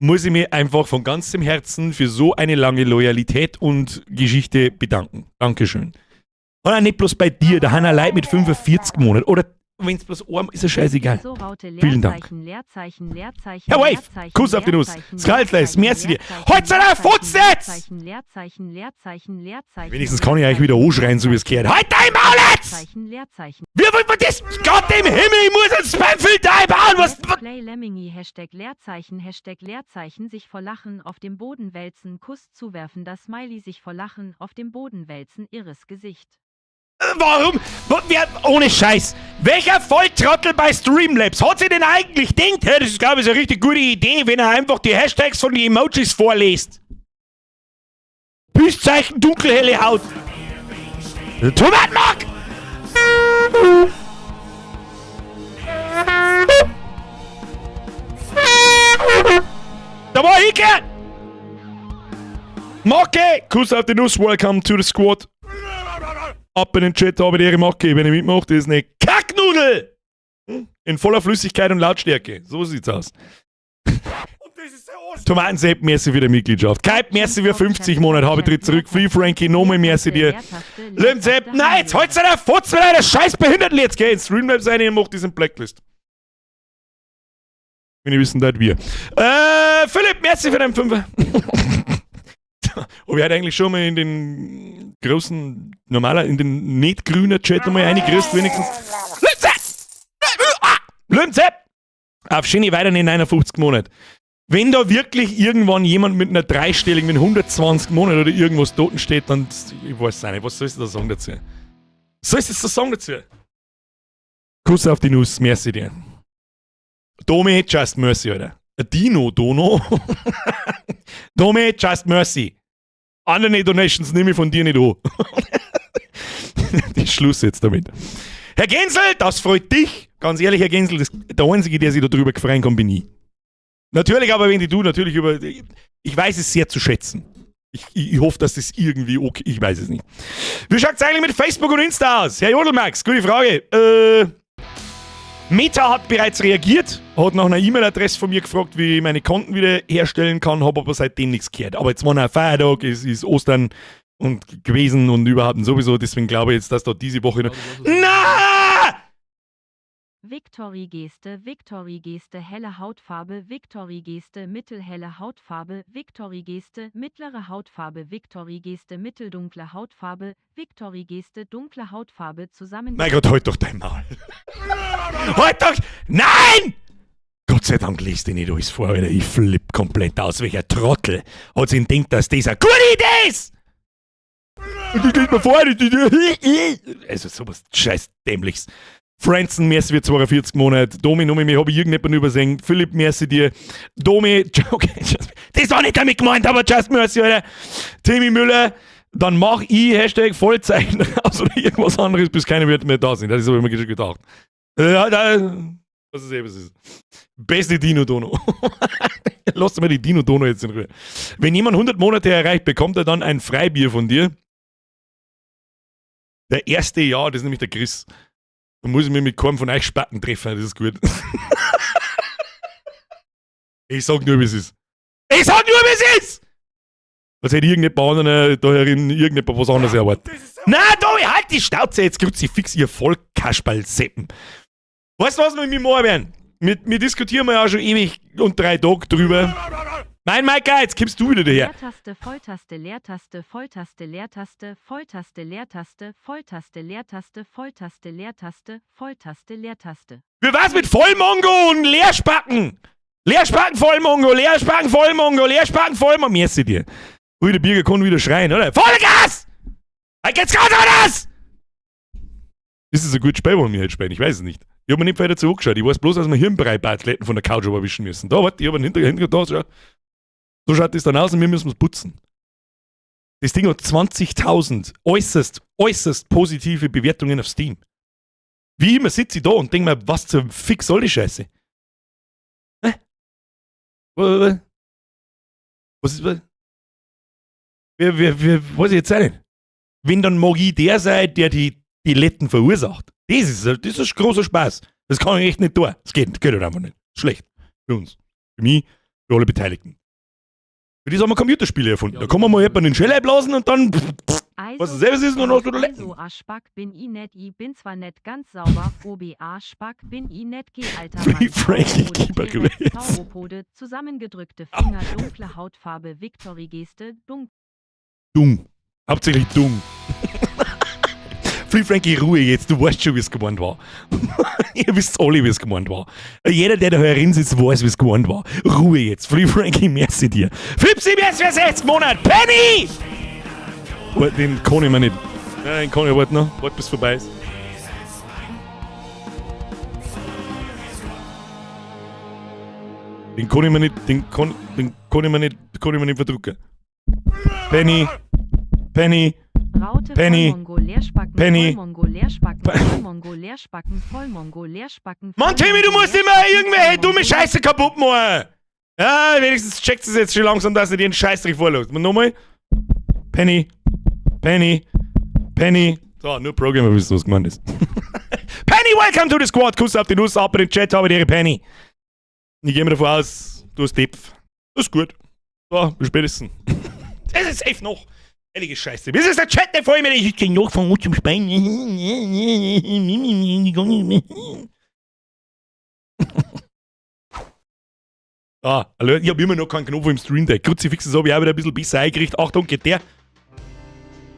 Muss ich mich einfach von ganzem Herzen für so eine lange Loyalität und Geschichte bedanken. Dankeschön. Und auch nicht bloß bei dir, da haben auch Leute mit 45 Monaten. Oder wenn es bloß ein ist, ja scheißegal. So Raute Vielen Dank. Leerzeichen Leerzeichen Leerzeichen Herr Wave, Leerzeichen Kuss auf die Nuss. Leerzeichen, Skaltles, Leerzeichen, merci dir. Leerzeichen, Holz an der Leerzeichen, Futz jetzt! Leerzeichen Leerzeichen Leerzeichen Leerzeichen Wenigstens kann ich euch wieder anschreien, so wie es gehört. Halt dein Maul jetzt! Leerzeichen Leerzeichen Wie wollt man das? Gott im Himmel, ich muss einen Spamfilter einbauen! Was? Let's Play Lemmingi Hashtag Leerzeichen Hashtag Leerzeichen sich vor Lachen auf dem Boden wälzen, Kuss zuwerfen, das Smiley sich vor Lachen auf dem Boden wälzen, irres Gesicht. Warum? Wer, ohne Scheiß. Welcher Volltrottel bei Streamlabs hat sich denn eigentlich denkt, hey, das ist, glaube ich, eine richtig gute Idee, wenn er einfach die Hashtags von den Emojis vorliest? Peace-Zeichen, dunkelhelle Haut. Tomatenmark! Da war ich! Macke! Kuss auf die Nuss, welcome to the squad. Ab in den Chat, habe die Ehre, Macke. Wenn ihr mitmacht, ist eine Kacknudel! In voller Flüssigkeit und Lautstärke. So sieht's aus. Tomatensepp, merci für die Mitgliedschaft. Kaip, merci für 50 Monate. Habe tritt zurück. Free Frankie, nochmal merci dir. Limsepp, nein, jetzt holt's der Futz mit einer scheiß Behinderten. Jetzt geh ins Streamlabs rein und mach diesen Blacklist. Wenn ihr wissen, das wir. Philipp, merci für deinen Fünfer. Ob ich heute eigentlich schon mal in den großen, normaler, in den nicht grünen Chat nochmal reingekriegt, wenigstens. Limsepp! Limsepp! Auf schöne weiter in 59 Monate. Wenn da wirklich irgendwann jemand mit einer dreistelligen, mit 120 Monaten oder irgendwas toten steht, dann, ich weiß es auch nicht, was sollst du da sagen dazu? Was sollst du da sagen dazu? Kuss auf die Nuss, merci dir. Domi, just mercy, Alter. Dino, Dono. Domi, just mercy. Andere Donations nehme ich von dir nicht an. Die Schluss jetzt damit. Herr Gensel, das freut dich. Ganz ehrlich, Herr Gensel, das, der Einzige, der sich darüber freuen kann, bin ich. Natürlich, aber wenn die du natürlich über. Ich weiß es sehr zu schätzen. Ich hoffe, dass das irgendwie okay. Ich weiß es nicht. Wie schaut es eigentlich mit Facebook und Insta aus? Herr Jodelmax, gute Frage. Meta hat bereits reagiert, hat nach einer E-Mail-Adresse von mir gefragt, wie ich meine Konten wieder herstellen kann, habe aber seitdem nichts gehört. Aber jetzt war ein Feiertag, es ist Ostern und gewesen und überhaupt und sowieso, deswegen glaube ich jetzt, dass da diese Woche noch. Na! Victory-Geste, Victory-Geste, helle Hautfarbe, Victory-Geste, mittelhelle Hautfarbe, Victory-Geste, mittlere Hautfarbe, Victory-Geste, mitteldunkle Hautfarbe, Victory-Geste, dunkle Hautfarbe, zusammen. Mein Gott, halt doch dein Maul. Halt doch! Nein! Gott sei Dank liest ich nicht alles vor, Alter. Ich flipp komplett aus. Welcher Trottel hat sich denkt, dass das eine gute Idee ist? Und das liest mir vor. Also sowas scheiß Dämliches. Franzen, merci für 42 Monate. Domi, Nomi, mir habe ich irgendjemanden übersehen. Philipp, merci dir. Domi, okay, just, das war nicht damit gemeint, aber just mercy, Alter. Timmy Müller, dann mach ich #Vollzeit raus oder irgendwas anderes, bis keine Wörter mehr da sind. Das ist aber immer schon gedacht. Ja, da, was ist eben, was ist. Beste Dino Dono. Lass mal die Dino Dono jetzt in Ruhe. Wenn jemand 100 Monate erreicht, bekommt er dann ein Freibier von dir. Der erste Jahr, das ist nämlich der Chris. Da muss ich mich mit keinem von euch Spacken treffen, das ist gut. Ich sag nur, wie es ist. Ich sag nur, wie es ist! Was hätte irgendjemand anderen da herin irgendjemand was anderes erwartet? Na, Domi, halt die Schnauze jetzt, Kruzifix, ihr Vollkasperl-Seppen. Weißt du, was wir mit mir machen werden? Wir diskutieren ja auch schon ewig und 3 Tage drüber. Nein, Maika, jetzt kommst du wieder daher. Leertaste, Volltaste, Leertaste, Volltaste, Leertaste, Volltaste, Leertaste, Volltaste, Leertaste, Volltaste, Leertaste, Volltaste, Leertaste. Wie war's mit Vollmongo und Leerspacken? Leerspacken, Vollmongo, Leerspacken, Vollmongo, Leerspacken, Vollmongo. Merci dir. Ui, der Birger kann wieder schreien, oder? Vollgas! Jetzt ganz anders! Ist es ein gutes Spiel, wollen wir heute spielen? Ich weiß es nicht. Ich hab mir nicht weiter zurückgeschaut. Ich weiß bloß, dass wir Hirnbrei-Athleten von der Couch erwischen müssen. Da, warte, ich hab einen Hintergrund, da, schau. So schaut das dann aus und wir müssen es putzen. Das Ding hat 20.000 äußerst, äußerst positive Bewertungen auf Steam. Wie immer sitze ich da und denke mir, was zum Fick soll die Scheiße? Hä? Was ist, was? Wer, weiß ich jetzt auch nicht. Wenn, dann mag ich der sein, der die Letten verursacht. Das ist großer Spaß. Das kann ich echt nicht tun. Das geht halt einfach nicht. Schlecht. Für uns. Für mich. Für alle Beteiligten. Für das haben wir Computerspiele erfunden. Da kann man mal jemanden in den Schädel blasen und dann. Was du selber ist, und dann hast du da lecken. Also A Spack bin i net i bin zwar net ganz sauber, OBA Spack bin i net G alter Free Mann, Frankie Sauropode, Keeper T-Rex, gewesen. Sauropode, zusammengedrückte Finger, dunkle Hautfarbe, Victory Geste, dunkel. Dung. Hauptsächlich dung. Free Frankie, Ruhe jetzt, du weißt schon, wie es gemeint war. Ihr wisst alle, wie es gemeint war. Jeder, der da herin sitzt, weiß, wie es gemeint war. Ruhe jetzt. Free Frankie, merci dir. Fipsi, merci für 60 Monate. Penny! Oh, den kann ich mir nicht. Nein, den kann ich warten noch. Warte, bis vorbei ist. Den kann ich mir nicht, den kann ich mir nicht verdrucken. Penny, Penny, Raute Penny, Vollmongo Leerspacken Penny. Vollmongo Leerspacken Vollmongo Leerspacken Vollmongo Leerspacken Mann, Timmy, du musst immer irgendwelche dumme Scheiße kaputt machen. Ja, wenigstens checkt es jetzt schon langsam, dass du dir einen Scheißdreck vorlässt. Und nochmal. Penny, Penny, Penny. So, nur Programmer wissen, was gemeint ist. Penny, welcome to the squad. Kuss auf die Nuss, ab in den Chat, habe die Penny. Ich gehe mir davon aus, du hast Depf. Das ist gut. So, bis spätestens. Es ist safe noch. Ehrliche Scheiße. Wieso ist der Chat nicht vor mir? Ich kann noch von uns zum Spein. Ah, hallo, ich hab immer noch keinen Knopf im Stream Deck. Kruzifix, das hab ich auch wieder ein bisschen besser eingerichtet. Achtung, geht der.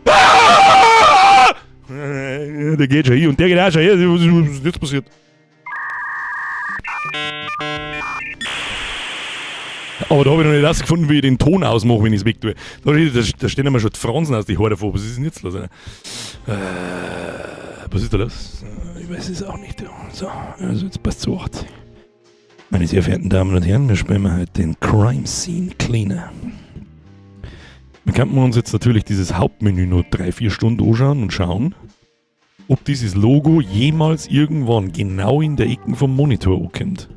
Ah! Der geht schon hier und der geht auch schon hier. Was ist jetzt passiert? Aber da habe ich noch nicht rausgefunden, wie ich den Ton ausmache, wenn ich es weg tue. Da stehen immer schon die Fransen aus die Haare davor. Was ist denn jetzt los? Was ist da los? Ich weiß es auch nicht. So, also jetzt passt zu 8. Meine sehr verehrten Damen und Herren, wir spielen heute den Crime Scene Cleaner. Wir könnten uns jetzt natürlich dieses Hauptmenü nur 3-4 Stunden anschauen und schauen, ob dieses Logo jemals irgendwann genau in der Ecke vom Monitor ankommt.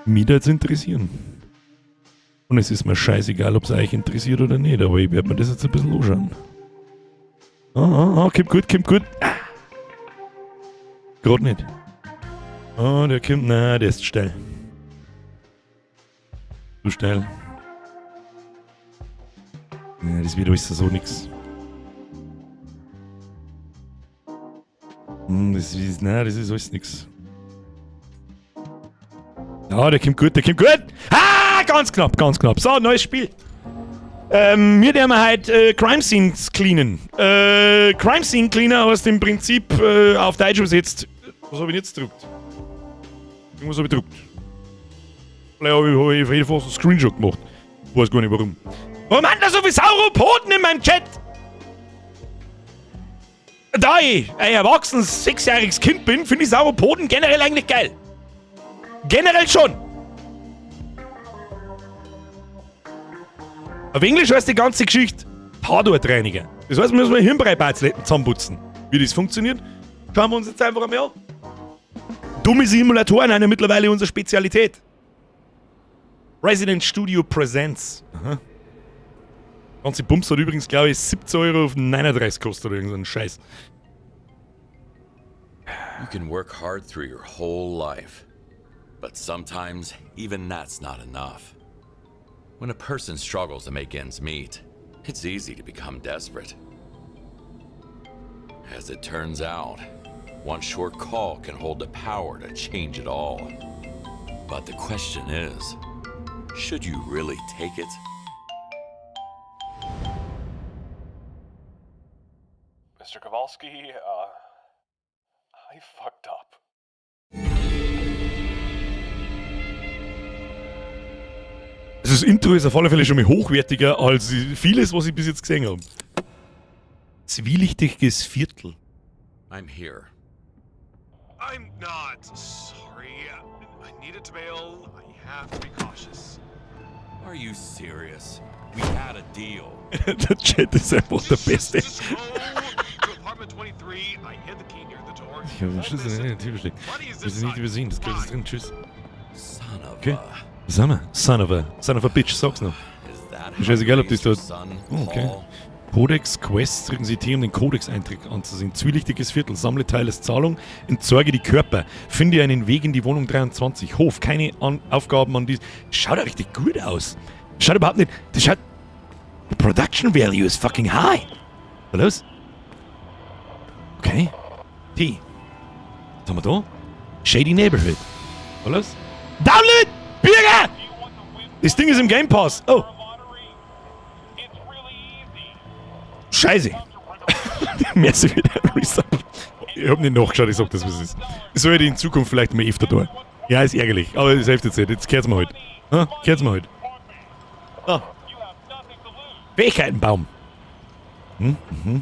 Mich würde es interessieren. Und es ist mir scheißegal, ob es euch interessiert oder nicht, aber ich werde mir das jetzt ein bisschen anschauen. Ah, ah, ah, kommt gut, kommt gut. Ah. Gerade nicht. Ah, der kommt, nein, der ist steil. Zu steil. Ja, das wird alles so nix. Das ist, nein, das ist alles nix. Ja, der kommt gut, der kommt gut. Ah, ganz knapp, ganz knapp. So, neues Spiel. Wir werden heute Crime Scenes cleanen. Crime Scene Cleaner heißt im Prinzip auf Deutsch übersetzt. Was habe ich jetzt gedruckt? Irgendwas habe ich gedruckt. Vielleicht hab ich auf jeden Fall einen Screenshot gemacht. Weiß gar nicht warum. Warum haben da so viele Sauropoden in meinem Chat? Da ich ein erwachsenes, 6-jähriges Kind bin, finde ich Sauropoden generell eigentlich geil. Generell schon. Auf Englisch heißt die ganze Geschichte Tatortreiniger. Das heißt, wir müssen mal Hirnbrei-Batzletten zusammenputzen. Wie das funktioniert, schauen wir uns jetzt einfach einmal an. Dumme Simulatoren sind ja mittlerweile unsere Spezialität. Resident Studio Presents. Aha. Ganze Bums hat übrigens, glaube ich, 17,39 € gekostet oder irgend so ein Scheiß. You can work hard through your whole life, but sometimes even that's not enough. When a person struggles to make ends meet, it's easy to become desperate. As it turns out, one short call can hold the power to change it all. But the question is, should you really take it? Mr. Kowalski, I fucked up. Also das Intro ist auf alle Fälle schon mal hochwertiger als vieles, was ich bis jetzt gesehen habe. Zwielichtiges Viertel. I'm here. I'm not sorry. I needed to bail. I have to be cautious. Are you serious? We had a deal. Der Chat ist einfach der Beste. Just go to apartment 23. I hid the key near the door. Ich habe den Won't Schlüssel miss in it. der Tür versteckt. Money is Wir sind nicht inside. übersehen, das Geld ist Bye. drin. Tschüss. Son of Okay. a. Was haben wir? Son of a. Son of a bitch, sag's noch. Is that Ist scheißegal, ob das how you da. raised your son, Oh, okay. Paul? Codex Quests, drücken Sie T, um den Codex-Eintrag anzusehen. Zwielichtiges Viertel, sammle Tylers Zahlung, entsorge die Körper. Finde einen Weg in die Wohnung 23. Hof, keine An Aufgaben an dies. Schaut ja richtig gut aus. Schaut überhaupt nicht. Das schaut. The production value is fucking high. Was los? Okay. T. Was haben wir da? Shady Neighborhood. Was los? Download! Bürger! Das Ding ist im Game Pass. Oh. Scheiße. Merci wieder Resub. Ich hab nicht nachgeschaut, ich sag das, was es ist. Das soll ich in Zukunft vielleicht mal öfter tun. Ja, ist ärgerlich, aber das hilft jetzt nicht. Jetzt kehrt's mir halt. Hm? Kehrt's mir halt. Ah. Fähigkeitenbaum.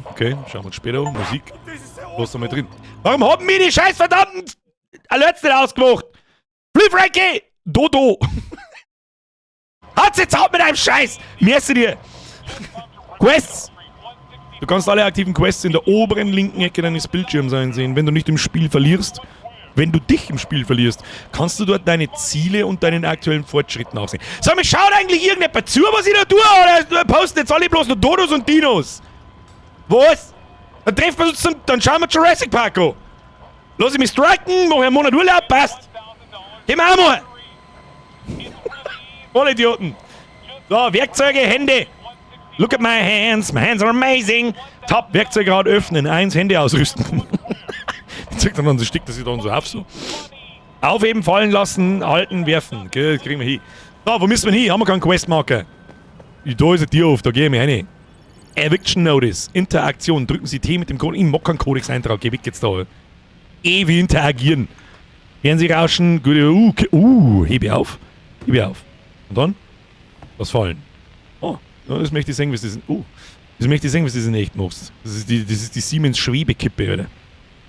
Okay, schauen wir uns später an. Musik. Was haben wir drin? Warum haben wir die scheiß verdammten Alerts nicht ausgemacht? Flieh, Frankie! Dodo! Hat's jetzt ab mit einem Scheiß! Merci dir! Quests! Du kannst alle aktiven Quests in der oberen linken Ecke deines Bildschirms einsehen. Wenn du nicht im Spiel verlierst, wenn du dich im Spiel verlierst, kannst du dort deine Ziele und deinen aktuellen Fortschritt nachsehen. Sag mal, schaut eigentlich irgendjemand zu, was ich da tue? Oder posten jetzt alle bloß noch Dodos und Dinos? Was? Dann treffen wir uns zum, dann schauen wir Jurassic Park an. Lass ich mich striken, mach einen Monat Urlaub, passt. Gehen wir auch mal. Voll Idioten. So, Werkzeuge, Hände. Look at my hands, my hands are amazing. Top, Werkzeugrad öffnen, eins, Hände ausrüsten. Zeigt dann, dann steckt das sich dann so auf so. Aufheben, fallen lassen, halten, werfen. Okay, das kriegen wir hin. So, wo müssen wir hin? Haben wir keinen Questmarker? Da ist eine Tür auf, da gehen wir rein. Eviction Notice. Interaktion. Drücken Sie T mit dem Code. Ich mag keinen Codex-Eintrag. Geh weg jetzt da. E wie interagieren. Fernsehrauschen. Gute. Hebe auf. Hebe auf. Und dann? Was fallen? Oh, das möchte ich sehen, was das ist. Das möchte ich sehen, was das in echt machst. Das ist die Siemens Schwebekippe, oder?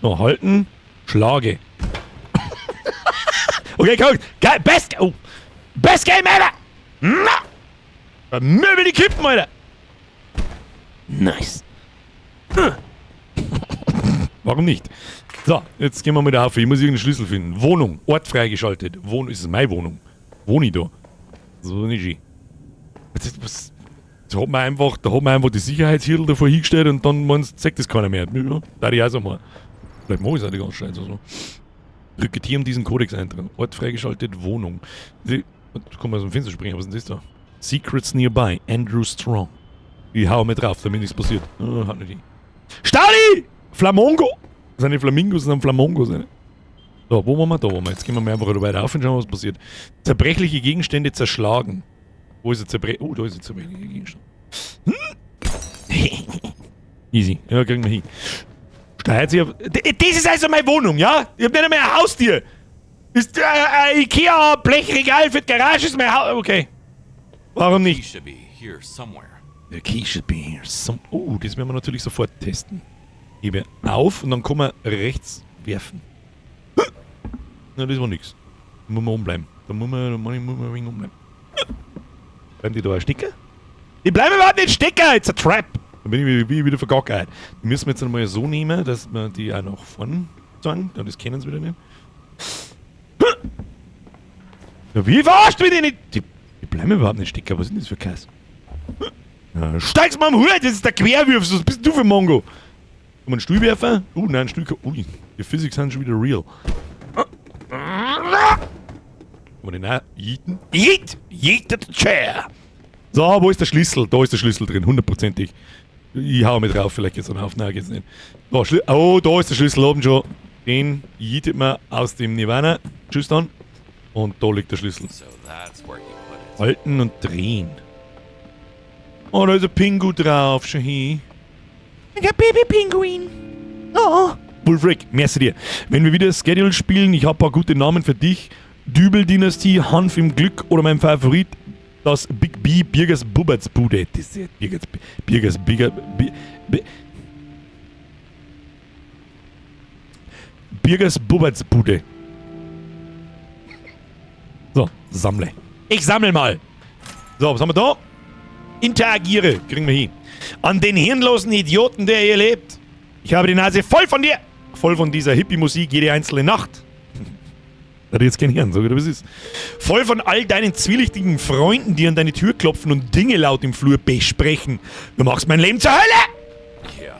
No, halten. Schlage. Okay, guck. Geil, best, oh. Best Game ever! Na! Möbel die Kippen, Alter! Nice. Warum nicht? So, jetzt gehen wir mal da auf. Ich muss irgendeinen Schlüssel finden. Wohnung. Ort freigeschaltet. Ist es meine Wohnung? Wohne ich da? So nicht. Was, da hat man einfach die Sicherheitshirtel davor hingestellt und dann meinst, zeigt das keiner mehr. Ja, da ich auch so mal. Vielleicht mache ich es auch die ganze Scheiße so. Drücke T, um diesen Codex eintragen. Ort freigeschaltet, Wohnung. Da kann man aus dem Fenster springen, was ist denn das da? Secrets nearby, Andrew Strong. Ich hau mir drauf, damit nichts passiert. Oh, hat nicht. Stali! Flamongo! Das sind die Flamingos, das sind Flamongos. Ne? So, wo waren wir? Da waren wir. Jetzt gehen wir mal einfach weiter auf und schauen, was passiert. Zerbrechliche Gegenstände zerschlagen. Wo ist der Zerbrech... Oh, da ist der zerbrechliche Gegenstand. Easy. Ja, kriegen wir hin. Steuert sich auf. Das ist also meine Wohnung, ja? Ich hab nicht einmal ein Haustier. Ist ein Ikea-Blechregal für die Garage ist mein Haus. Okay. Warum Key nicht? should be here somewhere. The key should be here some. Oh, das werden wir natürlich sofort testen. Hebe auf und dann kann man rechts werfen. Na, das war nix. Da muss man umbleiben. Da muss man ein wenig umbleiben. Bleiben die da auch stecken? Die bleiben überhaupt nicht stecken! It's a trap! Da bin ich wieder vergackert. Die müssen wir jetzt einmal so nehmen, dass wir die auch nach vorn zeigen. Ja, das kennen sie wieder nicht. Ja, wie verarscht bin ich nicht? Die bleiben überhaupt nicht stecken. Was ist denn das für Käse? Ja, steig's mal am Hut, das ist der Querwurf. Was bist du für ein Mongo? Kann man einen Stuhl werfen? Oh nein, Stuhl. Ui, die Physics sind schon wieder real. Kann man den auch yeeten? Yeet! Yeet the chair! So, wo ist der Schlüssel? Da ist der Schlüssel drin, hundertprozentig. Ich hau mit drauf, vielleicht geht's dann auf. Nein, geht's nicht. Da, oh, da ist der Schlüssel oben schon. Den yeetet man aus dem Nirvana. Tschüss dann. Und da liegt der Schlüssel. So that's where he put it. Halten und drehen. Oh, da ist ein Pingu drauf, schau hin. Ein Baby-Pinguin. Oh. Wolfric, merci dir. Wenn wir wieder Schedule spielen, ich habe ein paar gute Namen für dich. Dübel-Dynastie, Hanf im Glück oder mein Favorit, das Big B, Birgers Bubertsbude. Das ist ja Birgers, Birgers, Bigger, B, B, Birgers Bubertsbude. So, sammle. Ich sammle mal. So, was haben wir da? Interagiere. Kriegen wir hin. An den hirnlosen Idioten, der hier lebt. Ich habe die Nase voll von dir. Voll von dieser Hippie-Musik jede einzelne Nacht. Hat jetzt kein Hirn, sag ich dir, was ist. Voll von all deinen zwielichtigen Freunden, die an deine Tür klopfen und Dinge laut im Flur besprechen. Du machst mein Leben zur Hölle! Yeah,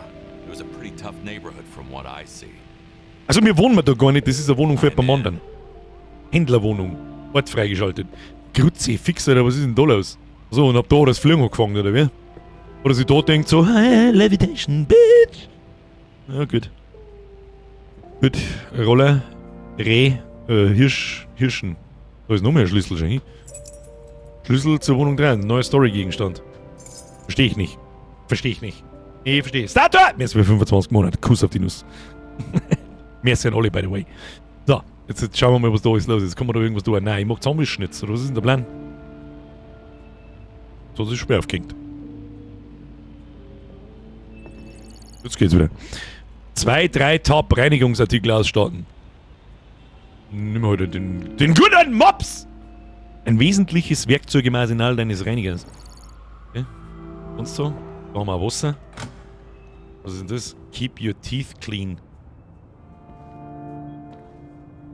it was a pretty tough neighborhood from what I see. Also wir wohnen wir da gar nicht, das ist eine Wohnung für jemand anderen. Händlerwohnung. Ort freigeschaltet. Kruzifix, Alter, was ist denn da los? So, und hab da das Fliegen angefangen, oder wie? Oder sie da denkt so, hey, Levitation, Bitch! Ja, gut. Gut, Roller, Reh, Hirsch, Hirschen. Da ist noch mehr Schlüssel schon hin. Schlüssel zur Wohnung 3, neuer Story-Gegenstand. Verstehe ich nicht. Verstehe ich nicht. Nee, verstehe ich. Statue! Mehr als für 25 Monate. Kuss auf die Nuss. Mehr sind alle, by the way. So, jetzt schauen wir mal, was da alles los ist. Kann man da irgendwas tun? Nein, ich mag zusammenwischen jetzt. Oder was ist denn der Plan? So hat sich schwer aufgehängt. Jetzt geht's wieder. 2, 3 Top Reinigungsartikel ausstatten. Nimm heute den guten Mops! Ein wesentliches Werkzeug im Arsenal deines Reinigers. Okay. Und so? Da haben wir Wasser. Was ist denn das? Keep your teeth clean.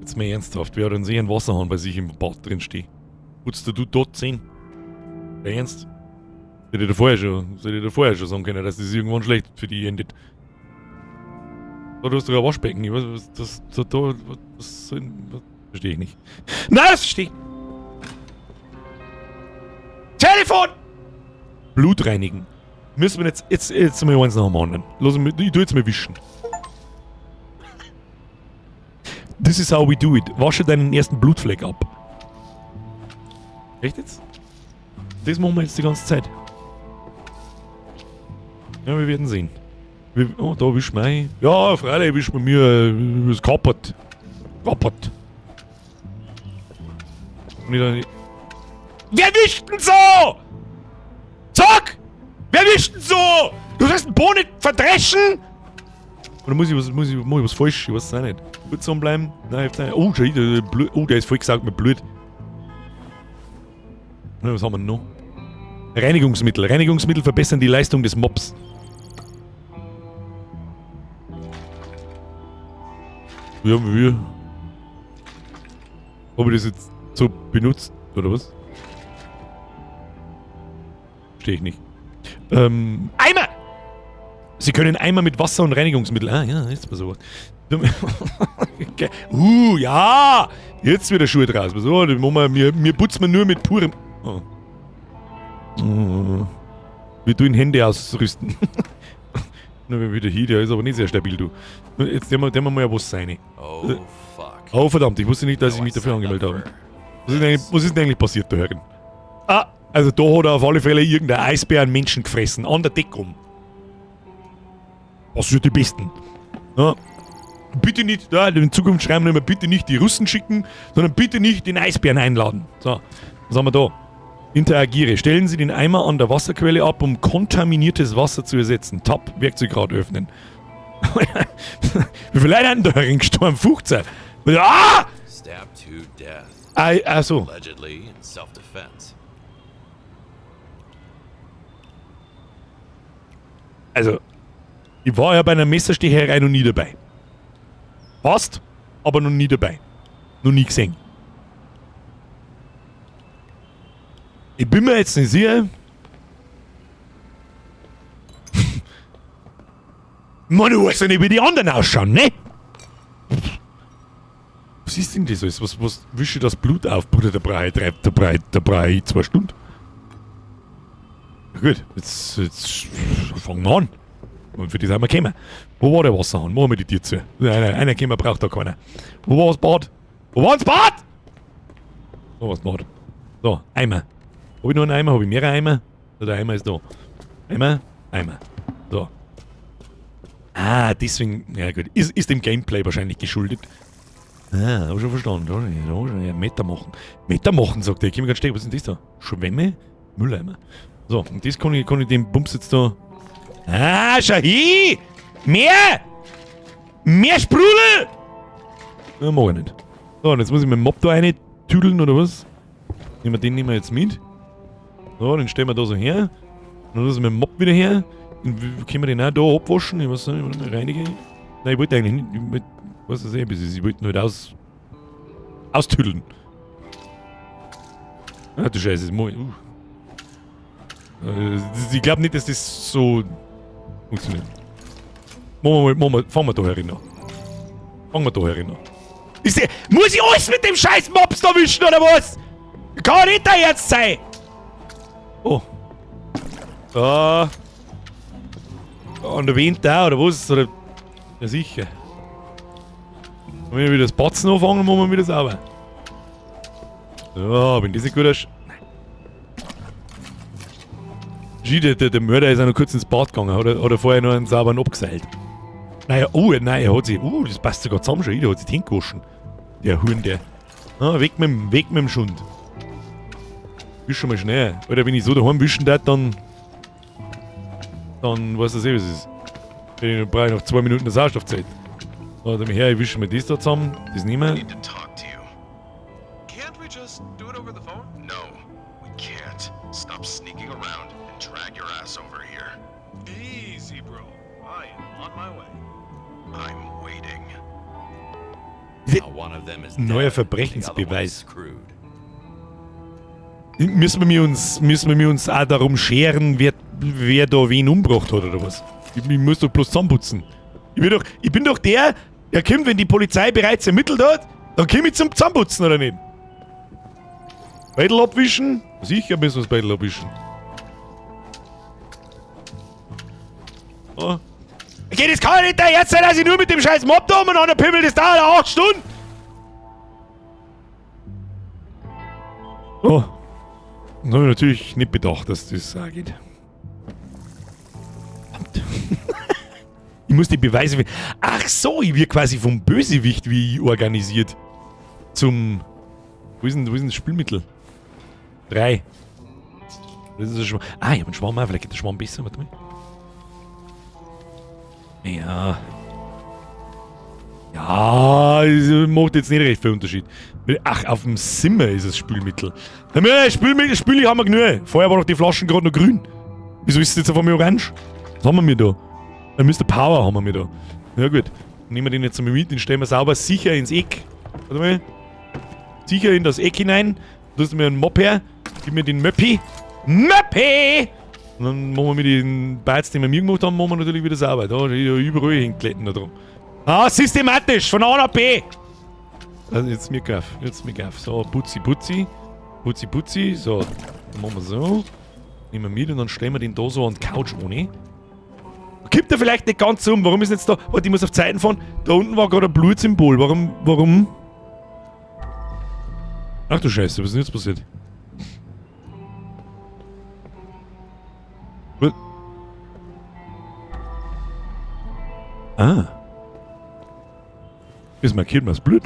Jetzt mal ernsthaft, wer hat denn sicher einen Wasserhahn bei sich im Bad drin stehen? Putzt du dort 10? Ernst? Hätte ich dir vorher schon, hätte ich dir vorher schon sagen können, dass das irgendwann schlecht für die endet. Da, du hast doch ein Waschbecken. Ich weiß, was, das, da, da, was soll, was, verstehe ich nicht. Nein, das verstehe ich. Telefon! Blut reinigen. Müssen wir jetzt mal eins nach dem anderen. Lass mich, ich tu jetzt mal wischen. This is how we do it. Wasche deinen ersten Blutfleck ab. Echt jetzt? Das machen wir jetzt die ganze Zeit. Ja, wir werden sehen. Wir, oh, da wischen wir ein. Ja, freilich wischen wir mir das kaputt. Kaputt. Und ich dann, wer wischt denn so? Zack! Wer wischt denn so? Du sollst den Boden nicht verdreschen! Oder muss ich was, muss ich, mach ich was falsch? Ich weiß es auch nicht. Gut zusammenbleiben? Nein, ich hab's nicht. Oh, schau, der Blut. Oh, der ist voll gesaugt mit Blut. Na, was haben wir noch? Reinigungsmittel. Reinigungsmittel verbessern die Leistung des Mops. Ja, wir. Hab ich das jetzt so benutzt, oder was? Verstehe ich nicht. Eimer! Sie können Eimer mit Wasser und Reinigungsmittel. Ah, ja, jetzt mal so. Okay. Ja! Jetzt wird der Schuh draus. So, das machen wir, wir, wir putzen wir nur mit purem. Oh. Oh. Wir tun Hände ausrüsten. Nur wieder hier, der ist aber nicht sehr stabil, du. Jetzt nehmen wir mal was rein. Oh, fuck. Oh, verdammt, ich wusste nicht, dass ich mich dafür angemeldet habe. Was ist denn eigentlich passiert da, Herrin? Ah, also da hat er auf alle Fälle irgendein Eisbär einen Menschen gefressen, an der Decke rum. Was sind die Besten? Ja. Bitte nicht, ja, in Zukunft schreiben wir immer, bitte nicht die Russen schicken, sondern bitte nicht den Eisbären einladen. So, was haben wir da? Interagiere. Stellen Sie den Eimer an der Wasserquelle ab, um kontaminiertes Wasser zu ersetzen. Tab, Werkzeugrad öffnen. Wie viele Leute sind da herin gestorben? 15. Ah! Stabbed to death. Ah, ach so. Allegedly in self-defense. Also, ich war ja bei einer Messerstecherei noch nie dabei. Passt, aber noch nie dabei. Noch nie gesehen. Ich bin mir jetzt nicht sicher. Mann, du weißt ja nicht, wie die anderen ausschauen, ne? Was ist denn das alles? Was wische das Blut auf? Bruder, da brauche ich drei, da brauche ich, da brauche ich 2 Stunden. Na gut, jetzt fangen wir an. Und für die sind wir gekommen. Wo war der Wasserhahn? Machen wir die Tür zu. Nein, nein, einer gekommen braucht da keiner. Wo war das Bad? Wo war das Bad? Wo war das Bad? So, Eimer. Hab ich noch einen Eimer? Hab ich mehrere Eimer? Ja, der Eimer ist da. Eimer, Eimer. So. Ah, deswegen. Ja gut, ist dem Gameplay wahrscheinlich geschuldet. Ah, hab schon verstanden. Da schon, ja, Meter machen. Meter machen, sagt er. Ich komm ganz schnell. Was ist denn das da? Schwämme? Mülleimer. So, und das kann ich dem Bums jetzt da. Ah, schau hin! Mehr! Mehr Sprudel! Ja, mag ich nicht. So, und jetzt muss ich mit dem Mob da rein tüdeln, oder was? Nehmen wir den nehmen wir jetzt mit. So, den stellen wir da so her. Und dann lassen wir den Mob wieder her. Dann können wir den auch da abwaschen. Ich weiß nicht, warte mal, reinigen. Nein, ich wollte eigentlich nicht. Ich wollte, weiß das eh, bis ich wollte nur halt Austüdeln. Ah, du Scheiße, das muss ich. Ich glaube nicht, dass das so funktioniert. Machen wir mal, machen wir, fangen wir da herin an. Fangen wir da herin an. Muss ich alles mit dem scheiß Mops da wischen, oder was? Kann nicht da jetzt sein! Oh. Da. An der Wind da, oder was? Oder? Ja, sicher. Wenn wir wieder das Batzen anfangen, machen wir wieder sauber. Ja, wenn das nicht gut ist. Nein. Der Mörder ist auch noch kurz ins Bad gegangen, hat er vorher noch einen sauberen abgeseilt. Naja, oh, nein, er hat sich. Das passt sogar zusammen schon, der hat sich die Hände gewaschen. Der Huhn, der. Ah, weg mit dem Schund. Wisch schon mal schnell. Alter, wenn ich so daheim wischen darf, dann. Dann weiß das eh, was es ist. Ich brauche noch 2 Minuten Sauerstoffzeit. Warte mal her, ich wische mir das da zusammen. Das nehmen wir. I need to talk to you. Can't we just do it over the phone? No, we can't. Stop sneaking around and drag your ass over here. Easy, bro. I am on my way. I'm waiting. Now one of them is Neuer dead, the other one's Verbrechensbeweis. screwed. Müssen wir uns auch darum scheren, wer da wen umgebracht hat oder was? Ich muss doch bloß zusammenputzen. Ich bin doch der, der kommt, wenn die Polizei bereits ermittelt hat, dann komm ich zum Zusammenputzen, oder nicht? Beutel abwischen? Sicher müssen wir das Beutel abwischen. Oh. Okay, das kann ja nicht der Ernst sein, dass ich nur mit dem scheiß Mob da umeinander pimmel, das dauert 8 Stunden! Oh. Das hab ich natürlich nicht bedacht, dass das auch geht. Verdammt. Ich muss die Beweise finden. Ach so, ich werde quasi vom Bösewicht wie ich organisiert. Zum... Wo ist denn das Spülmittel? 3. Das ist ein Schwamm. Ah, ich hab einen Schwamm auch. Vielleicht geht der Schwamm besser. Warte mal. Ja. Ja, das macht jetzt nicht recht viel Unterschied. Ach, auf dem Zimmer ist es Spülmittel. Na, wir, Spülmittel, Spüli haben wir genug. Vorher war doch die Flaschen gerade noch grün. Wieso ist es jetzt auf einmal orange? Was haben wir da? Ein Mr. Power haben wir da. Ja gut. Nehmen wir den jetzt einmal mit, den stellen wir sauber sicher ins Eck. Warte mal. Sicher in das Eck hinein. Da ist mir ein Mopp her. Gib mir den Möppi. Möppi! Und dann machen wir mit den Beiz, den wir mir gemacht haben, machen wir natürlich wieder sauber. Da, überall hängt Kletten da drum. Ah, systematisch, von A nach B. Also jetzt mir gaff, jetzt mir gaff. So, putzi, putzi. Putzi, putzi. So, dann machen wir so. Nehmen wir mit und dann stellen wir den da so an die Couch ohne. Kippt er vielleicht nicht ganz um. Warum ist denn jetzt da... Warte, ich muss auf Zeiten fahren. Da unten war gerade ein Blutsymbol. Warum... Warum? Ach du Scheiße, was ist denn jetzt passiert? Was? Ah. Ist markiert mir das Blut.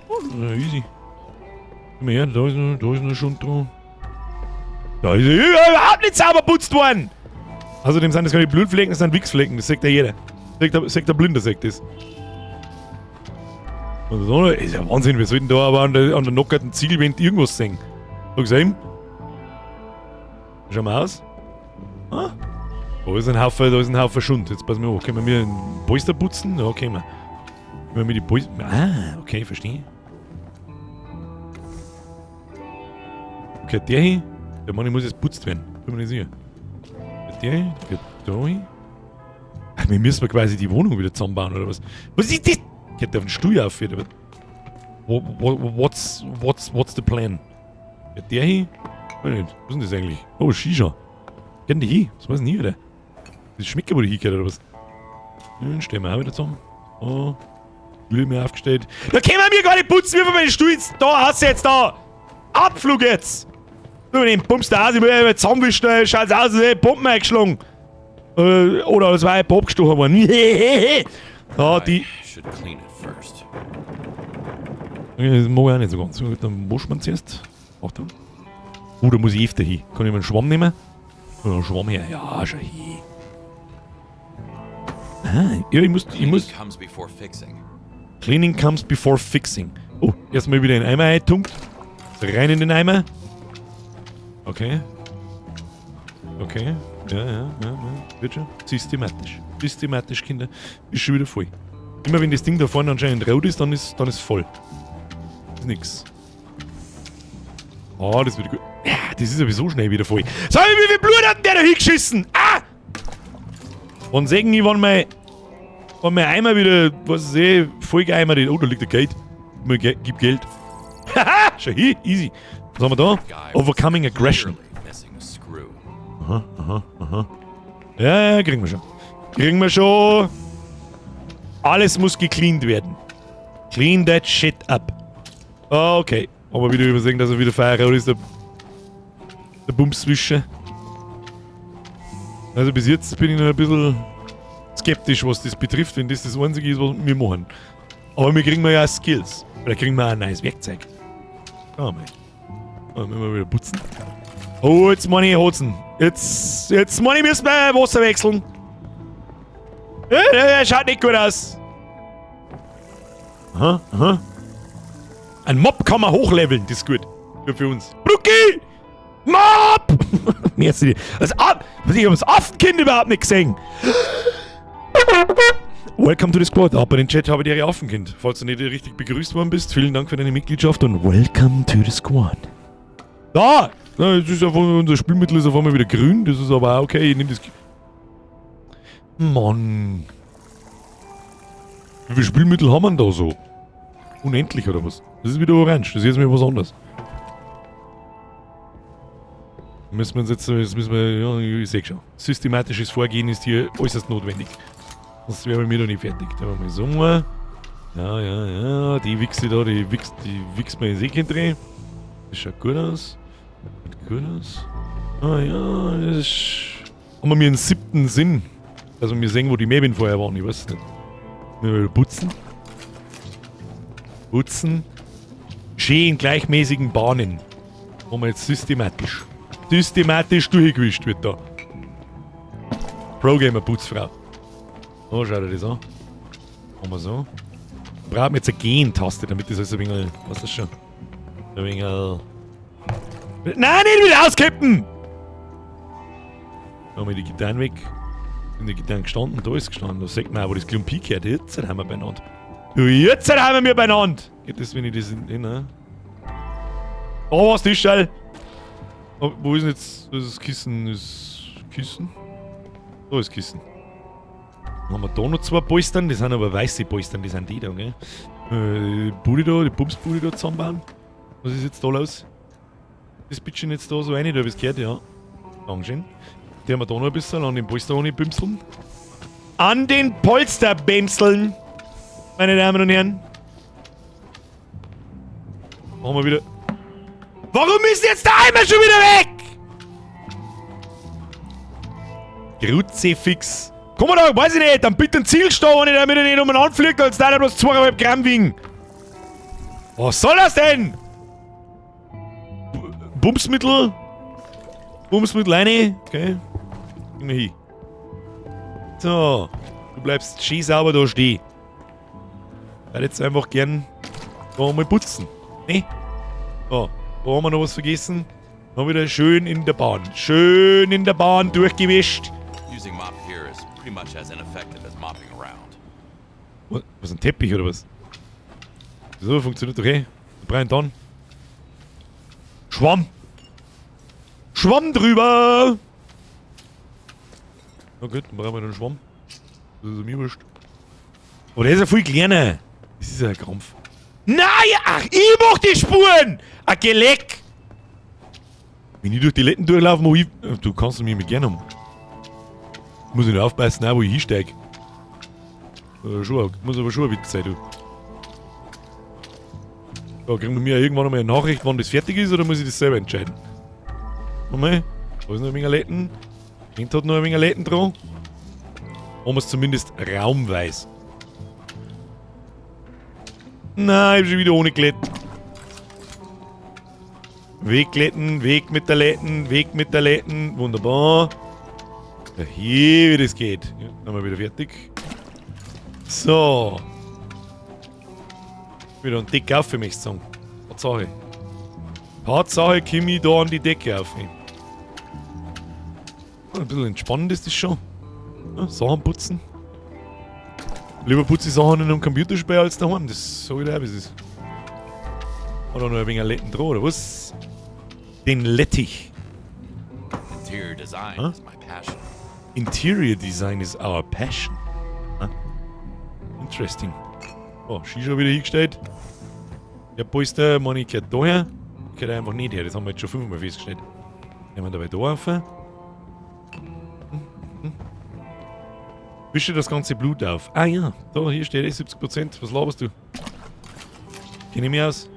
Oh, easy. Komm her, da ist noch schon dran. Da ist er überhaupt nicht sauber putzt worden! Außerdem sind das keine Blutflecken, das sind Wichsflecken, das sagt ja jeder. Sagt der Blinde, sagt das. Und so, ist ja Wahnsinn, wir sollten da aber an der nockerten Ziegelwand irgendwas sehen. Schau ihm. Schau mal aus. Ah. Da ist ein Haufen, da ist ein Haufen Schund. Jetzt pass mal auf, können wir mir einen Polster putzen? Ja, können wir. Können wir mir die Polster. Ah, okay, verstehe. Okay, der hier. Der Mann, muss jetzt putzt werden. Bin mir nicht sicher. Der hier, der geht da hin. Ach, wir müssen quasi die Wohnung wieder zusammenbauen, oder was? Was ist das? Ich hätte auf den Stuhl auf, aber what's the plan? Ja, der hier? Weiß nicht. Was ist denn das eigentlich? Oh, Shisha. Geht denn die hin? Was weiß denn hier, oder? Das schmeckt ja, wo die hingehört, oder was? Dann stellen wir auch wieder zusammen. Oh. Stühle mir aufgestellt. Da können wir mir gar nicht putzen, wie wir den Stuhl jetzt da hast du jetzt da. Abflug jetzt! Du, den pumpst da aus, ich will ja zusammenwischen, schaut's aus, als hätte ich Pumpen eingeschlagen. Oder es war ein abgestochen worden. Ah, die. I should clean it first. Okay, das mag ich auch nicht so ganz. Gut, dann waschen wir zuerst. Achtung. Oh, da muss ich öfter hin. Kann ich mir einen Schwamm nehmen? Oder einen Schwamm her? Ja, schau hin. Ah, ja, ich muss. Cleaning comes before fixing. Cleaning comes before fixing. Oh, erstmal wieder in den Eimer eintunkt. Rein in den Eimer. Okay. Okay. Ja. Wird schon. Systematisch. Systematisch, Kinder. Ist schon wieder voll. Immer wenn das Ding da vorne anscheinend rot ist, dann ist voll. Ist nix. Oh, das wird gut. Ja, das ist sowieso schnell wieder voll. Sag mal, wie viel Blut hat denn der da hingeschissen? Ah! Wann sehen ich, wann mein Eimer wieder, was weiß ich, voll geeimert ist. Oh, da liegt der Geld. Gib Geld. Haha, schau hier, easy. Was haben wir da? Guy was Overcoming Aggression. clearly missing a screw. Ja, kriegen wir schon. Kriegen wir schon. Alles muss gecleant werden. Clean that shit up. Okay. Aber wieder übersehen, dass er wieder feuerrot ist, der Bumswischer. Also bis jetzt bin ich noch ein bisschen skeptisch, was das betrifft, wenn das das Einzige ist, was wir machen. Aber wir kriegen ja auch Skills. Oder kriegen wir auch ein neues Werkzeug. Ah, mei. Da müssen wir wieder putzen. Oh, jetzt meine ich Hotzen. Jetzt meine ich, müssen wir Wasser wechseln. Ja, schaut nicht gut aus. Aha. Ein Mop kann man hochleveln, das ist gut. Gut für uns. Brucki! Mop! Merci. Ich hab das Affenkind überhaupt nicht gesehen. Welcome to the squad. Ab in den Chat habe ich dir Affenkind. Falls du nicht richtig begrüßt worden bist, vielen Dank für deine Mitgliedschaft und welcome to the squad. Da! Ja, jetzt ist einfach, unser Spülmittel ist auf einmal wieder grün. Das ist aber auch okay. Ich nehme das. Mann. Wie viel Spülmittel haben wir denn da so? Unendlich oder was? Das ist wieder orange. Das ist jetzt mal was anderes. Müssen wir uns jetzt, jetzt müssen wir, ja, ich seh schon. Systematisches Vorgehen ist hier äußerst notwendig. Sonst wären wir mir noch nicht fertig. Da haben wir so. Ja. Die Wichse da, die wichst mir ins Ecken drin. Das schaut gut aus. Schaut gut aus. Ah ja, das ist. Haben wir einen siebten Sinn? Also wir sehen, wo die Mädchen vorher waren, ich weiß es nicht. Müssen wir putzen. Putzen. Schön in gleichmäßigen Bahnen. Machen wir jetzt systematisch. Systematisch durchgewischt wird da. Pro-Gamer Putzfrau. Oh, schau dir das an. Machen wir so. Brauchen wir jetzt eine Gehen-Taste, damit das alles ein wenig. Was ist das schon? Ein wenig. Nein, nicht wieder auskippen! Da haben wir die Gitarren weg. Sind die Gitarren gestanden? Da ist gestanden. Da sieht man auch, wo das Klumpi gehört. Jetzt haben wir beieinander. Jetzt haben wir beieinander! Geht das, wenn ich das in, ne? Oh, was ist das? Oh, wo ist denn jetzt das Kissen? Das Kissen? Da ist Kissen. Dann haben wir da noch zwei Polstern, das sind aber weiße Polstern, die sind die da, gell? Die Bude da, die Bumsbude da zusammenbauen. Was ist jetzt da los? Das bitchen jetzt da so rein, da hab ich's gehört, ja. Dankeschön. Die haben wir da noch ein bisschen an den Polster bümseln. An den Polster bämseln, meine Damen und Herren. Machen wir wieder. Warum ist jetzt der Eimer schon wieder weg? Kruzifix. Komm mal da, weiß ich nicht, dann bitte ein Zielstau, wenn ich damit nicht umeinander fliegt, als da bloß 2,5 Gramm wiegen. Was soll das denn? Bumsmittel? Bumsmittel rein. Okay. Gehen wir hin. So. Du bleibst schön sauber da stehen. Ich würde jetzt einfach gern da mal putzen. Ne? So. Da haben wir noch was vergessen. Noch wieder schön in der Bahn. Schön in der Bahn durchgewischt. Using mop here is pretty much as ineffective as mopping around. Was, was, ein Teppich oder was? So, funktioniert doch eh. Brian dann. Schwamm. Schwamm drüber! Na gut, dann brauchen wir einen Schwamm. Das ist mir wurscht. Aber der ist ja viel kleiner. Das ist ja ein Krampf. Nein! Ach, ich mach die Spuren! Ein Geleck! Wenn ich durch die Letten durchlaufe, mach ich. Du kannst mich mit gerne haben. Muss ich nur aufpassen, auch, wo ich hinsteig. Schon, muss aber schon ein Witz sein, du. Da kriegen wir mir irgendwann einmal eine Nachricht, wann das fertig ist, oder muss ich das selber entscheiden? Nochmal. Da ist noch ein wenig Letten. Kind hat noch ein wenig Letten dran. Haben wir es zumindest raumweise. Nein, ich hab schon wieder ohne Glätten. Weg glätten, Weg mit der Letten, Weg mit der Letten. Wunderbar. Ja, hier, wie das geht. Ja, dann haben wir wieder fertig. So. Wieder ein Dick auf für mich sagen. Tatsache. Tatsache, komm ich da an die Decke auf. Ein bisschen entspannend ist das schon. Ja, Sachen putzen. Lieber putze ich Sachen in einem Computerspiel als daheim. Das ist so wieder, wie es ist. Hat auch noch ein wenig Letten dran, oder was? Den Lettich. Interior design Huh? is my passion. Interior Design is our passion. Huh? Interesting. Oh, Shisha wieder hingestellt. Der Polster, meine ich, gehört daher. Gehört einfach nicht her. Das haben wir jetzt schon fünfmal festgestellt. Nehmen wir dabei da auf. Wische das ganze Blut auf. Ah ja, da, hier steht eh 70%. Was laberst du? Kenn ich mich aus?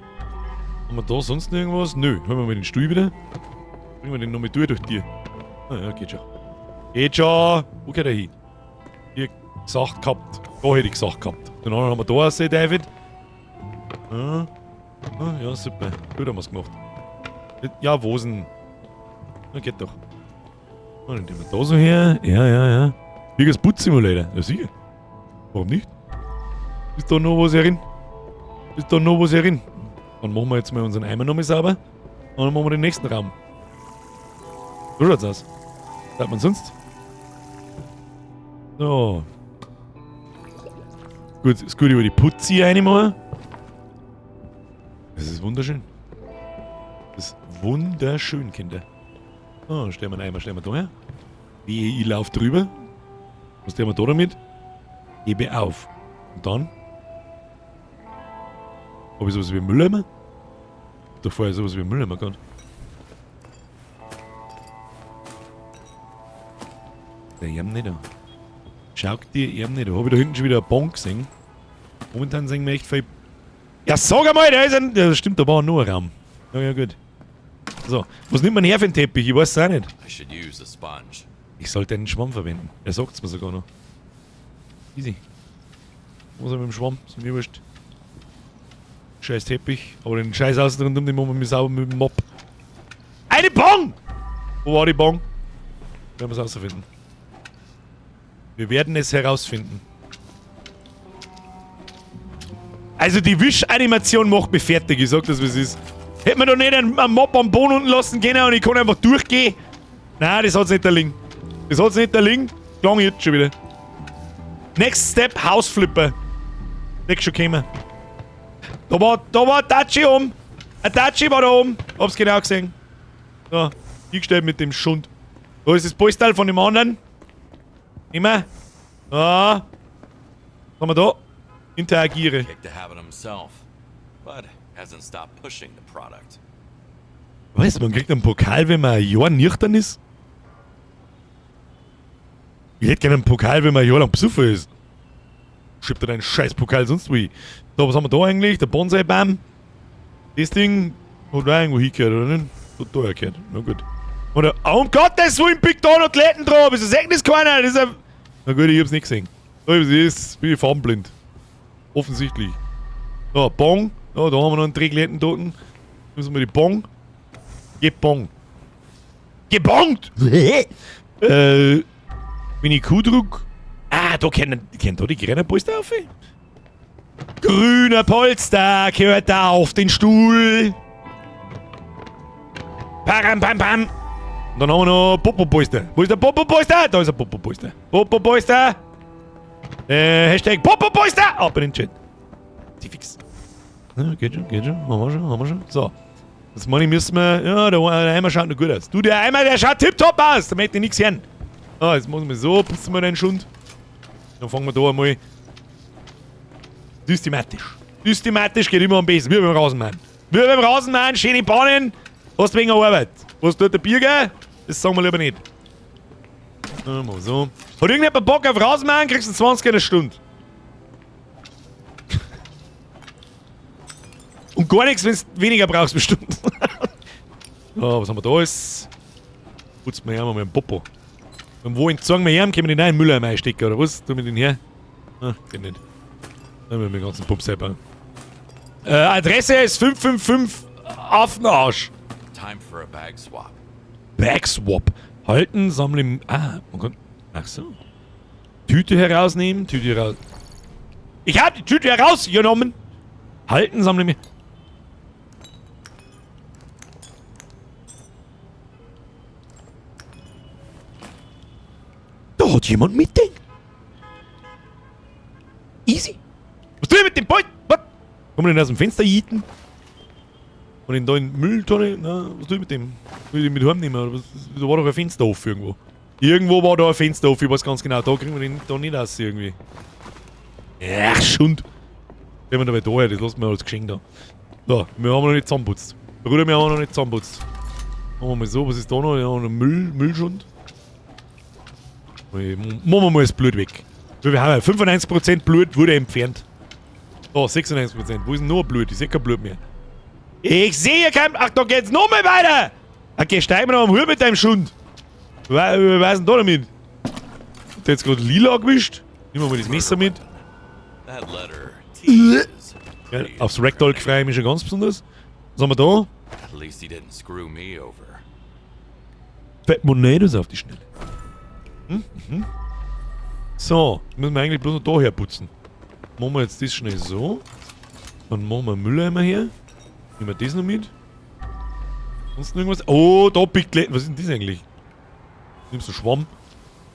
Haben wir da sonst noch irgendwas? Nö, holen wir mal den Stuhl wieder. Bringen wir den nochmal durch dir. Ah ja, geht schon. Geht schon! Wo geht er hin? Hier gesagt gehabt. Da hätte ich gesagt gehabt. Den anderen haben wir da aussehen, David. Ja, ah, ja, super. Gut haben wir's gemacht. Ja, wo denn? Na, geht doch. Und dann nehmen wir da so her. Ja, ja, ja. Wie das Putz Simulator. Ja, sicher. Warum nicht? Ist da noch was herin? Ist da noch was herin? Dann machen wir jetzt mal unseren Eimer nochmal sauber. Und dann machen wir den nächsten Raum. So schaut's aus. Was hat man sonst? So. Gut, ist gut über die Putzi reinmachen. Das ist wunderschön. Das ist wunderschön, Kinder. So, stellen wir einen Eimer, stellen wir da her. Wie ich lauf drüber. Was tun wir da damit? Hebe auf. Und dann? Hab ich sowas wie Mülleimer? Doch vorher sowas wie Mülleimer gehabt. Der Erm nicht da. Schaut dir Erm nicht da. Hab ich da hinten schon wieder eine Bank gesehen? Momentan sehen wir echt viel. Ja, sag einmal, da ist ein. Ja, stimmt, da war noch ein Raum. Ja, ja, gut. So, was nimmt man her für einen Teppich? Ich weiß es auch nicht. I should use a sponge. Ich sollte einen Schwamm verwenden. Er sagt's mir sogar noch. Easy. Was ist mit dem Schwamm? Ist mir wurscht. Scheiß Teppich. Aber den Scheiß außen rundum, den machen wir sauber mit dem Mopp. Eine Bong! Wo war die Bong? Werden wir es herausfinden. Wir werden es herausfinden. Also die Wischanimation macht mich fertig. Ich sag das, wie es ist. Hätte man doch nicht einen Mopp am Boden unten lassen können und ich kann einfach durchgehen. Nein, das hat's nicht der Link. Das hat's nicht der Link. Klang jetzt schon wieder. Next Step, House Flipper. Nächst schon gekommen. Da war Tachi oben. Ein Tachi war da oben. Hab's genau gesehen. So, hingestellt mit dem Schund. Da ist das Polsterl von dem anderen. Immer. Ah. Was haben wir da? Interagiere. Kicked the habit himself, but hasn't stopped pushing the product. Weißt du, man kriegt einen Pokal, wenn man ein Jahr nüchtern ist? Ich hätte gerne einen Pokal, wenn man ein Jahr lang besoffen ist. Schiebt er deinen scheiß Pokal sonst wo hin. So, was haben wir da eigentlich? Der Bonsai-Baum. Das Ding hat auch irgendwo hingehört, oder nicht? Hat da hergehört. Na gut. Oder, oh, um Gottes Willen, biegt da noch Toiletten drauf. Wieso sagt das keiner? Das ist ein. Na gut, ich hab's nicht gesehen. So, das ist, bin ich farbenblind. Offensichtlich. So, Bong. Ja, da haben wir noch einen Drehglätten dort. Müssen wir die Bong. Gebong. Gebongt! Wenn ich Q drück. Ah, da können da die grünen Polster auf? Grüner Polster gehört da auf den Stuhl. Param, pam, pam. Und dann haben wir noch Popo-Polster. Wo ist der Popo-Polster? Da ist der Popo-Polster. Popo-Polster. Hashtag Popo-Polster. Ab in den Chat. Sie fix. Ja, geht schon, geht schon. Haben wir schon, haben wir schon. So. Das meine ich, müssen wir. Ja, der Eimer schaut noch gut aus. Du, der Eimer, der schaut tipptopp aus. Da möchte ich nichts hören. Ah, jetzt machen wir so, putzen wir den Schund. Dann fangen wir da einmal. Systematisch. Systematisch geht immer am besten. Wie beim Rasenmähen. Wie beim Rasenmähen, schöne Bahnen. Hast wegen Arbeit. Was tut der Birger? Das sagen wir lieber nicht. Ja, mal so. Hat irgendjemand Bock auf Rasenmähen? Kriegst du 20 eine Stunde. Und gar nichts, wenn du weniger brauchst, bestimmt. So, was haben wir da alles? Putzen wir her mal mit dem Popo. Und wo entzogen wir her? Können wir den auch in den Mülleimer einstecken, oder was? Tun wir den her? Ah, geht nicht. Dann wir den ganzen Pups selber. Adresse ist 555 Affenarsch. Time for a bag swap. Bag Swap. Halten, sammeln. Ah, man kann. Ach so. Tüte herausnehmen, Tüte heraus. Ich hab die Tüte herausgenommen! Halten, sammeln mir. Da hat jemand mitdenkt. Easy. Was tue ich mit dem Beut? Was? Kann man den aus dem Fenster jieten? Und in da in Mülltonne, na, was tue ich mit dem? Will ich den mit heimnehmen? Oder was? Da war doch ein Fenster offen irgendwo. Irgendwo war da ein Fenster offen, ich weiß ganz genau. Da kriegen wir den da nicht raus irgendwie. Ach, Schund. Nehmen wir dabei da her, das lassen wir als Geschenk da. So, wir haben noch nicht zusammenputzt. Bruder, wir haben noch nicht zusammenputzt. Machen wir mal so, was ist da noch? Ja, noch Müll, Müllschund. Machen wir mal das Blut weg. Wir haben ja 95% Blut wurde entfernt. So, 96%. Wo ist denn noch Blut? Ich seh kein Blut mehr. Ich sehe kein... Ach, da geht's noch mal weiter! Okay, steig mir noch am Hut mit deinem Schund. Was ist denn da damit? Hat der jetzt gerade lila gewischt? Nehmen wir mal das Messer mit. Ja, aufs Ragdoll freue ich mich schon ganz besonders. Was haben wir da? Fett Monedos auf die Schnelle. Hm? Mhm. So, müssen wir eigentlich bloß noch da herputzen. Machen wir jetzt das schnell so. Dann machen wir Mülleimer her. Nehmen wir das noch mit. Sonst noch irgendwas? Oh, da pickt. Was ist denn das eigentlich? Nimmst du einen Schwamm?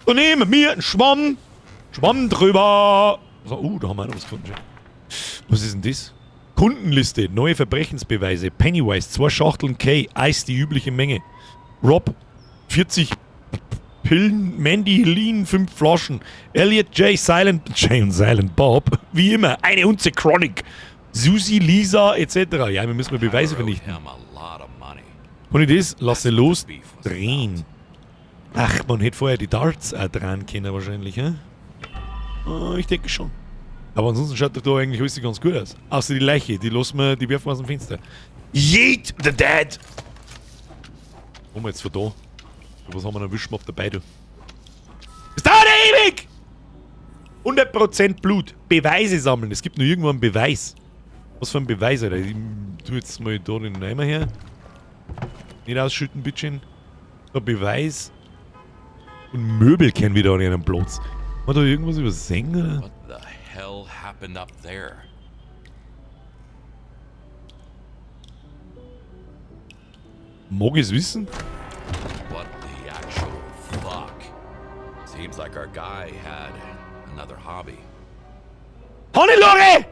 Da nehmen wir einen Schwamm! Schwamm drüber! So, da haben wir auch noch was gefunden. Was ist denn das? Kundenliste, neue Verbrechensbeweise, Pennywise, 2 Schachteln K, Eis, die übliche Menge. Rob, 40 Pillen, Mandy, Lean, 5 Flaschen. Elliot, J, Silent, J und Silent Bob, wie immer, eine Unze Chronic. Susi, Lisa, et cetera. Ja, wir müssen mal Beweise vernichten. Und ich das, lasse los, drehen. Ach, man hätte vorher die Darts auch drehen können wahrscheinlich, hä? Oh, ich denke schon. Aber ansonsten schaut doch da eigentlich alles ganz gut aus. Außer die Leiche, die lassen wir, die werfen wir aus dem Fenster. Yeet the dead! Kommen wir jetzt von da? Was haben wir noch? Wischmopp dabei, du? Es dauert ja ewig! 100% Blut. Beweise sammeln. Es gibt nur irgendwo einen Beweis. Was für ein Beweis, Alter? Ich tu jetzt mal da den Eimer her. Nicht ausschütten, bitteschön. Da Beweis. Und Möbel kennen wir da an einem Platz. Haben wir da irgendwas übersehen, oder? What the hell happened up there? Mag ich's wissen? What the actual fuck? Seems like our guy had another hobby. Hannelore!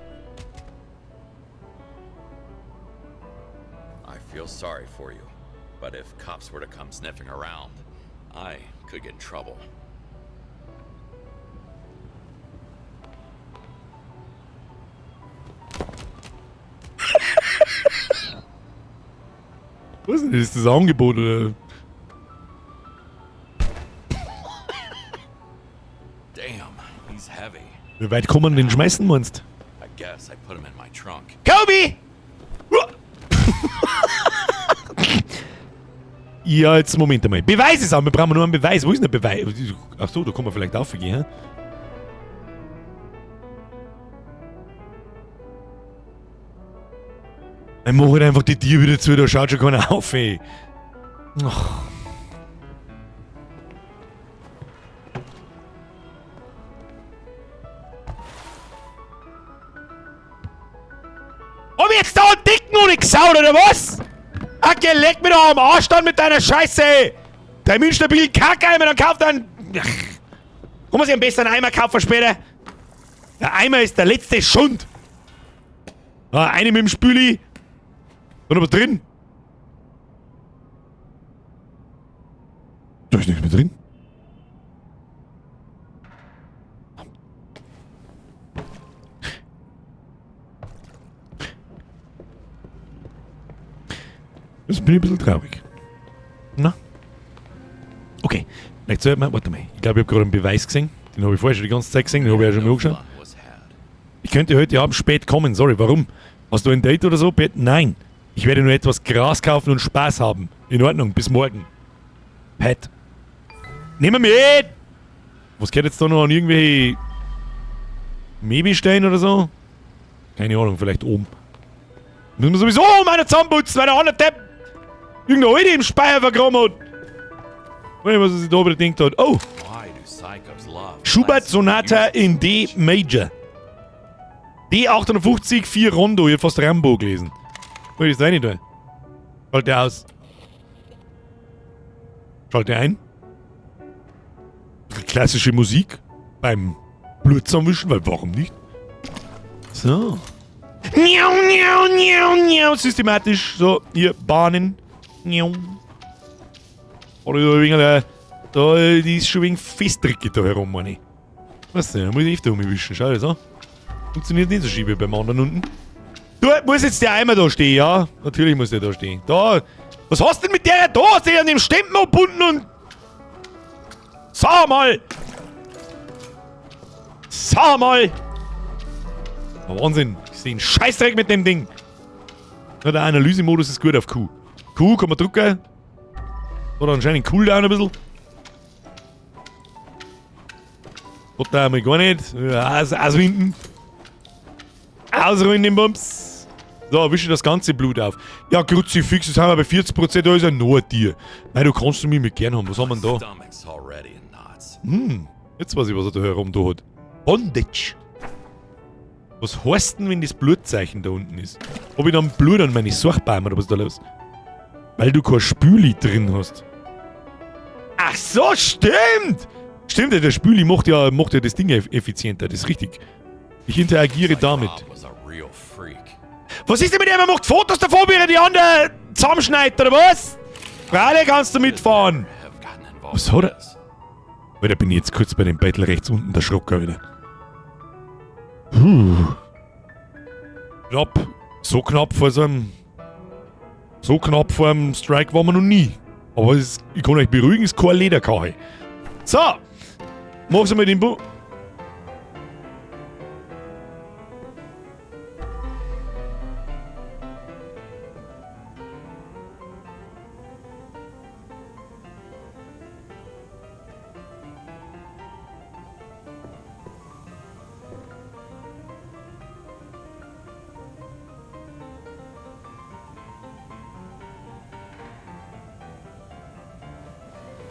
I feel sorry for you, but if cops were to come sniffing around, I could get in trouble. Was ist denn das? Ist das Angebot oder? Damn, he's heavy. Wie weit kann man den schmeißen, meinst? I guess I put him in my trunk. Kobe! Ja, jetzt Moment einmal. Beweise sammeln, wir brauchen nur einen Beweis. Wo ist denn der Beweis? Ach so, da kann man vielleicht aufgehen, hä? Ich mach halt einfach die Tür wieder zu, da schaut schon keiner auf, ey. Ach. Hab ich jetzt da einen dicken ohne gesaut, oder was? Ach, geh, leck mir doch am Arsch dann mit deiner Scheiße, ey. Dein instabilen Kackeimer, dann kauft einen... Ach. Kann man sich am besten einen Eimer kaufen später? Der Eimer ist der letzte Schund. Ah, eine mit dem Spüli. Und aber drin. Da ist nichts mehr drin. Jetzt bin ich ein bisschen traurig. Na? Okay. Vielleicht sollte man... Warte mal. Ich glaube, ich hab gerade einen Beweis gesehen. Den hab ich vorher schon die ganze Zeit gesehen. Den hab ich auch schon mal angeschaut. Ich könnte heute Abend spät kommen. Sorry, warum? Hast du ein Date oder so, Bett? Nein. Ich werde nur etwas Gras kaufen und Spaß haben. In Ordnung, bis morgen. Pat. Nehmen wir mit! Was geht jetzt da noch an irgendwelche Möbelsteine oder so? Keine Ahnung, vielleicht oben. Müssen wir sowieso oben einer zusammenputzen, weil der andere Depp irgendeine Alte im Speicher vergraben hat. Weiß nicht, was er sich da wieder gedacht hat. Oh! Schubert Sonata in D Major. D58, 4 Rondo. Ich hab fast Rambo gelesen. Wo ist das rein da? Schalte aus. Schalte ein. Klassische Musik beim Blut zusammenwischen, weil warum nicht? So. Miau, miau, miau, miau. Systematisch. So, hier, Bahnen. Miau. Oder da ein wenig, da, die ist schon ein wenig festdrückig da herum, meine ich. Was denn? Da muss ich öfter umwischen. Schau das an. Funktioniert nicht so schief wie beim anderen unten. Du, muss jetzt der Eimer da stehen, ja? Natürlich muss der da stehen. Da. Was hast du denn mit der da? Hast du die an dem Stempel gebunden und... Sag mal! Sag mal! Oh, Wahnsinn. Ich seh einen Scheißdreck mit dem Ding. Na, der Analysemodus ist gut auf Q. Q kann man drücken. Oder anscheinend Cooldown ein bisschen. Hat da einmal gar nicht. Ja, auswinden. Ausruhen den Bums. So, wische das ganze Blut auf. Ja, Kruzifix, jetzt haben wir bei 40%, da ist ja noch ein Tier. Nein, du kannst mich mit gern haben. Was haben wir denn da? Stomach's already in knots. Jetzt weiß ich, was er da herum da hat. Bondage. Was heißt denn, wenn das Blutzeichen da unten ist? Hab ich dann Blut an meine Suchbäume oder was ist da los? Weil du kein Spüli drin hast. Ach so, stimmt! Stimmt, der Spüli macht ja das Ding effizienter, das ist richtig. Ich interagiere Like damit. Rob was a real freak. Was ist denn mit dem? Er macht Fotos davon, wie er die anderen zusammenschneidet, oder was? Freilich kannst du mitfahren. Have gotten involved Was hat er? in this. Alter, bin ich jetzt kurz bei dem Battle rechts unten der Schrocker wieder. Puh. Knapp. So knapp vor so einem... So knapp vor einem Strike waren wir noch nie. Aber ich kann euch beruhigen, es ist kein Lederkache. So. Mach's mal den Bu...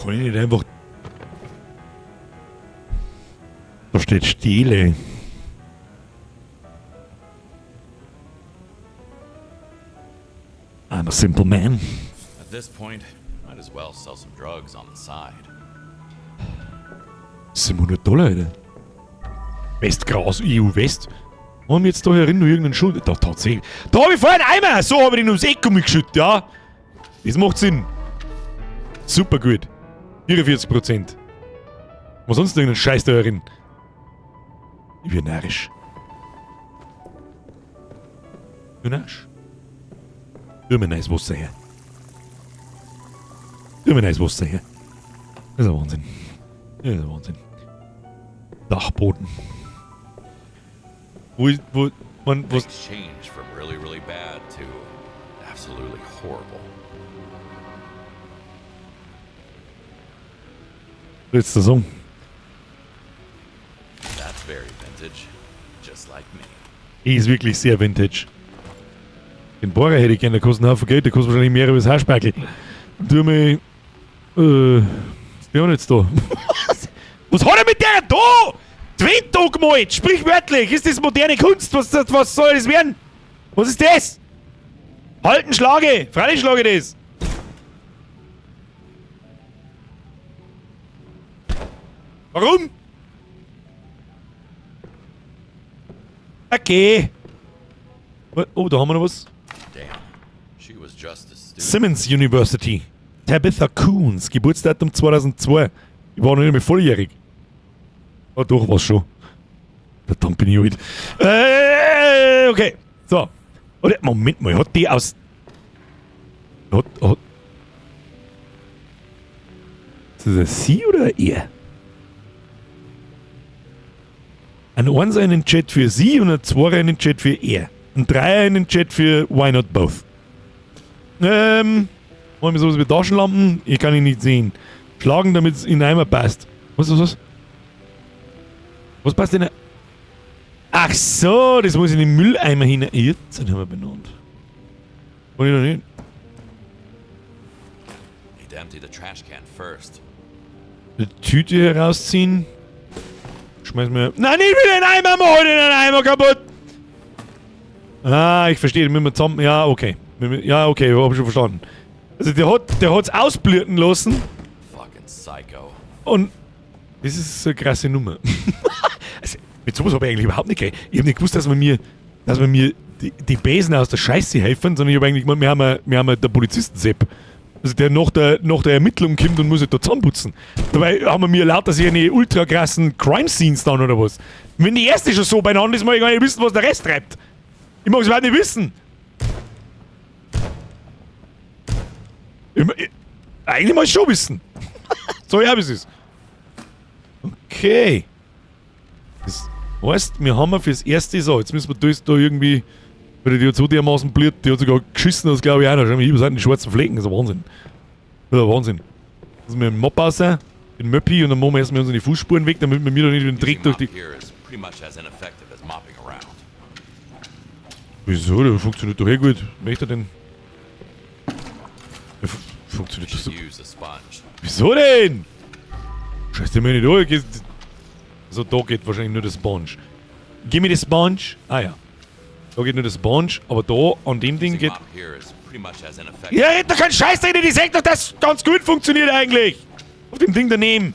Kann ich nicht einfach... Da steht Stele. I'm a simple man. At this point, might as well sell some drugs on the side. 700 Dollar, Alter. Westgras, EU West. Haben wir jetzt da herin noch irgendeinen Schuld? Da, tatsächlich. Da hab ich vorhin einen Eimer! So hab ich den ums Eck umgeschüttet, ja. Das macht Sinn. Super gut. 44%. Was sonst irgendeinen Scheiß da herin? Ich bin narrisch. Ich bin narrisch. Tu mir neues Wasser her. Tu mir neues Wasser her. Das ist ein Wahnsinn. Das ist ein Wahnsinn. Dachboden. Wo ist, wo, man, was? Things changed from really, really bad to absolutely horrible. Letzter Song. That's very vintage, just like me. Ist wirklich sehr vintage. Den Bohrer hätte ich gerne, der kostet einen Haufen Geld, der kostet wahrscheinlich mehr als Haarspeichel. Tu mir, was bin ich jetzt da? Was hat er mit der da? Twinto gemalt, sprichwörtlich. Ist das moderne Kunst? Was soll das werden? Was ist das? Halten, schlage! Freilich schlage ich das! Warum? Okay. Oh, da haben wir noch was. Damn, she was just a student. Simmons University. Tabitha Coons, Geburtsdatum 2002. Ich war noch nicht mehr volljährig. Oh, doch, war's schon. Verdammt, bin ich alt. Okay. So. Oder, Moment mal, hat die aus... Hat, hat... Ist das ein Sie oder ein Er? Ein Einser in den Chat für sie und ein Zweier in den Chat für er. Ein Dreier in den Chat für why not both. Wollen wir sowas wie Taschenlampen? Ich kann ihn nicht sehen. Schlagen, damit es in den Eimer passt. Was, was, was? Was passt denn? Ach so, das muss in den Mülleimer hinein. Jetzt haben wir benannt. Wollte ich noch nicht. Need to empty the trash can first. Eine Tüte herausziehen. Schmeiß mir. Nein, nicht wieder den Eimer, mach heute den Eimer kaputt! Ah, ich verstehe, den müssen wir zusammen. Ja, okay. Ja, okay, hab ich schon verstanden. Also der hat's ausblüten lassen. Fucking psycho. Und das ist so eine krasse Nummer. Also, mit sowas hab ich eigentlich überhaupt nicht gerechnet. Ich hab nicht gewusst, dass man mir dass wir mir die Besen aus der Scheiße helfen, sondern ich hab eigentlich gemeint, wir haben ja der Polizisten-Sepp. Also der nach der Ermittlung kommt und muss halt da zusammenputzen. Dabei haben wir mir lauter sich eine ultra krassen Crime Scenes dann oder was. Wenn die erste schon so beieinander ist, mag ich gar nicht wissen, was der Rest treibt. Ich mag's überhaupt nicht wissen. Eigentlich muss ich schon wissen. So, ja, wie es ist. Okay. Das heißt, wir haben ja fürs Erste so, jetzt müssen wir das da irgendwie, weil die hat so dermaßen bliert, die hat sogar geschissen, das glaube ich auch noch. Schau mal, hier sind die schwarzen Flecken, das ist ein Wahnsinn. Das ist ein Wahnsinn. Müssen wir den Mopp raus, den Möppi, und dann machen wir erstmal unsere Fußspuren weg, damit wir mir da nicht den Dreck durch die... Wieso? Der funktioniert doch eh gut. Möchte er denn? Der funktioniert doch so. Wieso denn? Scheiß dir mir nicht an. So, da geht wahrscheinlich nur der Sponge. Gib mir die Sponge. Ah ja. Da geht nur der Sponge, aber da an dem Ding geht... Ja, red doch keinen Scheiß drin, die sagt doch, dass ganz gut funktioniert eigentlich. Auf dem Ding daneben.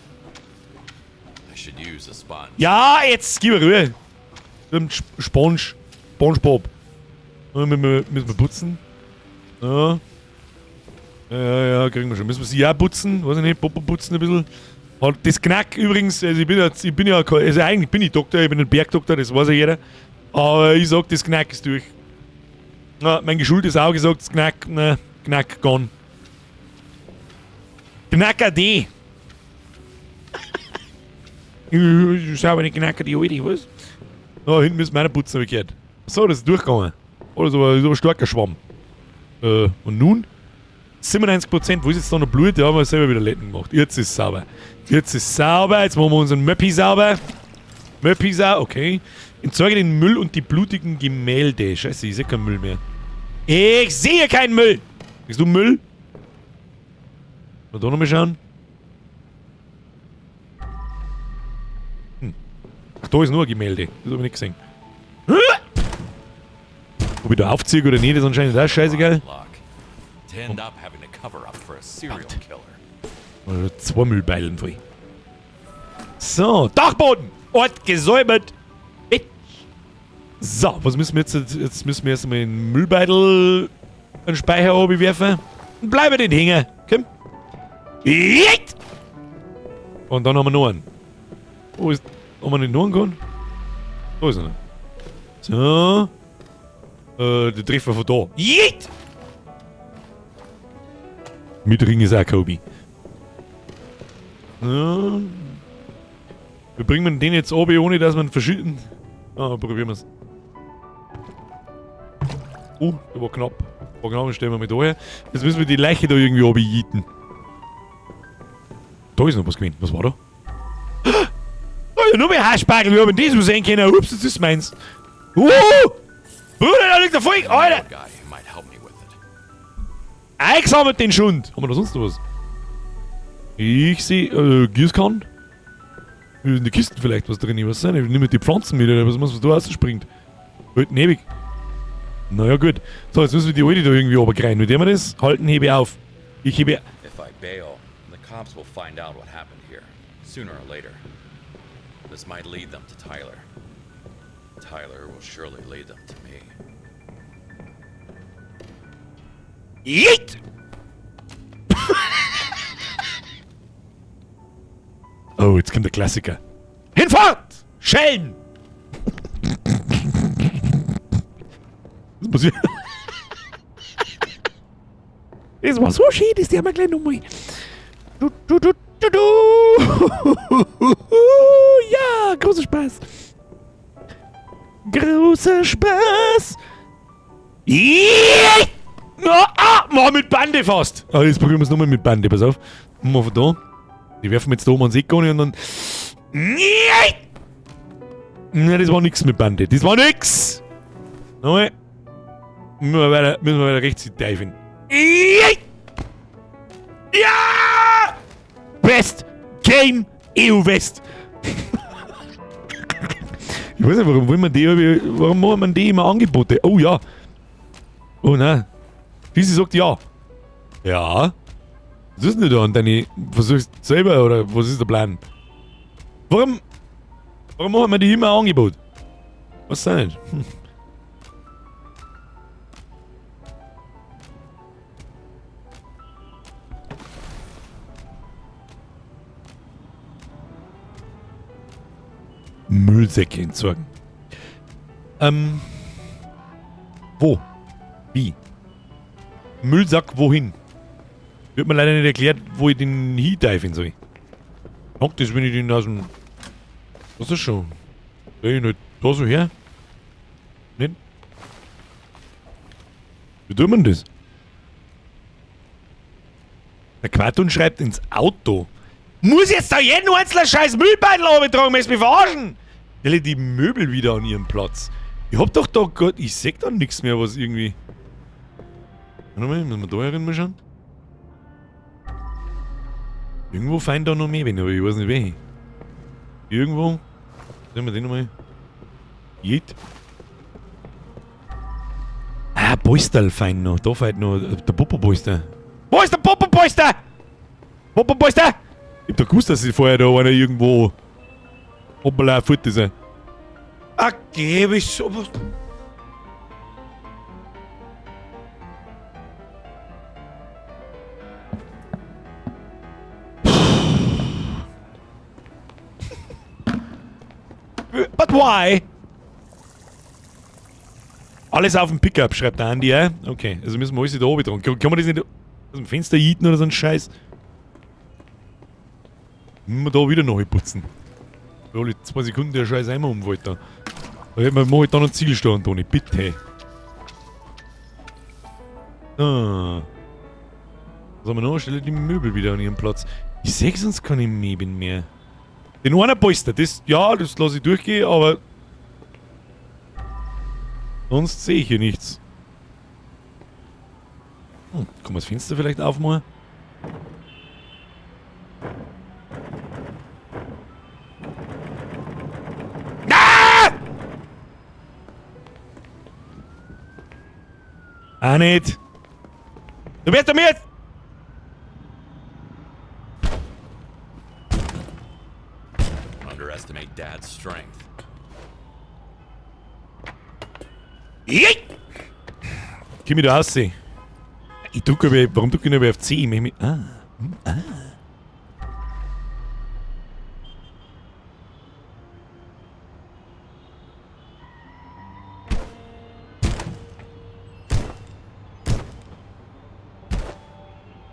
Ja, jetzt gib mir Ruhe. Sponge. SpongeBob. Müssen wir putzen. Ja. Ja, ja, kriegen wir schon. Müssen wir sie auch putzen? Weiß ich nicht, Popo putzen ein bisschen. Hat das Knack übrigens, also ich bin ja, ich bin ja, also eigentlich bin ich Doktor, ich bin ein Bergdoktor, das weiß ja jeder. Aber ich sag, das Knack ist durch. Na, mein geschultes Auge sagt, das Knack, na, Knack gone. Knack AD. Ich schau eine Knack die alte, was? Da hinten müssen wir auch noch putzen, hab ich gehört. So, das ist durchgegangen. Oh, das ist aber starker Schwamm. Und nun? 97%, wo ist jetzt da noch Blut? Ja, haben wir selber wieder Letten gemacht. Jetzt ist es sauber. Jetzt ist es sauber. Jetzt machen wir unseren Möppi sauber. Möppi sauber, okay. Entsorge den Müll und die blutigen Gemälde. Scheiße, ich seh keinen Müll mehr. Ich sehe keinen Müll! Siehst du Müll? Mal da nochmal schauen. Ach, da ist nur ein Gemälde. Das hab ich nicht gesehen. Ob ich da aufziehe oder nicht, ist anscheinend auch scheißegal. Oder 2 Müllbeilen voll. So, Dachboden! Ort gesäubert! Bitch. So, was müssen wir jetzt? Jetzt müssen wir erstmal den Müllbeutel in den Speicher werfen. Und bleiben den hängen. Komm. Jeet! Und dann haben wir noch einen. Wo ist. Haben wir nicht noch einen gehabt? Da ist einer. So. Der Treffer von da. Jeet! Mit Ring ist auch Kobe. Ja. Wir bringen den jetzt oben, ohne dass wir ihn verschütten. Ah, probieren wir's. Der war knapp. War knapp, stellen wir mal da her. Jetzt müssen wir die Leiche da irgendwie oben jieten. Da ist noch was gewesen. Was war da? Da ist ja nur mehr Haarspargel. Wir haben das was sehen können. Ups, das ist meins. Bruder, da liegt der Volk. Alter! Eingesammelt den Schund! Haben wir da sonst noch was? Ich seh Gießkannen. In der Kiste vielleicht was drin, ich weiß nicht. Ich nehme die Pflanzen mit, oder was, was da rausspringt. Halt ewig. Naja, gut. So, jetzt müssen wir die alte da irgendwie runterkriegen. Wie tun wir das? Halten, hebe auf. Ich hebe. If I bail, the cops will find out what happened here. Sooner or later. This might lead them to Tyler. Tyler will surely lead them to me. Yeet! Oh, jetzt kommt der Klassiker. Hinfort! Schellen! Das muss ich. Das war so schön, das haben wir gleich nochmal. Du, du, du, du, du. Ja, großer Spaß. Großer Spaß. Yeah! Na, ah, mal mit Bande fast. Ah, jetzt probieren wir es nochmal mit Bande, pass auf. Machen wir von da. Die werfen wir jetzt da oben ans Eck und dann. Nein, das war nix mit Bande. Das war nix! Nochmal. Müssen wir weiter rechts teifen. Ja! Best Game EU West! Ich weiß nicht, warum wollen wir die, warum machen wir die immer Angebote? Oh ja! Oh nein. Diese sagt ja. Ja. Was ist denn da an deine. Versuchst du selber oder was ist der Plan? Warum. Warum machen wir die immer ein Angebot? Was denn? Müllsäcke entsorgen. Wo? Wie? Müllsack wohin? Wird mir leider nicht erklärt, wo ich den hinteifen soll. Mag das, wenn ich den aus dem... Was ist schon? Stell ich nicht da so her? Nicht? Wie tut man das? Der Quartun schreibt ins Auto. Muss jetzt da jeden einzelnen scheiß Müllbeutel runtertragen, willst du mich verarschen? Stelle die Möbel wieder an ihren Platz. Ich hab doch da grad, ich seh da nix mehr, was irgendwie... Warte mal, müssen wir da herin mal schauen? Irgendwo fein da noch mehr, wenn, aber ich weiß nicht welche. Irgendwo. Sehen wir den nochmal. Jeet. Ah, Polsterl fein noch. Da fehlt noch der Popo-Polster. Wo ist der Popo-Polster? Popo-Polster! Ich hab doch gewusst, dass ich vorher da einer irgendwo... Hoppala, fort ist er. Ah, geh, wieso? Was? But why? Alles auf dem Pickup, schreibt der Andi, ja? Okay, also müssen wir alles da oben dran. Kann man das nicht aus dem Fenster jieten oder so ein Scheiß? Müssen wir da wieder neu putzen. Alle 2 Sekunden der Scheiß einmal umfällt da. Da hätten wir mal dann einen Ziegelstein, Toni, bitte. Ah. Was haben wir noch? Stelle die Möbel wieder an ihren Platz. Ich seh sonst keine Möbel mehr. Den einen Polster, das, ja, das lasse ich durchgehen, aber sonst sehe ich hier nichts. Kann man das Fenster vielleicht aufmachen? Ah! Auch nicht. Du wirst doch mir jetzt... Underestimate Dad's strength. Jei! Komm ich da raus? Ich drücke aber, warum drücke ich nicht auf C? Ich möchte mich, ah, ah.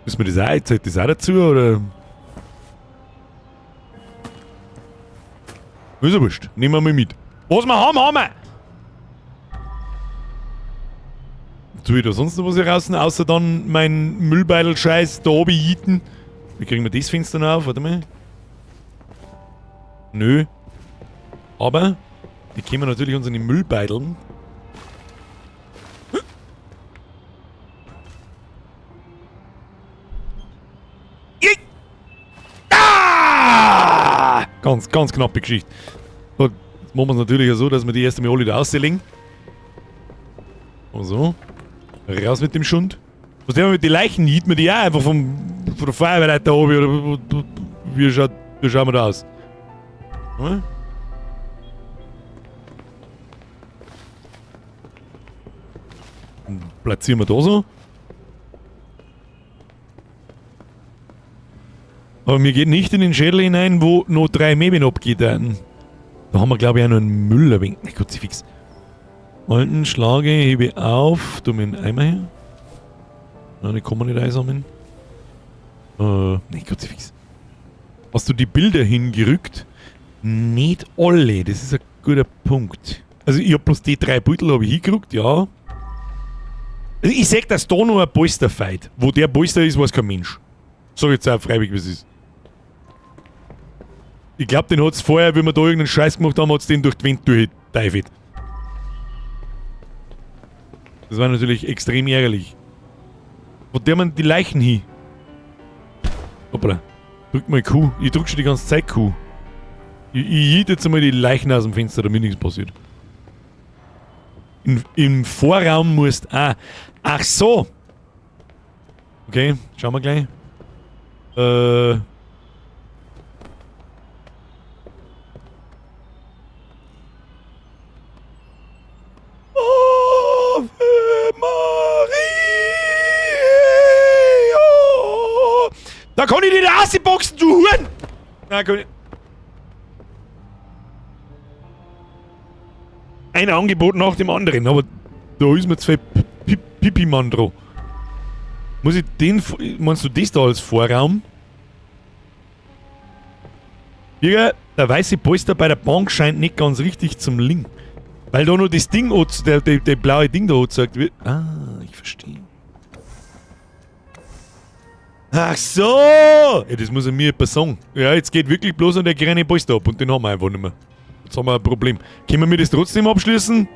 Müssen wir das auch, zählt das auch dazu, oder? Ist ja wurscht. Nehmen wir mal mit. Was wir haben, haben wir! Tue ich da sonst noch was hier raus, außer dann mein Müllbeutel-Scheiß da oben jieten? Wie kriegen wir das Fenster noch auf? Warte mal. Nö. Aber die können wir natürlich unsere Müllbeuteln. Ah! Ganz, ganz knappe Geschichte. So, jetzt machen wir es natürlich auch so, dass wir die erst einmal alle da auslegen. Und so. Raus mit dem Schund. Was denn mit den Leichen? Hielt man die auch einfach von der Feuerwehrleiter oben? Oder wie schauen wir da aus? Hm? Platzieren wir da so. Aber mir geht nicht in den Schädel hinein, wo noch 3 Möbel abgeht. Da haben wir, glaub ich, auch noch einen Müll ein wenig. Na gut, sie fix. Alten Schlage, hebe auf. Tu mir einen Eimer her. Nein, die kann man nicht einsammeln. Nee, Kruzifix. Hast du die Bilder hingerückt? Nicht alle, das ist ein guter Punkt. Also ich hab bloß die 3 Beutel hab ich hingerückt, ja. Also ich seh, dass da noch ein Polster fehlt. Wo der Polster ist, weiß kein Mensch. Sag ich jetzt auch freiwillig, wie es ist. Ich glaub, den hat's vorher, wie wir da irgendeinen Scheiß gemacht haben, hat's den durch die Wand durchgeteufelt. Das war natürlich extrem ärgerlich. Wo der man die Leichen hin? Hoppala. Drück mal Q. Ich drück schon die ganze Zeit Q. Ich jiet jetzt einmal die Leichen aus dem Fenster, damit nichts passiert. Im Vorraum musst... Ah. Ach so! Okay, schauen wir gleich. Ave Maria! Da kann ich nicht rausboxen, du Huren! Na, kann ich. Ein Angebot nach dem anderen, aber da ist mir zu viel Pipi-Mann dran. Muss ich den... Meinst du das da als Vorraum? Birger, der weiße Polster bei der Bank scheint nicht ganz richtig zum Link. Weil da nur das Ding, der blaue Ding da angezeigt wird. Ah, ich verstehe. Ach so! Ja, das muss er mir jemand sagen. Ja, jetzt geht wirklich bloß an der kleine Polster ab und den haben wir einfach nicht mehr. Jetzt haben wir ein Problem. Können wir das trotzdem abschließen?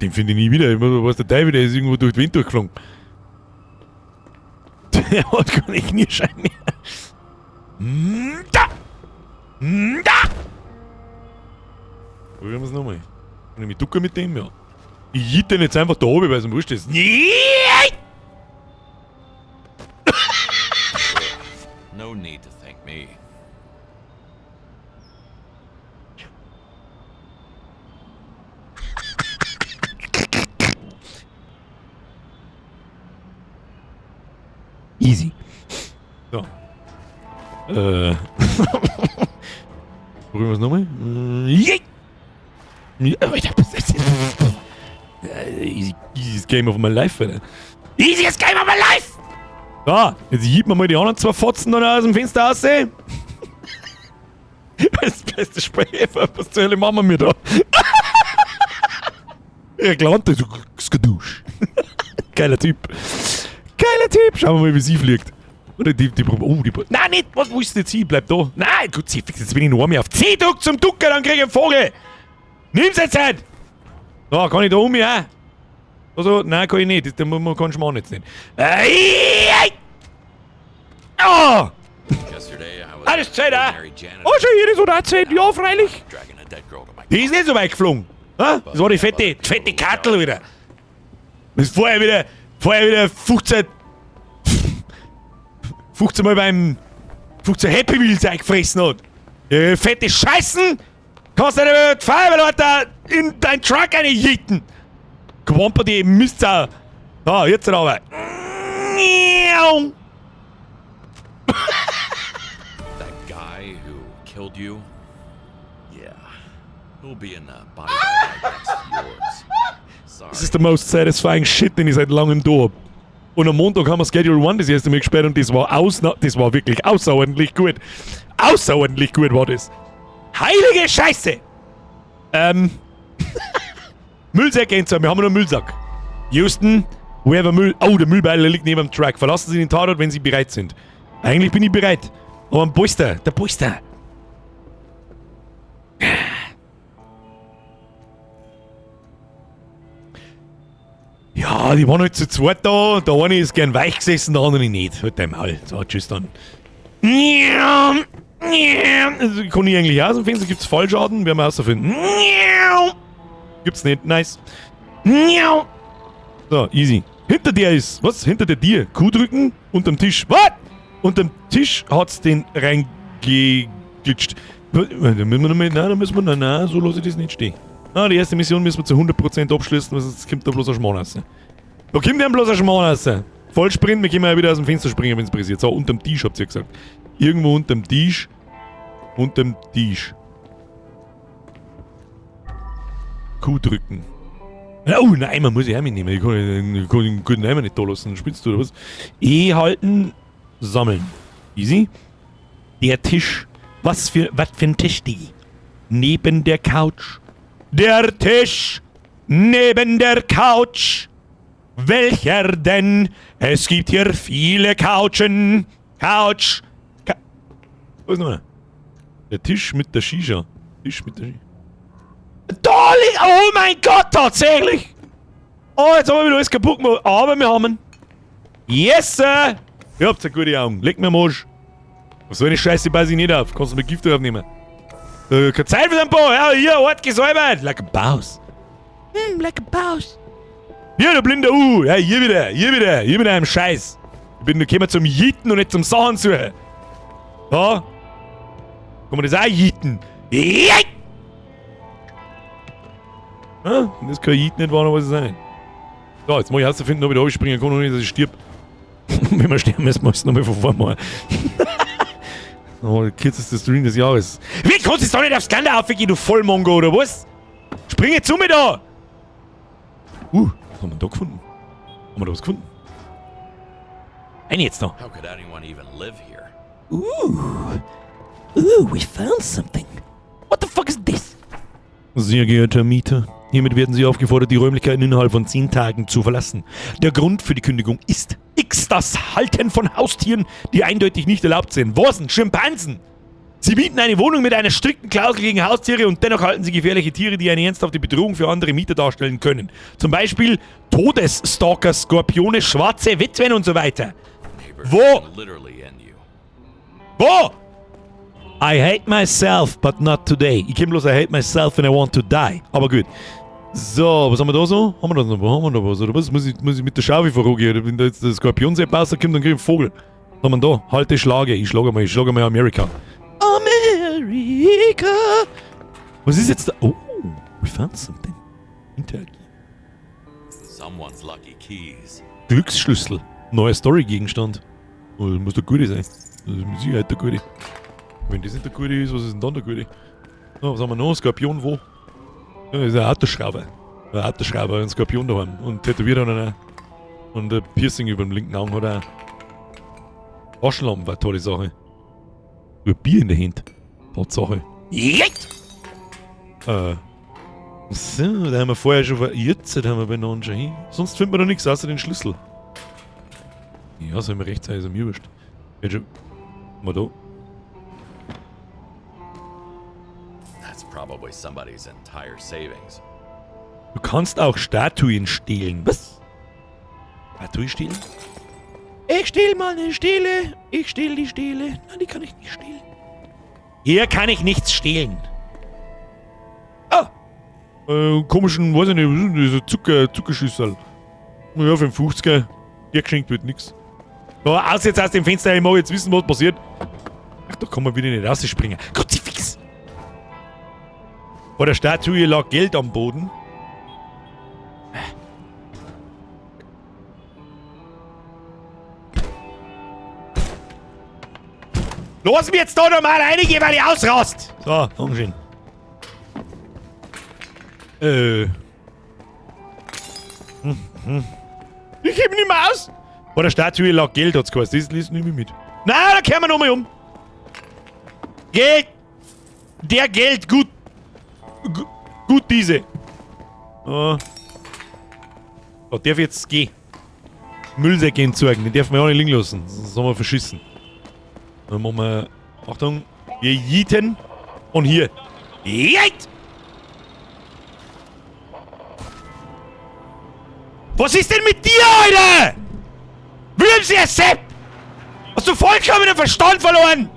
Den finde ich nie wieder. Ich meine, was der Teufel, der ist irgendwo durch den Wind durchgeflogen. Der hat gar nicht Nierschein mehr. Da! Da! Probieren wir es nochmal. Kann ich mich ducken mit dem? Ja. Ich jitt den jetzt einfach da oben, weil es ihm wurscht ist. No need to thank me. Easy. So. Probieren wir es nochmal. Easy, easiest game of my life, Alter. Easiest game of my life! So, jetzt hieben wir mal die anderen zwei Fotzen da aus dem Fenster raus. Das beste Spiel ever. Was zur Hölle machen wir da? Er gelandet, so Skadusch. Geiler Typ. Geiler Typ. Schauen wir mal, wie sie fliegt. Oder die, oh, die, nein, nicht, was, wo ist denn jetzt hin? Bleib da. Nein, gut, sie, jetzt bin ich noch mehr auf C druck zum Ducken, dann krieg ich einen Vogel. Nimm's jetzt halt. So, kann ich da um mich, hä? Also, nein, kann ich nicht. Das, man kann Schmarrn jetzt nicht. Oh! Alles Zeit, ah! Oh, schon jede so da Zeit, ja, freilich. Die ist nicht so weit geflogen. Ha? Das war die fette Kattel wieder. Das ist vorher wieder 15 Mal beim 15 Happy Meals eingefressen hat. Fette Scheißen! Kannst du nicht mehr mit Feuerwehrleute in deinen Truck reinjitten! Quamper die Mistsau! Ah, jetzt aber. That guy who killed you? Yeah. He'll be in the body bag next to yours. Sorry. Das ist der most satisfying shit, den ich seit langem da hab. Und am Montag haben wir Schedule 1 das erste Mal gespielt und das war wirklich außerordentlich gut. Außerordentlich gut war das. Heilige Scheiße! Müllsäcke entsorgen, wir haben nur einen Müllsack. Houston, we have a Müll. Oh, der Müllbeiler liegt neben dem Truck. Verlassen Sie den Tatort, wenn Sie bereit sind. Eigentlich bin ich bereit. Aber ein Polster, der Polster. Ja, die waren halt zu zweit da. Der eine ist gern weich gesessen, der andere nicht. Halt dein Maul. So, tschüss dann. Also, kann ich eigentlich aus dem Fenster? Gibt's Fallschaden? Werden wir rausfinden. Gibt's nicht. Nice. So, easy. Hinter dir ist... Was? Hinter der dir? Q drücken? Unterm Tisch. Was? Unterm Tisch hat's den reingeglitscht. Da müssen wir noch mal, nein, da müssen wir, nein, nein, so lasse ich das nicht stehen. Ah, die erste Mission müssen wir zu 100% abschließen, weil sonst kommt da bloß ein Schmarrn raus. Da kommt ja bloß ein Schmarrn raus. Vollsprint, wir können ja wieder aus dem Fenster springen, wenn's pressiert. So, unterm Tisch, habt ihr gesagt. Irgendwo unterm Tisch. Unterm Tisch. Q drücken. Oh, einen Eimer muss ich auch mitnehmen. Ich kann den guten Eimer nicht da lassen. Spinnst du oder was? E halten, sammeln. Easy. Der Tisch. Was für ein Tisch, Digi? Neben der Couch. Der Tisch neben der Couch. Welcher denn? Es gibt hier viele Couchen. Couch. Wo ist noch einer? Der Tisch mit der Shisha. Tisch mit der Shisha. Da liegt... Oh mein Gott, tatsächlich! Oh, jetzt haben wir wieder alles kaputt gemacht. Aber wir haben ihn. Yes, Sir! Ihr habt ja gute Augen. Leck mir am Arsch. Auf so eine Scheiße passe ich nicht auf. Kannst du mir Gift draufnehmen. Keine Zeit für den Bau. Ja, hier, Ort gesäubert. Like a boss. Like a boss. Hier, du blinder U. Ja, hier wieder, hier wieder, hier mit einem Scheiß. Ich bin gekommen zum Jitten und nicht zum Sachen suchen. Da. Kann man das auch jitten? Jeit! Ah, wenn das kein Jitten nicht war, dann weiß ich es auch nicht. So, jetzt muss ich herausfinden, ob ich da springen kann oder nicht, dass ich stirb. Wenn wir sterben müssen, muss ich es nochmal von vorne machen. Oh, der kürzeste Stream des Jahres. Wie kannst du jetzt doch nicht aufs Gelände aufgehen, du Vollmongo, oder was? Spring jetzt um da! Was haben wir da gefunden? Haben wir da was gefunden? Ein jetzt noch. How could anyone even live here? Ooh, we found something. What the fuck is this? Sehr geehrter Mieter, hiermit werden Sie aufgefordert, die Räumlichkeiten innerhalb von 10 Tagen zu verlassen. Der Grund für die Kündigung ist X, das Halten von Haustieren, die eindeutig nicht erlaubt sind. Was denn? Schimpansen! Sie mieten eine Wohnung mit einer strikten Klausel gegen Haustiere und dennoch halten sie gefährliche Tiere, die eine ernsthafte Bedrohung für andere Mieter darstellen können. Zum Beispiel Todesstalker, Skorpione, schwarze Witwen und so weiter. Neighbors Wo? can literally end you. Wo? I hate myself, but not today. Ich kenn bloß I hate myself and I want to die. Aber gut. So, was haben wir da so? Haben wir da noch, haben wir da was? Oder was? Muss ich mit der Schaufel vorangehen? Wenn da jetzt der Skorpionsepp rauskommt, dann krieg ich einen Vogel. Was haben wir da? Halte Schlage. Ich schlage mal Amerika. Amerika! Was ist jetzt da? Oh, we found something. Interagieren. Someone's lucky keys. Glücksschlüssel. Neuer Story-Gegenstand. Oh, das muss der Gute sein. Das ist mit Sicherheit der Gute. Wenn das nicht der Gute ist, was ist denn dann der Gute? So, was haben wir noch? Skorpion wo? Ja, das ist ein Autoschrauber. Ein Autoschrauber, ein Skorpion daheim. Und tätowiert hat er auch. Und ein Piercing über dem linken Auge hat er auch. Taschenlampe war eine tolle Sache. Ein Bier in der Hand. Tatsache. Jetzt! So, da haben wir vorher schon jetzt haben wir beieinander schon hin. Sonst findet man da nichts außer den Schlüssel. Ja, soll mir recht sein, ist mir wurscht. Jetzt schon. Mal da. That's probably somebody's entire savings. Du kannst auch Statuen stehlen. Was? Statue stehlen? Ich stehl mal eine Stele. Ich stehl die Stele. Nein, die kann ich nicht stehlen. Hier kann ich nichts stehlen. Ah! Komischen, weiß ich nicht, was ist denn dieser Zuckerschüssel? Ja, für den 50er. Dir geschenkt wird nix. So, aus jetzt aus dem Fenster, ich mag jetzt wissen, was passiert. Ach, da kann man wieder nicht rausspringen. Kruzifix! Vor der Statue lag Geld am Boden. Lass mich jetzt da nochmal reingehen, weil ich ausrast! So, Dankeschön. Ich geb nicht mehr aus! Vor der Statue lag Geld, hat's geheißen. Das liest nicht mehr mit. Nein, da kehren wir nochmal um. Geld! Der Geld, gut. Gut, diese. Oh. Da darf ich jetzt gehen. Müllsäcke entsorgen, den dürfen wir auch nicht liegen lassen. Sonst haben wir verschissen. Dann machen wir. Achtung, wir jieten. Und hier. Jeit! Was ist denn mit dir, Alter? Würmse, Sepp! Hast du vollkommen den Verstand verloren?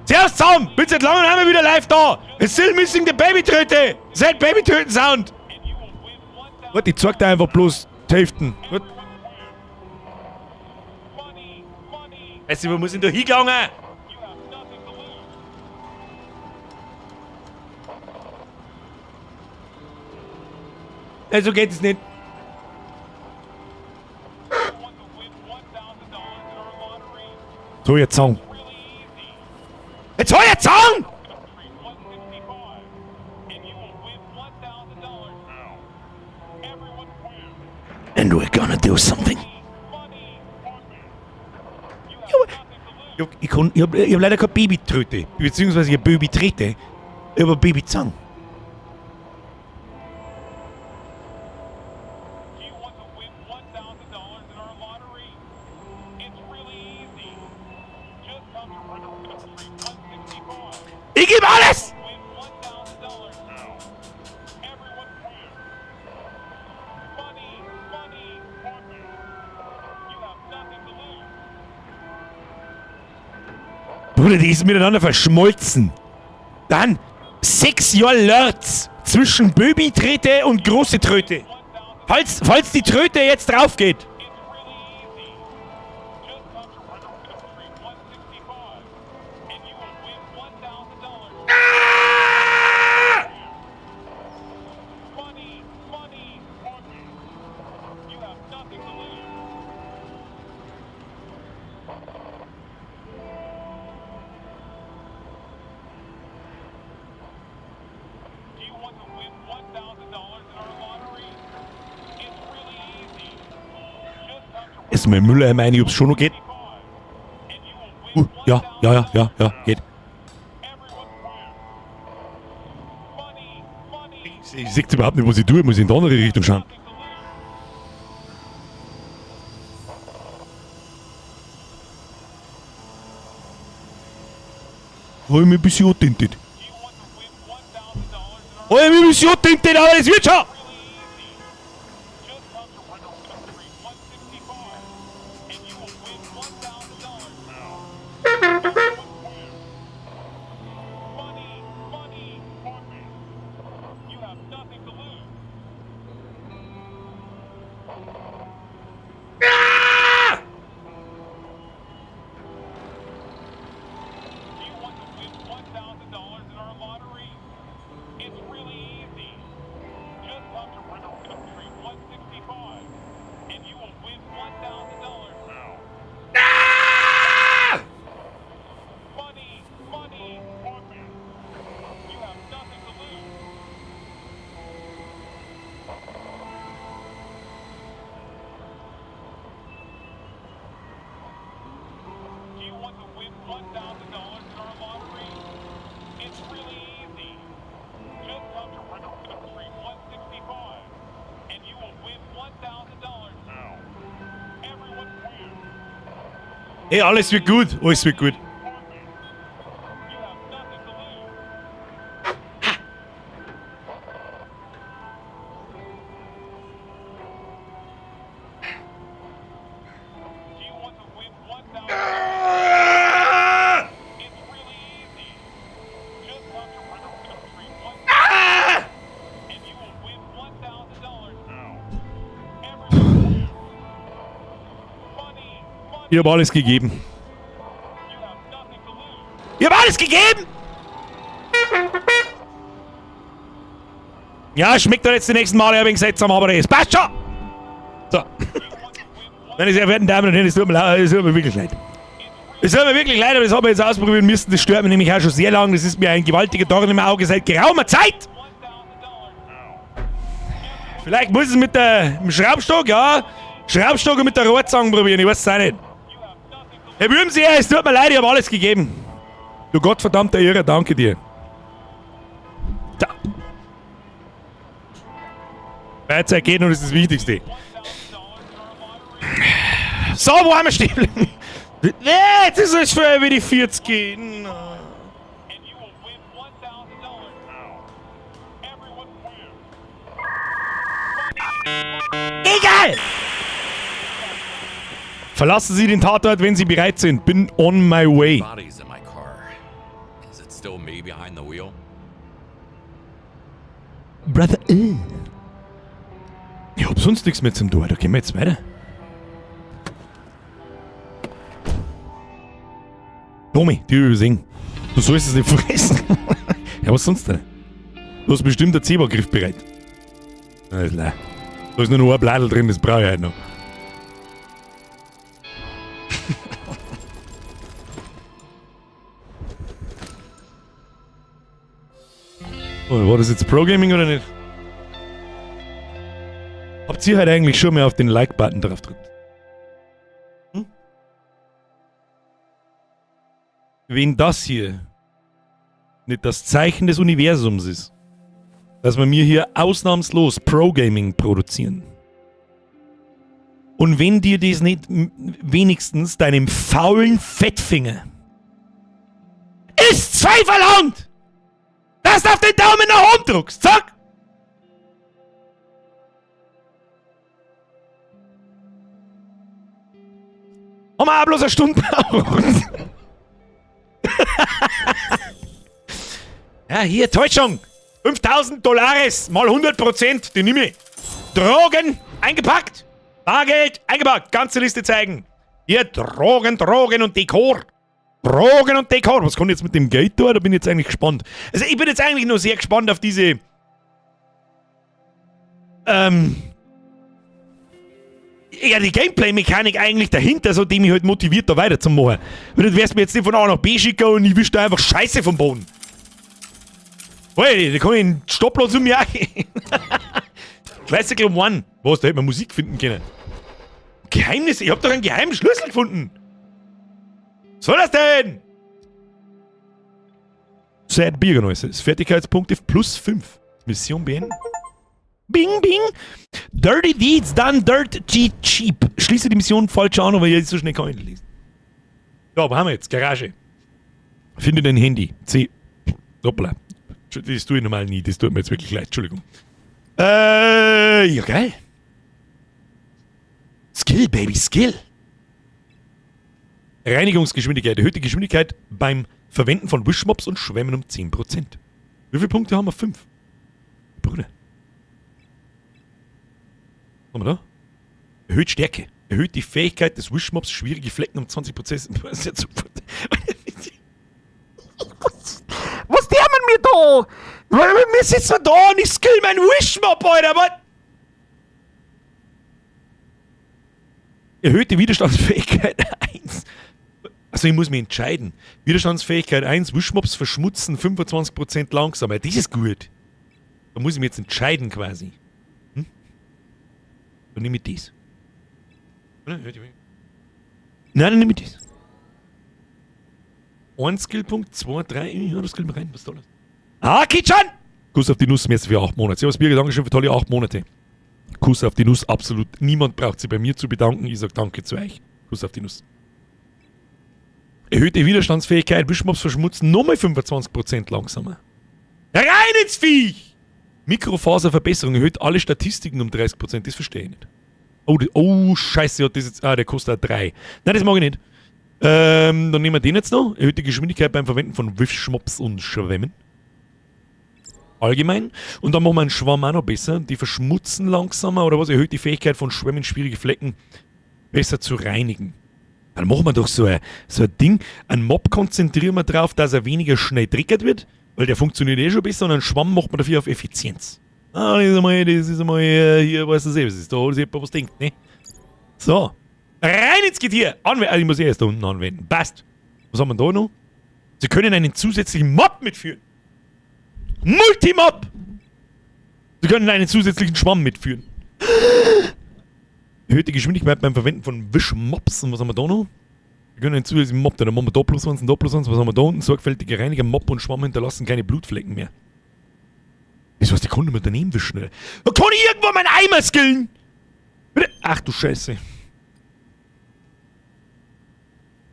Servus zusammen! Bin seit langem einmal wieder live da! It's still missing the Babytröte! Seit Babytröten-Sound! Warte, ich zeig dir einfach bloß die Hälften. Warte. Weißt du, wo muss ich denn da hingegangen? Also geht es nicht. So, jetzt Song. Jetzt hol jetzt Song! And we're gonna do something. Ja, ich kann, ich hab leider keine Babytröte. Beziehungsweise ich hab Babytrete. Ich hab eine Babyzang. Ich geb alles! Bruder, die ist miteinander verschmolzen. Dann 6 Jahre Lörz zwischen Babytrete und große Tröte. Falls die Tröte jetzt drauf geht. Erstmal Müller meine ich, ob's schon noch geht. Ja, ja, ja, ja, ja, geht. Ich sehe überhaupt nicht, was ich tue. Ich muss in die andere Richtung schauen. Hab ich mich ein bisschen angetintet. Hab ich mich ein bisschen angetintet, aber das wird schon! Hey, alles wird gut, alles wird gut. Ich hab alles gegeben. Ich hab alles gegeben! Ja, schmeckt doch jetzt die nächsten Male ein wenig seltsam, aber es passt schon! So. Meine sehr verehrten Damen und Herren, es tut mir leid, es tut mir wirklich leid. Es tut mir wirklich leid, aber das haben wir jetzt ausprobieren müssen. Das stört mich nämlich auch schon sehr lange. Das ist mir ein gewaltiger Dorn im Auge seit geraumer Zeit! Vielleicht muss es mit dem Schraubstock, ja? Schraubstock und mit der Rohrzange probieren, ich weiß es auch nicht. Herr Würmseer, es tut mir leid, ich hab alles gegeben. Du gottverdammter Irrer, danke dir. Da. Freizeit geht noch, das ist das Wichtigste. So, wo haben wir stehen? Nee, jetzt ist es für wie die 40 gehen. Egal! Verlassen Sie den Tatort, wenn Sie bereit sind. Bin on my way. Bodies in my car. Is it still me behind the wheel? Brother. Ich hab sonst nichts mehr zum Tor. Da gehen wir jetzt weiter. Tommy, die übersehen. Du sollst es nicht fressen. Ja, was sonst denn? Du hast bestimmt einen Zebergriff bereit. Na, ist leer. Da ist nur noch ein Bladel drin, das brauche ich halt noch. Oh, war das jetzt Pro-Gaming oder nicht? Habt ihr halt eigentlich schon mal auf den Like-Button drauf gedrückt? Hm? Wenn das hier nicht das Zeichen des Universums ist, dass wir mir hier ausnahmslos Pro-Gaming produzieren. Und wenn dir das nicht wenigstens deinem faulen Fettfinger ist zwei verlangt, dass du auf den Daumen nach oben drückst. Zack! Haben wir auch bloß eine Stunde gebraucht. Ja, hier, Täuschung. 5000 Dollars mal 100%, die nehme ich. Drogen eingepackt. Bargeld eingepackt. Ganze Liste zeigen. Hier, Drogen, Drogen und Dekor. Drogen und Dekor. Was kommt jetzt mit dem Geld da? Da bin ich jetzt eigentlich gespannt. Also ich bin jetzt eigentlich nur sehr gespannt auf diese... ja, die Gameplay-Mechanik eigentlich dahinter, so die mich halt motiviert, da weiterzumachen. Weil du wärst mir jetzt nicht von A nach B schicken und ich wisch da einfach Scheiße vom Boden. Hey, da kann ich den Stoppplatz um mich auch. Classical One. Was, da hätte man Musik finden können. Geheimnis, ich hab doch einen geheimen Schlüssel gefunden. Was soll das denn? Sad Biergenäuse. Fertigkeitspunkte plus 5. Mission beenden. Bing, bing. Dirty Deeds done dirt cheap. Schließe die Mission falsch an, aber jetzt so schnell kann ich nicht lesen. Ja, wo haben wir jetzt? Garage. Finde dein Handy. C. Hoppla. Das tue ich normal nie. Das tut mir jetzt wirklich leid. Entschuldigung. Ja, geil. Skill, Baby, Skill. Reinigungsgeschwindigkeit. Erhöht die Geschwindigkeit beim Verwenden von Wischmops und Schwämmen um 10%. Wie viele Punkte haben wir? 5. Bruder. Was haben wir da? Erhöht Stärke. Erhöht die Fähigkeit des Wischmops, schwierige Flecken um 20%. Was ist jetzt Was der mit mir da? Wir sitzen da und ich skill mein Wischmob, Alter. Was? Erhöhte Widerstandsfähigkeit 1. Also ich muss mich entscheiden. Widerstandsfähigkeit 1, Wischmops verschmutzen 25% langsamer. Das ist gut. Da muss ich mich jetzt entscheiden quasi. Hm? Dann nehme ich das. Nein, dann nehme ich das. 1 Skillpunkt, 2, 3, ja, das Skill rein, was soll das? Ah, Kitschan! Kuss auf die Nuss, merci für 8 Monate. Servus Birgit, Dankeschön für tolle 8 Monate. Kuss auf die Nuss, absolut. Niemand braucht sich bei mir zu bedanken. Ich sag danke zu euch. Kuss auf die Nuss. Erhöhte Widerstandsfähigkeit, Wischmops verschmutzen, nochmal 25% langsamer. Rein ins Viech! Mikrofaserverbesserung erhöht alle Statistiken um 30%, das verstehe ich nicht. Oh, oh scheiße, hat das jetzt. Ah, der kostet auch 3. Nein, das mag ich nicht. Dann nehmen wir den jetzt noch. Erhöht die Geschwindigkeit beim Verwenden von Wischmops und Schwämmen. Allgemein. Und dann machen wir einen Schwamm auch noch besser. Die verschmutzen langsamer oder was? Erhöht die Fähigkeit von Schwämmen, schwierige Flecken besser zu reinigen. Dann machen wir doch so ein Ding. Einen Mob konzentrieren wir drauf, dass er weniger schnell triggert wird, weil der funktioniert eh schon besser. Und einen Schwamm macht man dafür auf Effizienz. Ah, das ist einmal hier, weißt du selbst, ist da hat sich jemand was denkt, ne? So. Rein ins Getier! Also ich muss eh erst da unten anwenden. Passt. Was haben wir da noch? Sie können einen zusätzlichen Mob mitführen. Multimob! Sie können einen zusätzlichen Schwamm mitführen. Erhöhte Geschwindigkeit beim Verwenden von Wischmops. Und was haben wir da noch? Wir können einen zusätzlichen Mob, dann machen wir da plus 1 und da plus 1. Was haben wir da unten? Sorgfältige Reiniger, Mob und Schwamm hinterlassen keine Blutflecken mehr. Das was die Kunden mit daneben wischen. Oder? Da kann ich irgendwo meinen Eimer skillen! Bitte? Ach du Scheiße.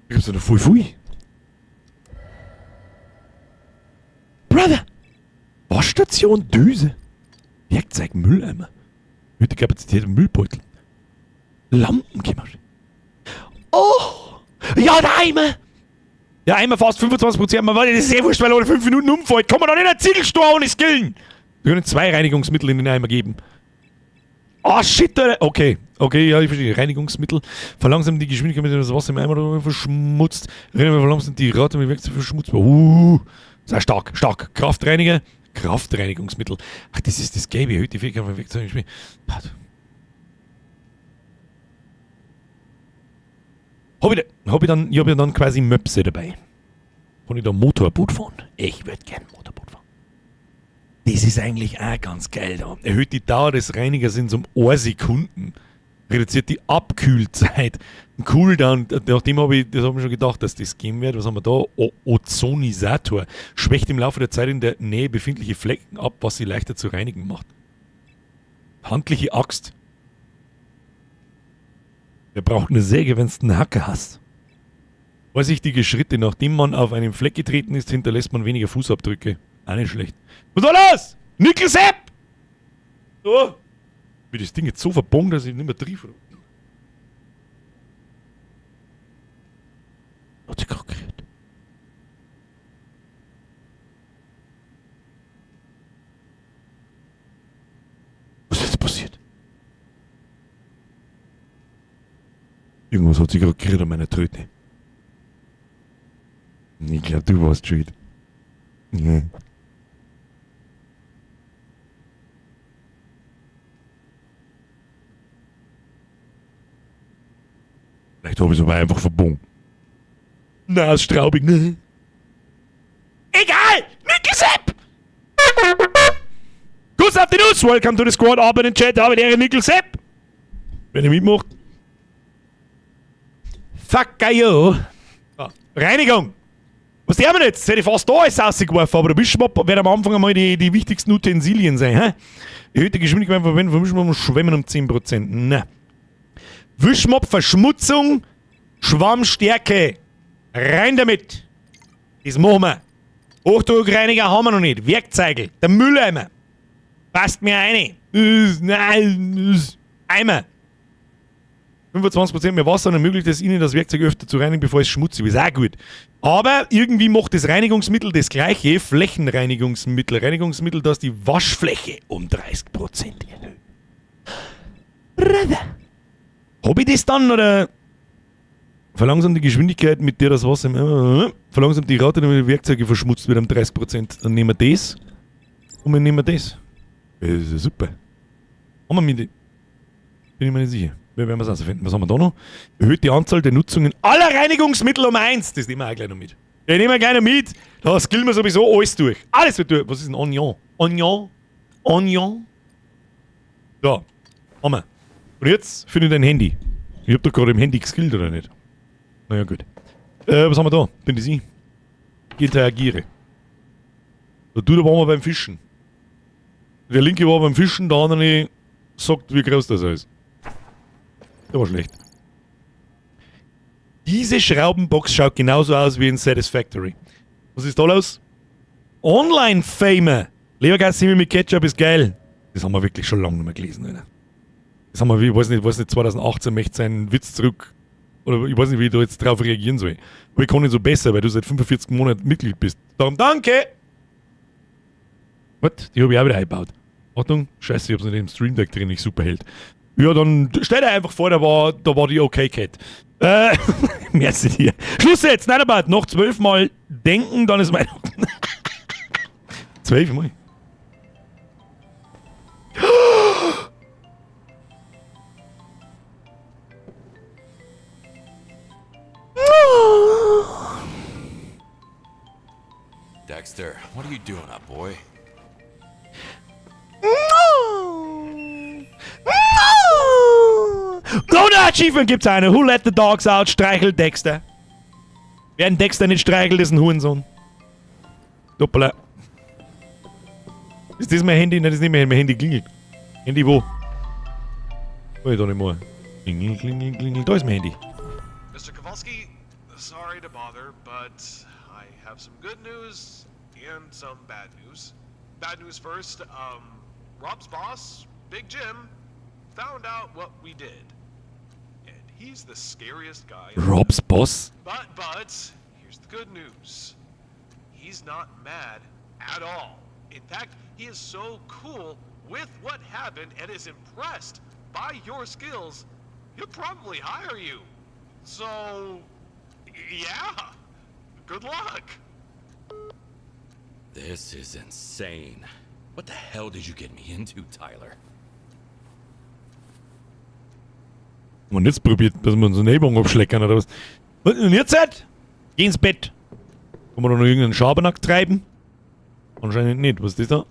Da gibt's doch voll Pfui. Brother! Waschstation, Düse. Werkzeug, Mülleimer. Erhöhte Kapazität und Müllbeutel. Lampenchemie. Oh! Ja, der Eimer! Der Eimer fast 25%. Man weiß, das ist eh wurscht, weil er alle 5 Minuten umfällt. Kann man doch nicht einen Ziegelstein ohne skillen! Wir können 2 Reinigungsmittel in den Eimer geben. Oh shit, Alter. Okay, okay, ja, ich verstehe. Reinigungsmittel. Verlangsamt die Geschwindigkeit, mit dem das Wasser im Eimer verschmutzt. Reinigen verlangsamt die Rate mit Werkzeug verschmutzt. Sehr stark, stark. Kraftreiniger. Kraftreinigungsmittel. Ach, das ist das Gelbe. Erhöht die Fähigkeit von Werkzeug. Hab ich, hab ich dann, ich hab ja dann quasi Möpse dabei. Kann ich da Motorboot fahren? Ich würde gern Motorboot fahren. Das ist eigentlich auch ganz geil da. Erhöht die Dauer des Reinigers um 1 Sekunden. Reduziert die Abkühlzeit. Ein Cooldown, nachdem habe ich, das hab ich schon gedacht, dass das geben wird. Was haben wir da? Ozonisator. Schwächt im Laufe der Zeit in der Nähe befindliche Flecken ab, was sie leichter zu reinigen macht. Handliche Axt. Wer braucht eine Säge, wenn du einen Hacker hast? Vorsichtige Schritte. Nachdem man auf einen Fleck getreten ist, hinterlässt man weniger Fußabdrücke. Auch nicht schlecht. Was soll das? Nickelsepp! So. Wie das Ding jetzt so verbogen, dass ich nicht mehr triff. Hat sich gerade gerührt. Was ist jetzt passiert? Irgendwas hat sich gerade gerührt an meiner Tröte. Ich glaub, du warst schuld. Ja. Vielleicht habe ich es aber einfach verbogen. Na, ist Straubing, ne? Egal! Nickelsepp! Linus, welcome to the squad. Ab in den Chat, aber der Nickel Sepp. Wenn ihr mitmacht. Fuck you. Ah, Reinigung. Was die haben wir jetzt? Das hätte ich fast da alles rausgeworfen, aber der Wischmopp wird am Anfang einmal die wichtigsten Utensilien sein. Hä? Erhöhte Geschwindigkeit beim Verwenden von Wischmopp und Schwämmen um 10%. Na. Wischmopp, Verschmutzung, Schwammstärke. Rein damit. Das machen wir. Hochdruckreiniger haben wir noch nicht. Werkzeuge. Der Mülleimer. Passt mir eine. Nein. Eimer. 25% mehr Wasser und ermöglicht es Ihnen, das Werkzeug öfter zu reinigen, bevor es schmutzig wird. Ist auch gut. Aber irgendwie macht das Reinigungsmittel das gleiche. Flächenreinigungsmittel. Reinigungsmittel, das die Waschfläche um 30% erhöht. Brother. Hab ich das dann oder? Verlangsamt die Geschwindigkeit, mit der das Wasser im, verlangsamt die Rate, damit die Werkzeuge verschmutzt wird um 30%. Dann nehmen wir das. Und wir nehmen das. Das ist ja super. Haben wir mit. Bin ich mir nicht sicher. Wir werden es finden. Was haben wir da noch? Erhöht die Anzahl der Nutzungen aller Reinigungsmittel um 1. Das nehmen wir auch gleich noch mit. Den nehmen wir gleich noch mit. Da skillen wir sowieso alles durch. Alles wird durch. Was ist ein Onion? Onion? Onion? Da. Haben wir. Und jetzt finde ich dein Handy. Ich hab doch gerade im Handy geskillt, oder nicht? Naja, gut. Was haben wir da? Bin das ich? Interagiere. Da, du, da waren wir beim Fischen. Der linke war beim Fischen, der andere sagt, wie groß das ist. Der war schlecht. Diese Schraubenbox schaut genauso aus wie in Satisfactory. Was ist da los? Online-Famer! Leberkässemmel mit Ketchup ist geil. Das haben wir wirklich schon lange nicht mehr gelesen, Alter. Das haben wir, ich weiß nicht, 2018 möchte seinen Witz zurück. Oder ich weiß nicht, wie ich da jetzt drauf reagieren soll. Aber ich kann nicht so besser, weil du seit 45 Monaten Mitglied bist. Darum danke! Was? Die habe ich auch wieder eingebaut. Achtung, scheiße, ich hab's nicht im Stream Deck drin, ich Superheld. Ja, dann stell dir einfach vor, da war die OK Cat. Merci dir. Schluss jetzt, nein, aber noch 12 Mal denken, dann ist Weihnachten. 12 Mal. Dexter, what are you doing up, boy? No! No! No Achievement gibt's eine. Who let the dogs out? Streichel Dexter. Wer einen Dexter nicht streichelt, ist ein Hurensohn. Doppler. Ist das mein Handy? Nein, das ist nicht mein Handy. Mein Handy klingelt. Handy wo? Oh, ich da nicht mehr. Klingel, klingel, klingel. Da ist mein Handy. Mr. Kowalski, sorry to bother, but I have some good news and some bad news. Bad news first, Rob's boss, Big Jim, found out what we did. And he's the scariest guy. Rob's boss? But, here's the good news. He's not mad at all. In fact, he is so cool with what happened and is impressed by your skills, he'll probably hire you. So, yeah, good luck. This is insane. What the hell did you get me into, Tyler? Und jetzt probiert, dass wir uns einen Ellbogen abschleckern oder was? Und jetzt halt? Geh ins Bett. Kann man da noch irgendeinen Schabernack treiben? Anscheinend nicht. Was ist das da?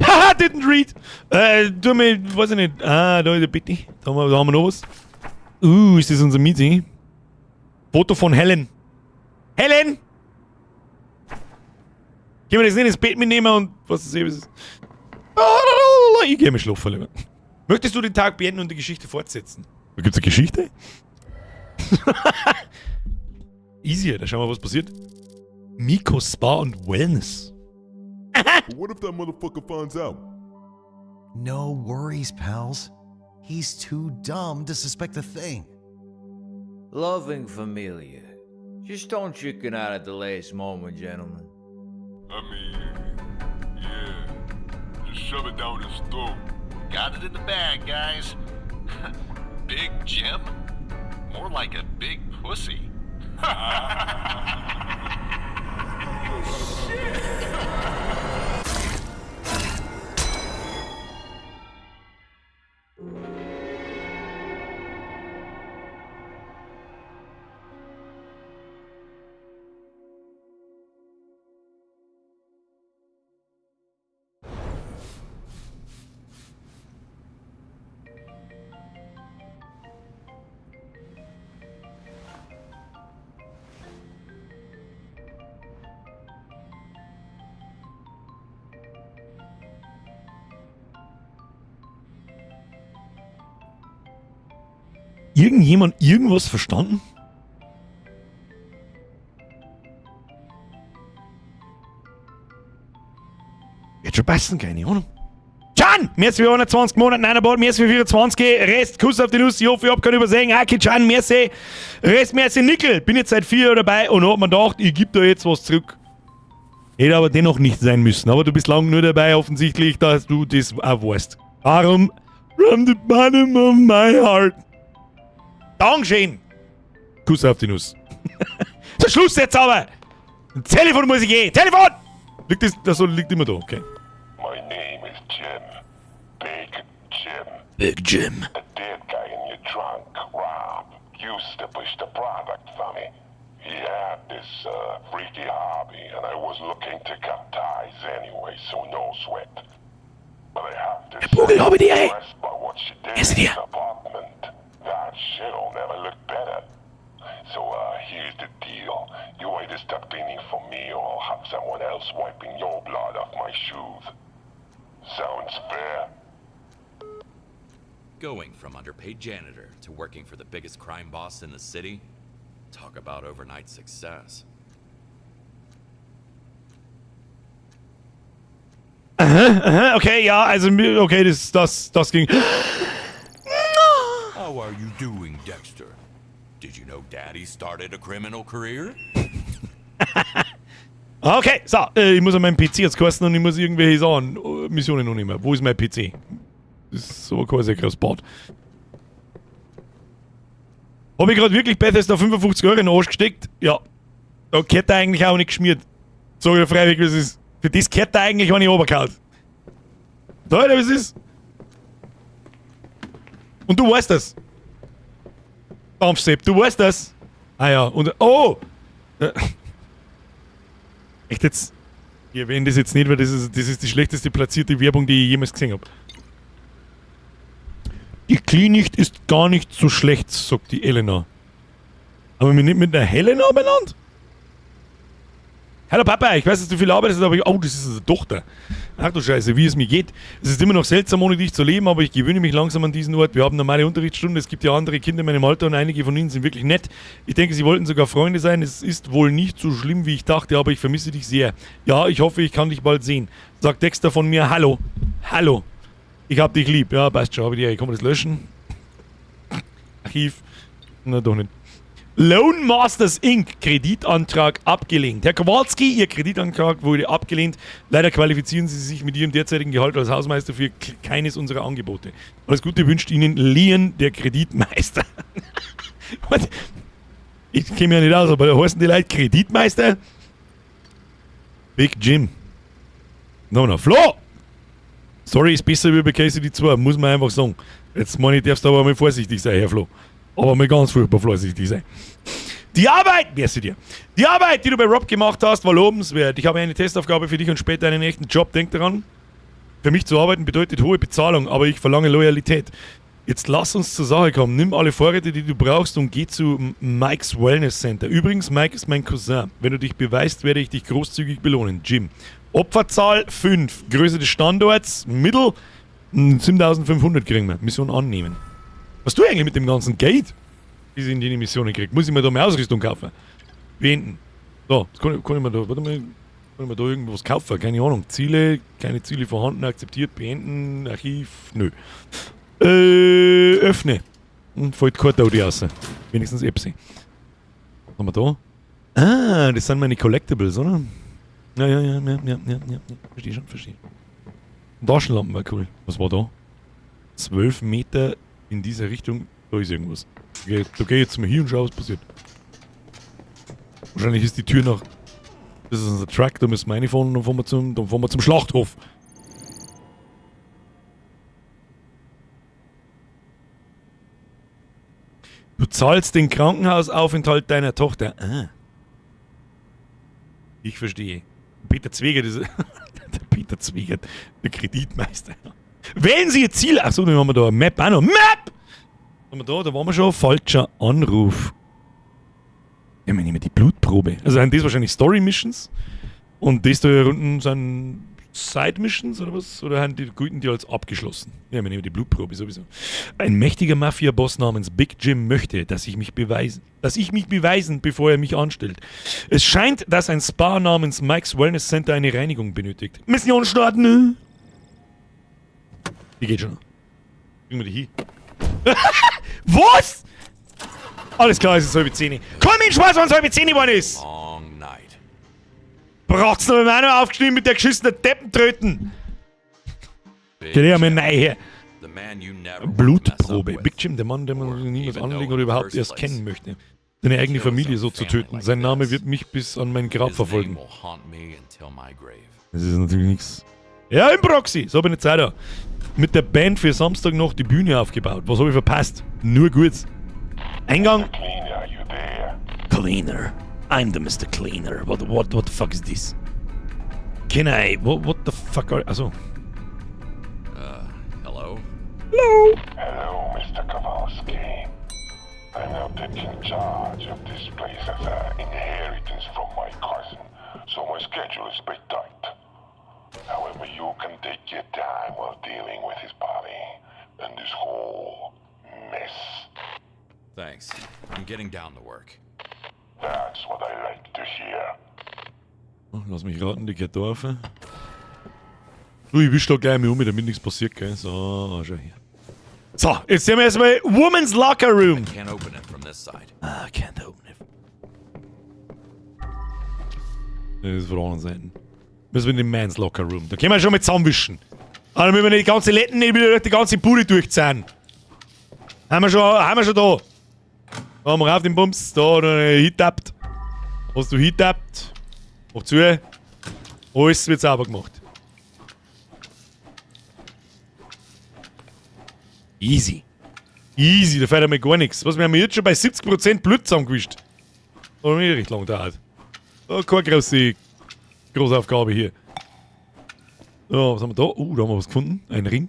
Haha, didn't read! Tu mir, weiß ich nicht. Ah, da ist der Bitte. Da haben wir noch was. Ist das unser Meeting? Foto von Helen. Helen! Können wir das nicht ins Bett mitnehmen und was ist das? Ich geh mir schlafen, lieber. Möchtest du den Tag beenden und die Geschichte fortsetzen? Da gibt's eine Geschichte? Easy, da schauen wir, was passiert. Miko Spa und Wellness. But what if that motherfucker finds out? No worries, pals. He's too dumb to suspect a thing. Loving familia. Just don't chicken out at the last moment, gentlemen. I mean, yeah. Just shove it down his throat. Got it in the bag, guys. Big Jim? More like a big pussy. Irgendjemand irgendwas verstanden? Wird schon passen, keine Ahnung. Can! Merci für 120 Monate, nein, aber merci für 24, Rest, Kuss auf die Nuss, ich hoffe, ich hab keinen übersehen. Aki Can, merci. Rest, merci, Nickel. Bin jetzt seit 4 Jahren dabei und hab mir gedacht, ich geb da jetzt was zurück. Hätte aber dennoch nicht sein müssen. Aber du bist lang nur dabei, offensichtlich, dass du das auch weißt. Darum, from the bottom of my heart. Dankeschön. Kuss auf die Nuss. So, Schluss jetzt aber! Telefon muss ich gehen! Telefon! Liegt das, das so liegt immer da, okay. My name is Jim. Big Jim. Big Jim. The dead guy in your trunk, Rob, used to push the product for me. He had this freaky hobby, and I was looking to cut ties anyway, so no sweat. But I have to Vogel, say, habe die Ehre. impressed by what she did Ist in dir. his apartment. That shit'll never look better. So, here's the deal. You either stop cleaning for me, or I'll have someone else wiping your blood off my shoes. Sounds fair? Going from underpaid janitor to working for the biggest crime boss in the city? Talk about overnight success. Aha, okay, ja, also, okay, das ging. How are you doing, Dexter? Did you know Daddy started a criminal career? Okay, so, ich muss an meinem PC jetzt kosten und ich muss irgendwelche Sachen, Missionen noch nehmen. Wo ist mein PC? Das ist so quasi ein Spot. Hab ich grad wirklich Bethesda 55 Euro in den Arsch gesteckt? Ja. Da gehört er eigentlich auch nicht geschmiert. Sag ich freiwillig, was ist. Für das gehört er eigentlich auch nicht runtergehauen. Da, Alter, was ist? Und du weißt das. Dampfsepp, du weißt das. Ah ja, und. Oh! Echt jetzt? Ich erwähne das jetzt nicht, weil das ist die schlechteste platzierte Werbung, die ich jemals gesehen hab. Die Klinik ist gar nicht so schlecht, sagt die Elena. Aber wir nicht mit einer Helena benannt? Hallo Papa, ich weiß, dass du viel arbeitest, aber ich, oh, das ist unsere Tochter. Ach du Scheiße, wie es mir geht. Es ist immer noch seltsam, ohne dich zu leben, aber ich gewöhne mich langsam an diesen Ort. Wir haben normale Unterrichtsstunden, es gibt ja andere Kinder in meinem Alter und einige von ihnen sind wirklich nett. Ich denke, sie wollten sogar Freunde sein. Es ist wohl nicht so schlimm, wie ich dachte, aber ich vermisse dich sehr. Ja, ich hoffe, ich kann dich bald sehen. Sagt Dexter von mir, hallo. Hallo. Ich hab dich lieb. Ja, passt schon, hab ich dir. Kann man das löschen? Archiv. Na doch nicht. Loan Masters Incorporated. Kreditantrag abgelehnt. Herr Kowalski, Ihr Kreditantrag wurde abgelehnt. Leider qualifizieren Sie sich mit Ihrem derzeitigen Gehalt als Hausmeister für keines unserer Angebote. Alles Gute wünscht Ihnen Leon, der Kreditmeister. What? Ich kenne mich ja nicht aus, aber da heißen die Leute Kreditmeister? Big Jim. No, no. Flo! Sorry, ist besser wie bei KCD 2, muss man einfach sagen. Jetzt meine ich, darfst du aber mal vorsichtig sein, Herr Flo. Aber mal ganz furchtbar vorsichtig sein. Die Arbeit, merci dir. Die Arbeit, die du bei Rob gemacht hast, war lobenswert. Ich habe eine Testaufgabe für dich und später einen echten Job. Denk daran, für mich zu arbeiten bedeutet hohe Bezahlung, aber ich verlange Loyalität. Jetzt lass uns zur Sache kommen. Nimm alle Vorräte, die du brauchst und geh zu Mike's Wellness Center. Übrigens, Mike ist mein Cousin. Wenn du dich beweist, werde ich dich großzügig belohnen. Jim. Opferzahl 5. Größe des Standorts, Mittel, 7500 kriegen wir. Mission annehmen. Was tue ich eigentlich mit dem ganzen Geld, die ich in die Missionen kriege? Muss ich mir da mehr Ausrüstung kaufen? Beenden. So, jetzt kann ich mir da, warte mal, kann ich mir da irgendwas kaufen? Keine Ahnung. Ziele, keine Ziele vorhanden, akzeptiert, beenden, Archiv, nö. Öffne. Und fällt kein Audi raus. Wenigstens Epsi. Was haben wir da? Ah, das sind meine Collectibles, oder? Ja, ja, ja, ja, ja, ja, ja. Verstehe schon, verstehe. Taschenlampen war cool. Was war da? 12 Meter in dieser Richtung. Da ist irgendwas. Okay, da geh ich jetzt mal hier und schau, was passiert. Wahrscheinlich ist die Tür noch... Das ist unser Truck, da müssen wir reinfahren und dann fahren wir zum Schlachthof. Du zahlst den Krankenhausaufenthalt deiner Tochter. Ah. Ich verstehe. Peter Zwegert ist... Der Peter Zwegert, der Kreditmeister. Wählen Sie Ihr Ziel. Achso, dann haben wir da eine Map auch noch. Map! Haben wir da, da waren wir schon. Falscher Anruf. Ja, wir nehmen die Blutprobe. Also sind das wahrscheinlich Story Missions. Und das da hier unten sind Side Missions oder was? Oder haben die guten die als abgeschlossen? Ja, wir nehmen die Blutprobe sowieso. Ein mächtiger Mafia-Boss namens Big Jim möchte, dass ich mich beweisen, dass ich mich beweisen, bevor er mich anstellt. Es scheint, dass ein Spa namens Mike's Wellness Center eine Reinigung benötigt. Mission starten! Die geht schon. Kriegen wir die hin? Was? Alles klar, es ist 9:30. Komm in Spaß, wenn es 9:30 geworden ist! Long night. Bratzen hab ich mir auch noch aufgeschrieben mit der geschissenen Deppentröten. Big Geht ja mal Jim, rein her. the man you never want to mess up Blutprobe. with. Big Jim, der Mann, der man niemals even anlegen know oder in the überhaupt first erst place. kennen möchte. Seine eigene Kill his Familie own so zu family töten. like Sein Name this. wird mich bis an mein Grab His name verfolgen. will haunt me until my grave. Das ist natürlich nichts. Ja, im Proxy. So bin ich Zeit da. Mit der Band für Samstag noch die Bühne aufgebaut. Was habe ich verpasst? Nur gut. Eingang. Cleaner, are you there? Cleaner. I'm the Mr. Cleaner. What the fuck is this? Can I? What the fuck are... Also. Hello? Hello. Hello, Mr. Kowalski. I'm now taking charge of this place as an inheritance from my cousin, so my schedule is a bit tight. However, you can take your time while dealing with his body and this whole mess. Thanks. I'm getting down to work. That's what I like to hear. Oh, lass mich raten, die geht da auf. Du, ich wisch da gleich mal um, damit nichts passiert, gell? So, schau her. So, jetzt sehen wir erstmal Woman's Locker Room. Can't open it from this side. Ah, can't open it. Das ist von der anderen Seite. Müssen wir in den Man's Locker Room. Da können wir schon mal zusammenwischen. Aber dann müssen wir nicht die ganze Letten nicht wieder durch die ganze Bude durchziehen. Haben wir schon da. Da haben wir auf den Bums. Da, da, hitappt. Hast du hitappt? Mach zu. Alles wird sauber gemacht. Easy. Easy, da fällt einmal gar nichts. Was, wir haben jetzt schon bei 70% Blut zusammengewischt. Hat mir recht lang gedauert. Oh, keine große, große Aufgabe hier. So, was haben wir da? Da haben wir was gefunden. Ein Ring.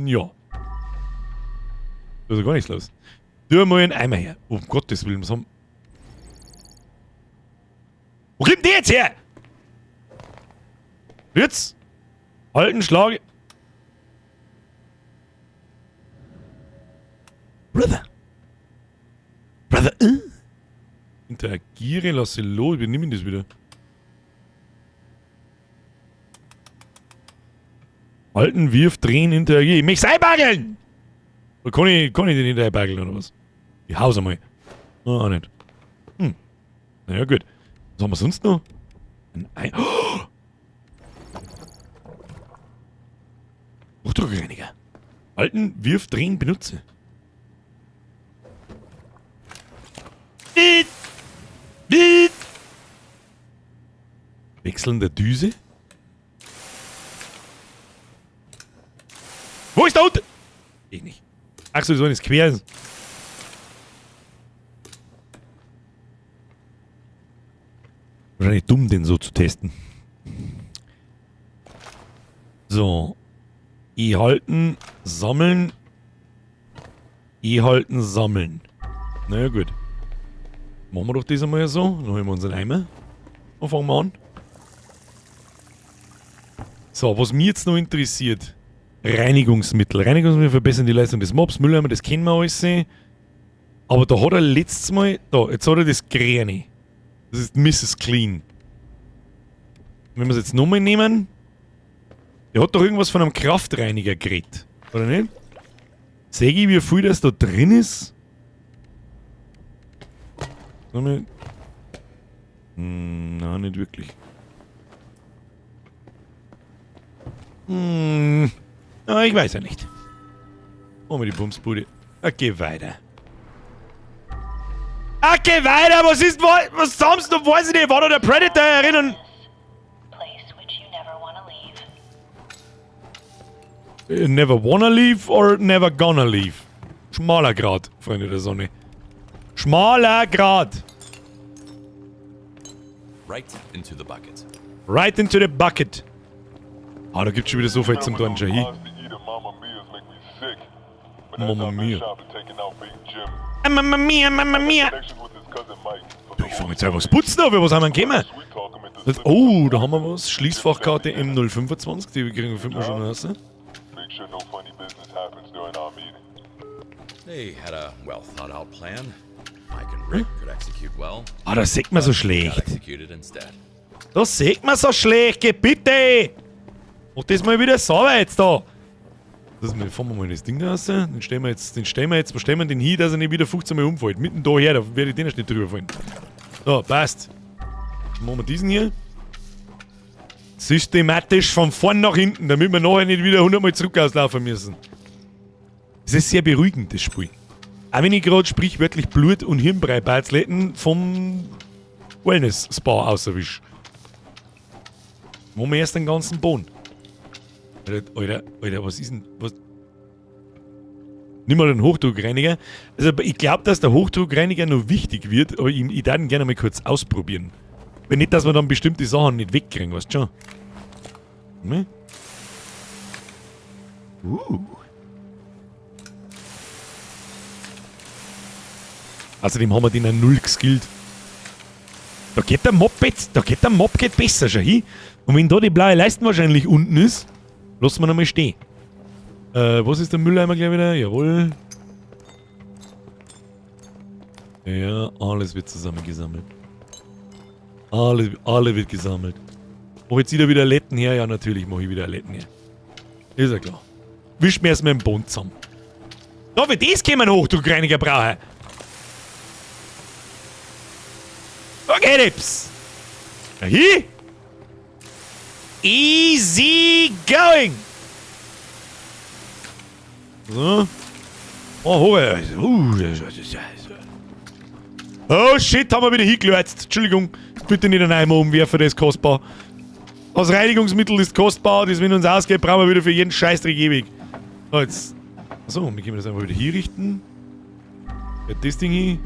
Ja. Da ist ja gar nichts los. Tu mal einen Eimer her. Um Gottes Willen, was haben... Wo kommt der jetzt her? Jetzt? Halten, Schlag... Brother. Brother, Interagiere, lasse los, wir nehmen das wieder. Halten, wirf, drehen, interagiere. Ich möchte einbageln! Oder kann ich den hinterher bageln oder was? Ich hau's einmal. Ah, auch nicht. Naja, gut. Was haben wir sonst noch? Ein Ei. Oh! Hochdruckreiniger. Halten, wirf, drehen, benutze. Beep. Wechseln der Düse? Wo ist der Hund? Ich nicht. Ach so, so ist quer. Wahrscheinlich dumm, den so zu testen. So. E halten, sammeln. E halten, sammeln. Naja, gut. Machen wir doch das einmal so. Dann holen wir uns einen Eimer. Und fangen wir an. So, was mich jetzt noch interessiert. Reinigungsmittel. Reinigungsmittel verbessern die Leistung des Mops. Mülleimer, das kennen wir alles. Aber da hat er letztes Mal... Da, jetzt hat er das Grüne. Das ist Mrs. Clean. Wenn wir es jetzt nochmal nehmen... Der hat doch irgendwas von einem Kraftreiniger geredet. Oder nicht? Seh ich, wie viel das da drin ist? Nochmal. Nein, nicht wirklich. Ah, ich weiß ja nicht. Machen wir die Bumsbude. Okay, weiter. Okay, weiter! Was ist, was sagst du? Weiß ich nicht. War da der Predator erinnern? Never wanna leave or never gonna leave? Schmaler Grat, Freunde der Sonne. Schmaler Grat. Right into the bucket. Right into the bucket. Ah, da gibt's schon wieder so viel zum Tun, schau hin. Mamma mia. Ah, Mamma mia, Mamma mia. Du, ich fang jetzt einfach das Putzen an, was haben wir denn gekommen? Oh, da haben wir was. Schließfachkarte M025, die kriegen, finden wir schon raus. Make sure no funny business happens during our meeting. They had a well thought out plan. Mike and Rick could execute well. Ah, das sieht man so Got schlecht. executed instead. Das sieht man so schlecht, geh bitte! Mach das mal wieder sauber jetzt da! Das, wir fahren wir mal das Ding da raus. Den stellen wir jetzt, den stellen wir jetzt, wo stellen wir den hin, dass er nicht wieder 15 Mal umfällt? Mitten da her, da werde ich den erst nicht drüber fallen. So, passt. Dann machen wir diesen hier. Systematisch von vorn nach hinten, damit wir nachher nicht wieder 100 Mal zurück auslaufen müssen. Es ist sehr beruhigend, das Spiel. Auch wenn ich gerade sprichwörtlich Blut- und Hirnbrei-Batzletten vom Wellness-Spa auserwisch. Machen wir erst den ganzen Boden. Alter, Alter, Alter, was ist denn. Was? Nimm mal den Hochdruckreiniger. Also, ich glaube, dass der Hochdruckreiniger noch wichtig wird, aber ich darf ihn gerne mal kurz ausprobieren. Wenn nicht, dass wir dann bestimmte Sachen nicht wegkriegen, weißt du schon. Ne? Außerdem haben wir den auch null geskillt. Da geht der Mob jetzt, da geht der Mob geht besser schon hin. Und wenn da die blaue Leiste wahrscheinlich unten ist, lassen wir noch mal stehen. Was ist der Mülleimer gleich wieder? Jawohl. Ja, alles wird zusammengesammelt. Alle wird gesammelt. Mach jetzt wieder Letten her? Ja, natürlich mach ich wieder Letten her. Ist ja klar. Wisch mir erstmal den Bund zusammen. Da, für das können wir einen Hochdruckreiniger brauchen. Okay, Lips. Na hier. Easy going. So. Oh, hoch. Oh shit, haben wir wieder hingelöst. Entschuldigung, bitte nicht einen Eimer umwerfen, das ist kostbar. Das Reinigungsmittel ist kostbar, das wenn uns ausgeht, brauchen wir wieder für jeden Scheißdreck ewig. So, jetzt. Achso, wir können das einfach wieder hier richten. Ja, das Ding hier.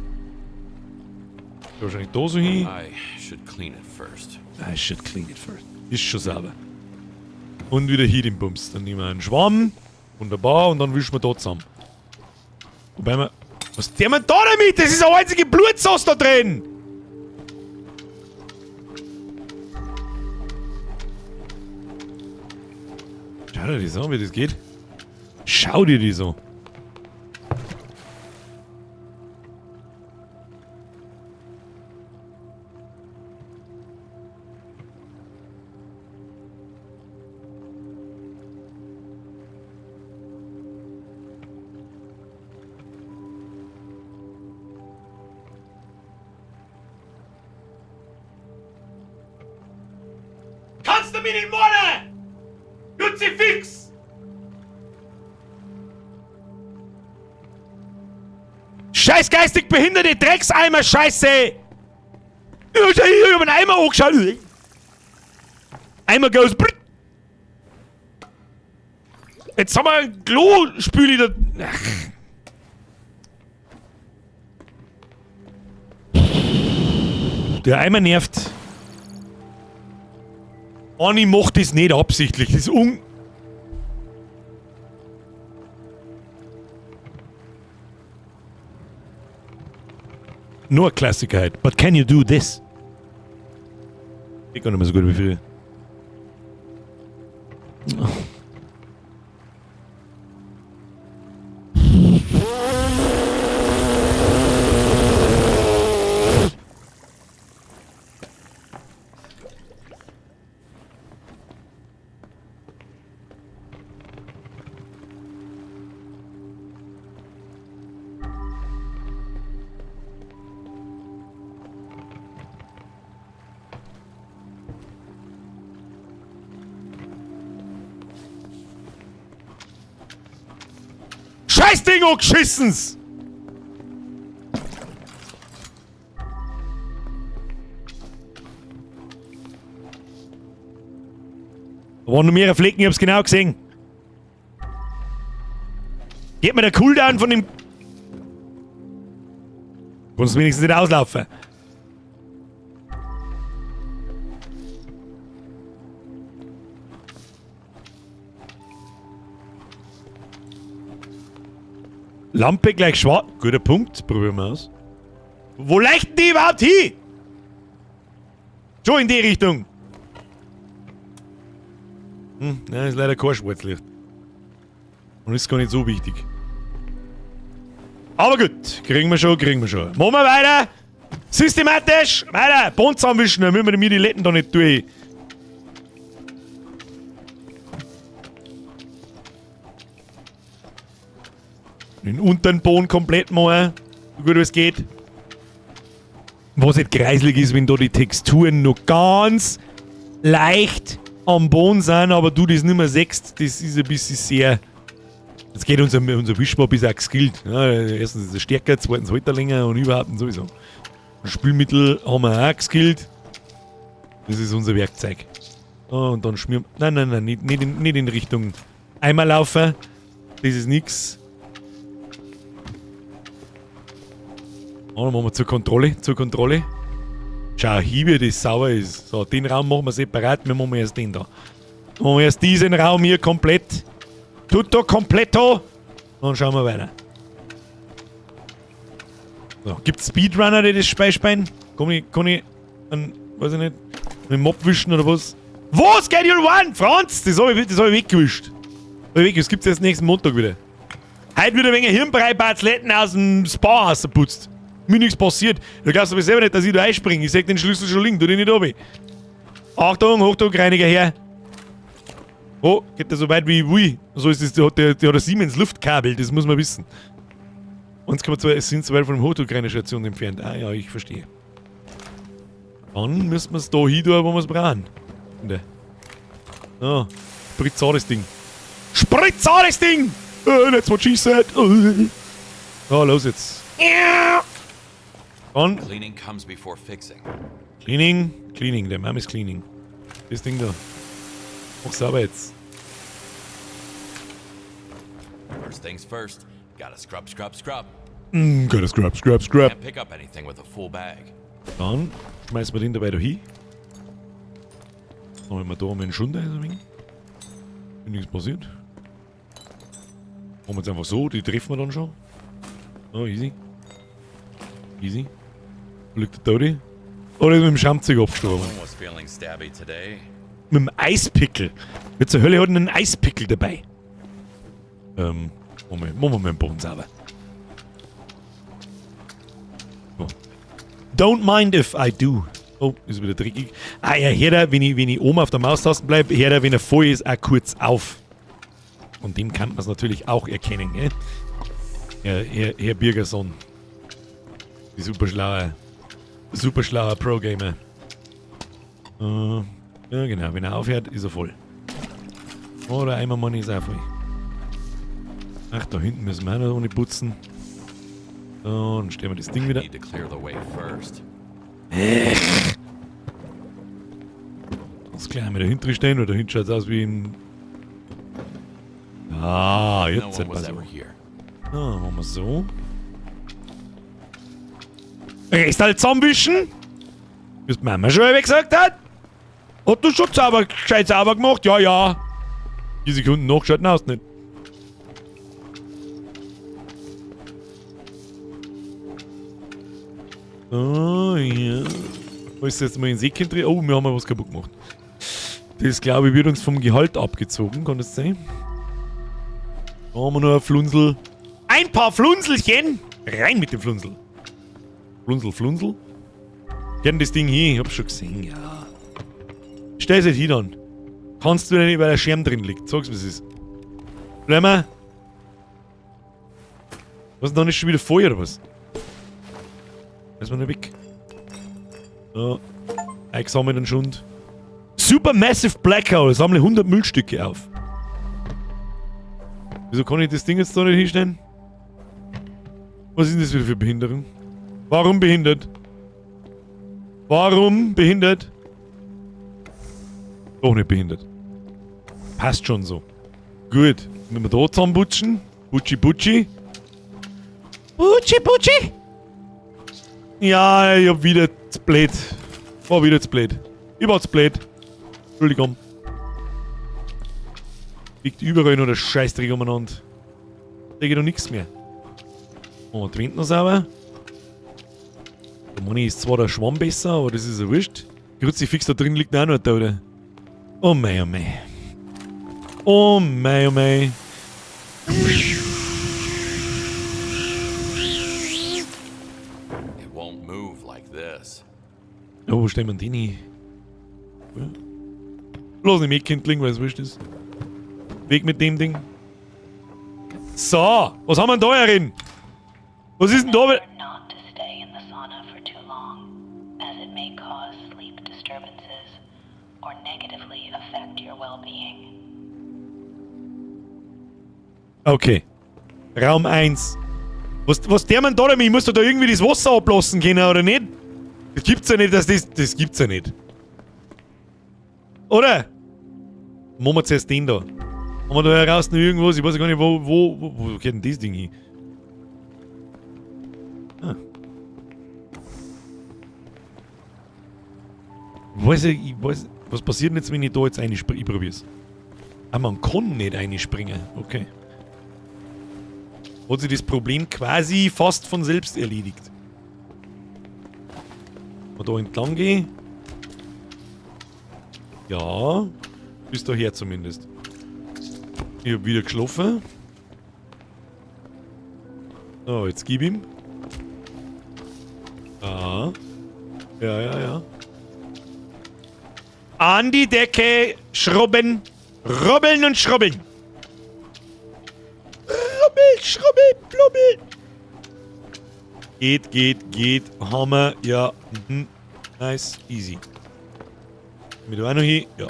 Wahrscheinlich da so hin. I should clean it first. I should clean it first. Ist schon sauber. Und wieder hier den Bums. Dann nehmen wir einen Schwamm. Wunderbar. Und dann wischen wir da zusammen. Wobei wir... Was tun wir da damit? Das ist eine einzige Blutsauce da drin! Schau dir das an, wie das geht. Schau dir das an. Kannst du mich nicht morden? Kruzifix! Scheiß geistig behinderte Dreckseimer, Scheiße! Ich hab einen Eimer angeschaut. Eimer goes. Brrrt. Jetzt haben wir ein Klospüli da. Ach. Der Eimer nervt. Anni macht das nicht absichtlich. Das ist un. Nur ein Klassiker halt. But can you do this? Geht gar nicht mehr so gut wie früher. Scheiß Ding, oh geschissens! Da waren noch mehrere Flecken, ich hab's genau gesehen. Geht mir der Cooldown von dem... Kannst du wenigstens nicht auslaufen. Lampe gleich schwarz. Guter Punkt, probieren wir aus. Wo leichten die überhaupt hin? Schon in die Richtung. Nein, ist leider kein Schwarzlicht. Und ist gar nicht so wichtig. Aber gut, kriegen wir schon, kriegen wir schon. Machen wir weiter! Systematisch! Weiter! Bond zusammenwischen, dann müssen wir mir die Letten da nicht durch. Den unteren Boden komplett machen, so gut es geht. Was nicht kreislig ist, wenn da die Texturen noch ganz leicht am Boden sind, aber du das nicht mehr siehst, das ist ein bisschen sehr... Jetzt geht unser Wischmopp ist auch geskillt. Ja, erstens ist er stärker, zweitens hält er länger und überhaupt und sowieso. Spülmittel haben wir auch geskillt. Das ist unser Werkzeug. Oh, und dann schmieren wir... Nein, nein, nein, nicht in Richtung Eimer laufen. Das ist nix. Oh, dann machen wir zur Kontrolle, zur Kontrolle. Schau, hier, wie das sauber ist. So, den Raum machen wir separat, wir machen erst den da. Machen wir erst diesen Raum hier komplett. Tutto completo. Und dann schauen wir weiter. So, gibt's Speedrunner, die das Spiel spielen? Kann ich einen, weiß ich nicht, einen Mob wischen oder was? Wo? Schedule 1? Franz! Das hab ich weggewischt. Hab ich weggewischt. Das gibt's erst nächsten Montag wieder. Heute wieder wegen Hirnbrei-Batzletten aus dem Spa rausgeputzt. Mir nichts passiert. Du glaubst aber selber nicht, dass ich da einspringe. Ich seh den Schlüssel schon liegen, tu den nicht runter. Achtung, Hochdruckreiniger her. Oh, geht der so weit wie ich will. So ist das, der hat ein Siemens Luftkabel, das muss man wissen. 1,2, es sind zu weit von der Hochdruckreinigerstation entfernt. Ah ja, ich verstehe. Dann müssen wir's da hin tun, wo wir's brauchen. Oh, spritz an das Ding. Spritz an das Ding! That's what she said. Oh, los jetzt. Dann. Cleaning comes before fixing. Cleaning, Cleaning, der Mann ist Cleaning. Das Ding da. Mach sauber jetzt. First things first. Gotta scrub, scrub, scrub. Gotta scrub, scrub, scrub. Can't pick up anything with a full bag. Dann schmeißen wir den dabei da hin. Dann haben wir da einen Schunder ein wenig. Wenn nichts passiert. Machen wir jetzt einfach so, die treffen wir dann schon. Oh, easy. Easy. Wo liegt der Todi? Oder ist mit dem Schamzeug abgestorben? Someone was feeling stabby today. Mit dem Eispickel. Wer zur Hölle hat denn einen Eispickel dabei? Moment, machen wir mal den Boden sauber. So. Don't mind if I do. Oh, ist wieder dreckig. Ah, er hört er, wenn ich oben auf der Maustaste bleib, hört er, wenn er voll ist, auch kurz auf. Und dem kann man's natürlich auch erkennen, gell? Herr Birgerson. Die superschlaue Pro-Gamer. Ja, genau, wenn er aufhört, ist er voll. Oder einmal Money ist auch voll. Ach, da hinten müssen wir auch noch ohne putzen. So, dann stellen wir das Ding wieder. Need to clear the way first. Das gleich einmal dahinter stehen, weil da hinten schaut's aus wie ein. Ah, jetzt No halt one was mal so. ever here. Ah, machen wir so. Rest halt zusammenwischen. Wie die Mama schon einmal gesagt hat. Hat du schon gescheit sauber gemacht? Ja, ja. Die Sekunden nachgeschaut, nein, hast nicht. Oh, ja. Wo ist jetzt mal in Säckchen drin? Oh, wir haben mal was kaputt gemacht. Das, glaube ich, wird uns vom Gehalt abgezogen, kann das sein? Da haben wir noch ein Flunsel. Ein paar Flunselchen! Rein mit dem Flunsel. Flunsel, Flunsel. Gern das Ding hier, ich hab's schon gesehen, ja. Stell es halt hin dann. Kannst du nicht, weil der Schirm drin liegt. Sag's, was es ist. Bleib mal. Was ist denn da nicht schon wieder voll oder was? Lass mal nur weg. So. Eingesammelten Schund. Supermassive Black Hole. Sammle 100 Müllstücke auf. Wieso kann ich das Ding jetzt da nicht hinstellen? Was ist denn das wieder für Behinderung? Warum behindert? Warum behindert? Doch nicht behindert. Passt schon so. Gut. Wenn wir da zusammenbutschen. Butschi, butschi. Butschi, butschi. Ja, ich hab wieder zu blöd. War wieder zu blöd. Ich war zu blöd. Entschuldigung. Liegt überall nur der Scheißdreck umeinander. Da geht noch nix mehr. Oh, die Wände noch sauber. Der Money ist zwar der Schwamm besser, aber das ist ja wurscht. Kruzifix da drin liegt auch noch da, oder? Oh mei, oh mei. Oh mei, oh mei. It won't move like this. Oh, wo stellen wir den hin? Ja. Bloß nicht mitkind liegen, weil es wurscht ist. Weg mit dem Ding. So, was haben wir denn da herin? Was ist denn da? Remember not to stay in the sauna for too long, as it may cause sleep disturbances or negatively affect your well-being. Okay. Raum 1. Was der man da damit? Ich muss doch da irgendwie das Wasser ablassen können, oder nicht? Das gibt's ja nicht, dass das. Das gibt's ja nicht. Oder? Machen wir zuerst den da. Haben wir da heraus noch irgendwas? Ich weiß ja gar nicht, wo geht denn das Ding hin? Ah. Weiß ich weiß, was passiert denn jetzt, wenn ich da jetzt reinspringe? Ich probier's. Ah, man kann nicht reinspringen. Okay. Hat sich das Problem quasi fast von selbst erledigt. Mal da entlang gehen. Ja. Bis daher zumindest. Ich hab wieder geschlafen. So, jetzt gib ihm. Ah. Ja, ja, ja. An die Decke schrubben. Rubbeln und schrubbeln. Rubbel, schrubbel, blubbel. Geht, geht, geht. Hammer, ja. Mhm. Nice, easy. Mit auch noch hin? Ja.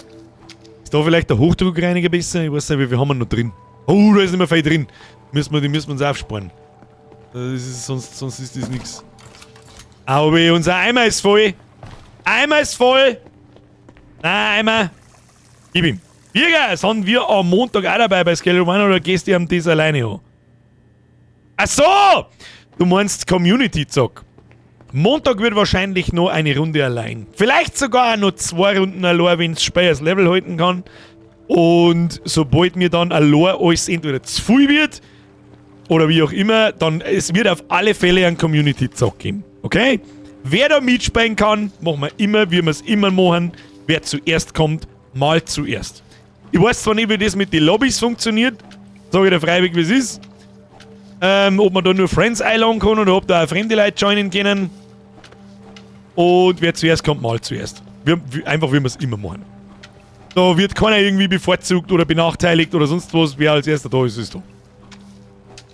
Ist da vielleicht der Hochdruckreiniger besser? Ich weiß nicht, wie viel haben wir noch drin? Oh, da ist nicht mehr viel drin. Die müssen wir uns aufsparen. Das ist, sonst ist das nix. Aber unser Eimer ist voll. Eimer ist voll. Nein, Eimer. Gib ihm. Birger, sind wir am Montag auch dabei bei Scale One oder gehst du am das alleine an? Ach so! Du meinst Community-Zock. Montag wird wahrscheinlich noch eine Runde allein. Vielleicht sogar auch noch 2 Runden allein, wenn's Spiel das Level halten kann. Und sobald mir dann allein alles entweder zu viel wird oder wie auch immer, dann es wird auf alle Fälle einen Community-Zock geben. Okay? Wer da mitspielen kann, machen wir immer, wie wir's immer machen. Wer zuerst kommt, mal zuerst. Ich weiß zwar nicht, wie das mit den Lobbys funktioniert, sag ich dir freiwillig, wie's ist. Ob man da nur Friends einladen kann oder ob da auch fremde Leute joinen können. Und wer zuerst kommt, mal zuerst. Einfach wie wir's immer machen. Da wird keiner irgendwie bevorzugt oder benachteiligt oder sonst was. Wer als erster da ist, ist da.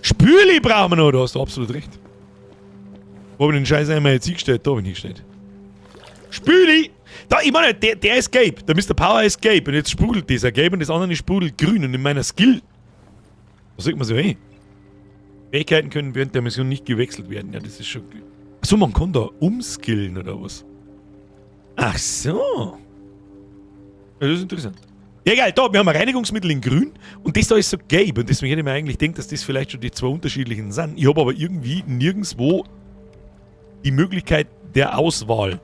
Spüli brauchen wir noch, da hast du absolut recht. Wo hab ich den Scheiß einmal jetzt hingestellt? Da hab ich ihn hingestellt. Spüli! Da, ich meine, der ist gelb. Der Mister Power ist gelb. Und jetzt sprudelt dieser gelb und das andere sprudelt grün. Und in meiner Skill. Da sieht man so, ey. Fähigkeiten können während der Mission nicht gewechselt werden. Ja, das ist schon. Achso, man kann da umskillen oder was? Ach so. Ja, das ist interessant. Ja, egal, da, wir haben ein Reinigungsmittel in grün und das da ist so gelb. Und deswegen hätte ich mir eigentlich gedacht, dass das vielleicht schon die zwei unterschiedlichen sind. Ich habe aber irgendwie nirgendwo die Möglichkeit der Auswahl.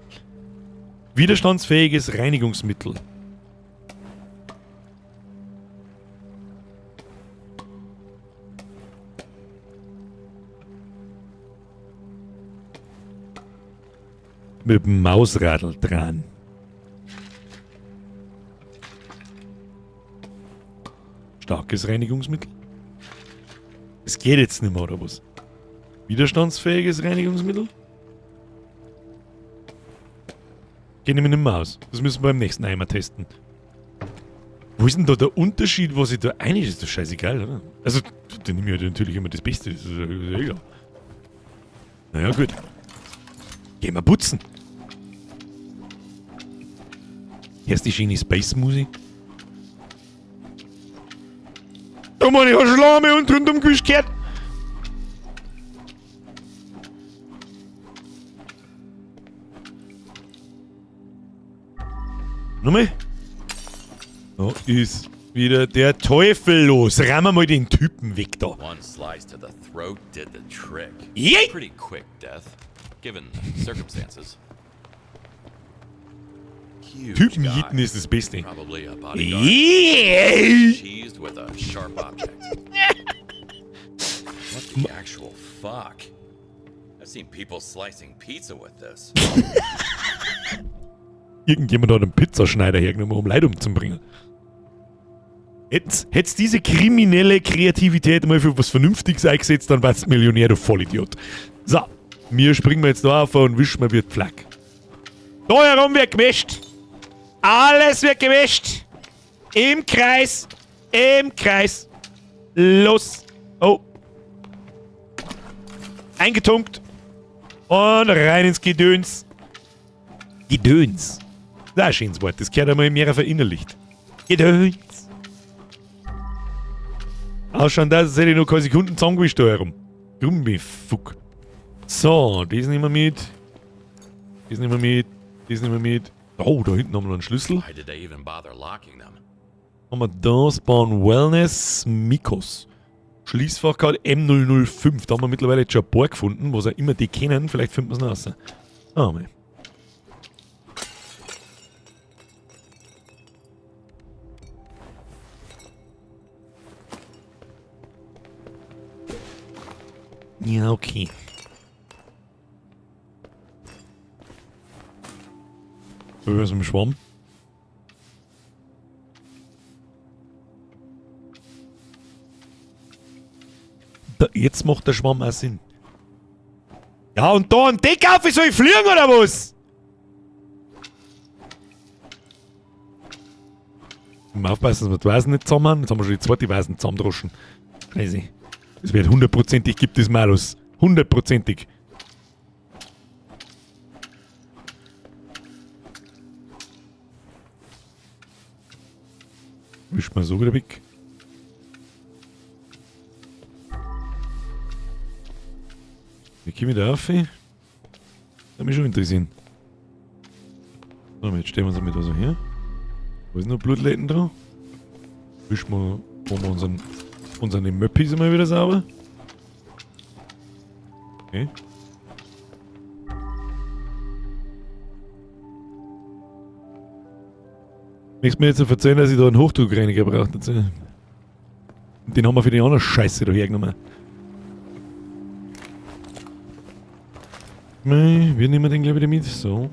Widerstandsfähiges Reinigungsmittel. Mit dem Mausradl dran. Starkes Reinigungsmittel. Es geht jetzt nicht mehr, oder was? Widerstandsfähiges Reinigungsmittel? Geht nämlich nicht mehr aus. Das müssen wir beim nächsten Eimer testen. Wo ist denn da der Unterschied, was ich da einig ist? Das ist scheißegal, oder? Also, da nehme ich halt natürlich immer das Beste. Das ist ja egal. Naja, gut. Gehen wir putzen. Erst die schöne Space-Musik. Da Mann, ich hab schon lange und rundum gewischt gehört. Nochmal. Da ist wieder der Teufel los. Rammen wir mal den Typen weg da. One slice to the throat did the trick. Yay! Pretty quick death, given the circumstances. Huge Typen guy. jieten ist das Beste. Probably a bodyguard. Yay! Cheesed with a sharp object. What the actual fuck? I've seen people slicing pizza with this. Irgendjemand hat einen Pizzaschneider hergenommen, um Leute umzubringen. Hätt's diese kriminelle Kreativität mal für was Vernünftiges eingesetzt, dann warst du Millionär, du Vollidiot. So, wir springen jetzt da auf und wischen wir wird Flak. Da herum wird gemischt. Alles wird gemischt. Im Kreis. Im Kreis. Los. Oh. Eingetunkt. Und rein ins Gedöns. Gedöns. Das ist ein schönes Wort. Das gehört einmal mehr verinnerlicht. Gedöns. Ausschauen, da hätte ich noch keine Sekunden zusammengewischt da herum. Gummifuck. So, das nehmen wir mit. Das nehmen wir mit. Das nehmen wir mit. Oh, da hinten haben wir noch einen Schlüssel. Why did they even bother locking them? Haben wir da Spawn Wellness Mikos. Schließfachcode M005. Da haben wir mittlerweile jetzt schon ein paar gefunden, was auch immer die kennen. Vielleicht finden wir es noch raus. Ah, mei. Ja, okay. So, was im Schwamm? Da, jetzt macht der Schwamm auch Sinn. Ja, und da ein Deck auf, soll ich fliegen oder was? Mal aufpassen, dass wir die Vasen nicht zusammen haben. Jetzt haben wir schon die zweite Vasen zusammendroschen. Scheiße. Das wird hundertprozentig, gibt es Malus. Hundertprozentig. Wisch mal so wieder weg. Wie komme ich da auf? Das würde mich schon interessieren. So, jetzt stellen wir uns damit also her. Wo ist noch Blutletten dran? Wischen wir, machen wir unseren Möppis mal wieder sauber. Okay. Möchtest du mir jetzt erzählen, dass ich da einen Hochdruckreiniger brauche? Und den haben wir für die andere Scheiße da hergenommen. Wir nehmen den gleich wieder mit. So.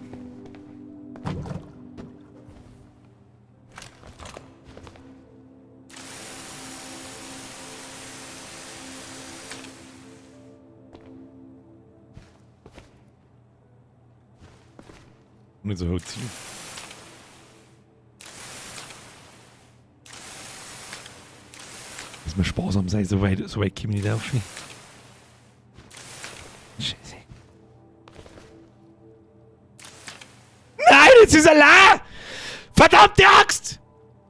Nicht so hoch ziehen. Dass wir sparsam sein, so weit komme ich nicht auf. Scheiße. Nein, jetzt ist er leer! Verdammte Axt!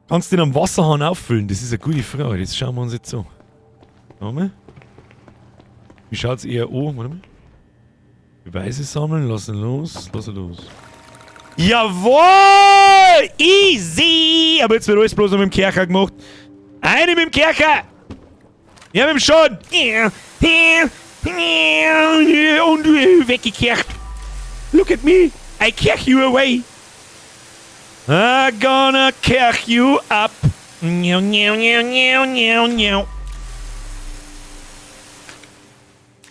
Kannst du den am Wasserhahn auffüllen? Das ist eine gute Frage. Das schauen wir uns jetzt an. Warte mal. Wie schaut's eher an? Warte mal. Beweise sammeln, lass ihn los, lass ihn los. Jawohl! Easy! Aber jetzt wird alles bloß noch mit dem Kercher gemacht. Eine mit dem Kercher! Ja, mit dem schon! Und weggekercht! Look at me! I kerch you away! I'm gonna kerch you up! Njau, njau, njau, njau, njau, njau.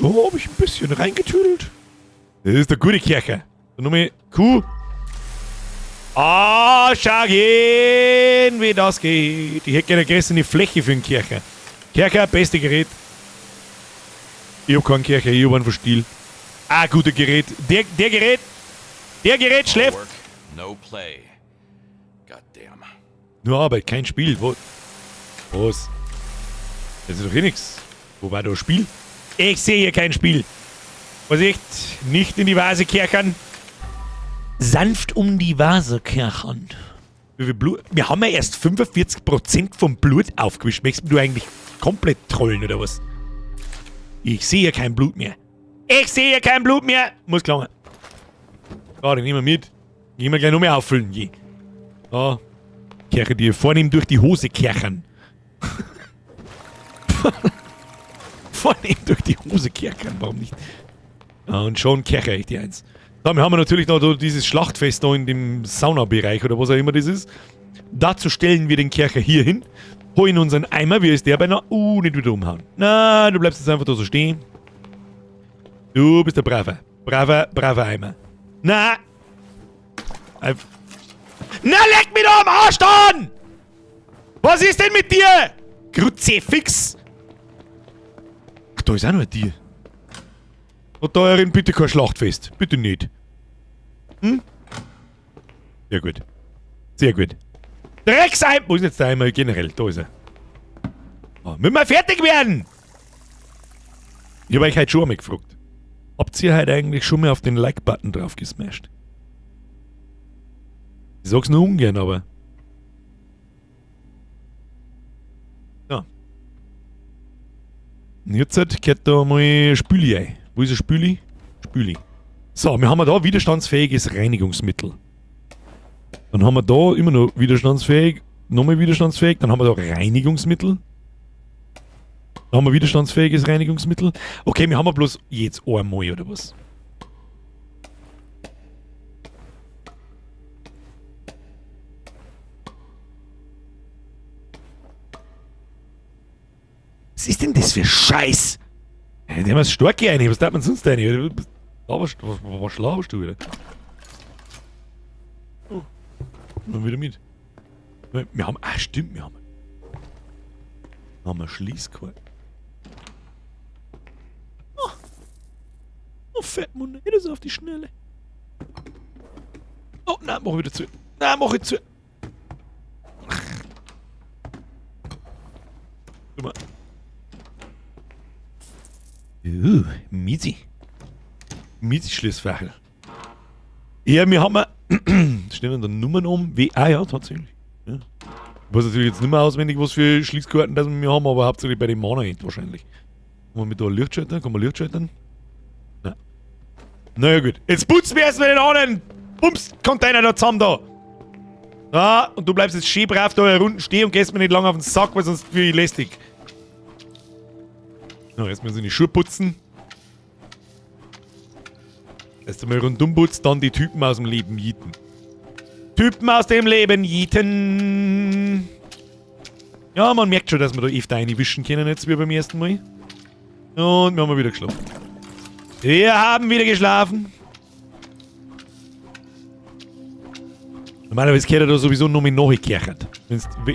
Oh, hab ich ein bisschen reingetüdelt. Das ist der gute Kercher. Nochmal Q. Ah, schau hin, wie das geht. Ich hätte gerne eine größere Fläche für den Kercher. Kercher, beste Gerät. Ich hab keinen Kercher, ich hab einen von Stihl. Ah, guter Gerät. Der Gerät. Der Gerät schläft. Work, no play. Goddamn. Nur Arbeit, kein Spiel. Wo? Was? Das ist doch eh nix. Wo war da ein Spiel? Ich sehe hier kein Spiel. Vorsicht, nicht in die Vase kerchern. Sanft um die Vase kerchern. Wie viel Blut? Wir haben ja erst 45% vom Blut aufgewischt. Möchtest du eigentlich komplett trollen oder was? Ich sehe hier kein Blut mehr. Ich sehe hier kein Blut mehr. Muss klar. So, den nehmen wir mit. Gehen wir gleich noch mehr auffüllen. Je. So. Kerche dir vornehm durch die Hose kerchern. Vornehm durch die Hose kerchern. Warum nicht? Und schon kerche ich die eins. Dann haben wir natürlich noch dieses Schlachtfest da in dem Saunabereich oder was auch immer das ist. Dazu stellen wir den Kercher hier hin, holen unseren Eimer, wie ist der beinahe? Nicht wieder umhauen. Na, du bleibst jetzt einfach da so stehen. Du bist der braver. Braver, braver Eimer. Na! Na, leck mich doch am Arsch an! Was ist denn mit dir? Kruzifix! Ach, da ist auch noch ein Tier. Und da herin bitte kein Schlachtfest. Bitte nicht. Hm? Sehr gut. Sehr gut. Dreckseimer! Wo ist jetzt der Eimer generell? Da ist er. Oh, müssen wir fertig werden! Ich habe euch heute schon einmal gefragt. Habt ihr heute eigentlich schon mal auf den Like-Button drauf gesmashed? Ich sag's nur ungern, aber. So. Und jetzt gehört da mal Spüli ein. Wo ist der Spüli? Spüli. So, wir haben da widerstandsfähiges Reinigungsmittel. Dann haben wir da immer noch widerstandsfähig, nochmal widerstandsfähig. Dann haben wir da Reinigungsmittel. Dann haben wir widerstandsfähiges Reinigungsmittel. Okay, wir haben ja bloß jetzt einmal oder was? Was ist denn das für Scheiß? Ja, nehmen wir das Starke rein, was darf man sonst rein? Was, was, was schlafst du wieder? Oh. Mal wieder mit. Wir haben. Ah, stimmt, wir haben. Haben wir Schließkarte. Oh. Oh, Fettmund, nicht so auf die Schnelle. Oh, nein, mach wieder zu. Nein, mach ich zu. Guck mal. Misi. Misi-Schließfach. Ja, wir haben. Stehen da Nummern um. W ah ja, tatsächlich. Ja. Ich weiß natürlich jetzt nicht mehr auswendig, was für Schließkarten das wir haben, aber hauptsächlich bei den Mana wahrscheinlich. Kann man mit da Lichtschalter? Kann man Lichtschaltern? Nein. Naja gut. Jetzt putzen wir erstmal den anderen Bums-Container da zusammen da. Ah, und du bleibst jetzt schön brav da unten stehen und gehst mir nicht lange auf den Sack, weil sonst bin ich lästig. Na, erstmal so die Schuhe putzen. Erst einmal rundum putzt, dann die Typen aus dem Leben jieten. Typen aus dem Leben jieten. Ja, man merkt schon, dass wir da öfter reinwischen können jetzt wie beim ersten Mal. Und wir haben wieder geschlafen. Wir haben wieder geschlafen. Normalerweise gehört er da sowieso nur mit nachgekerchert.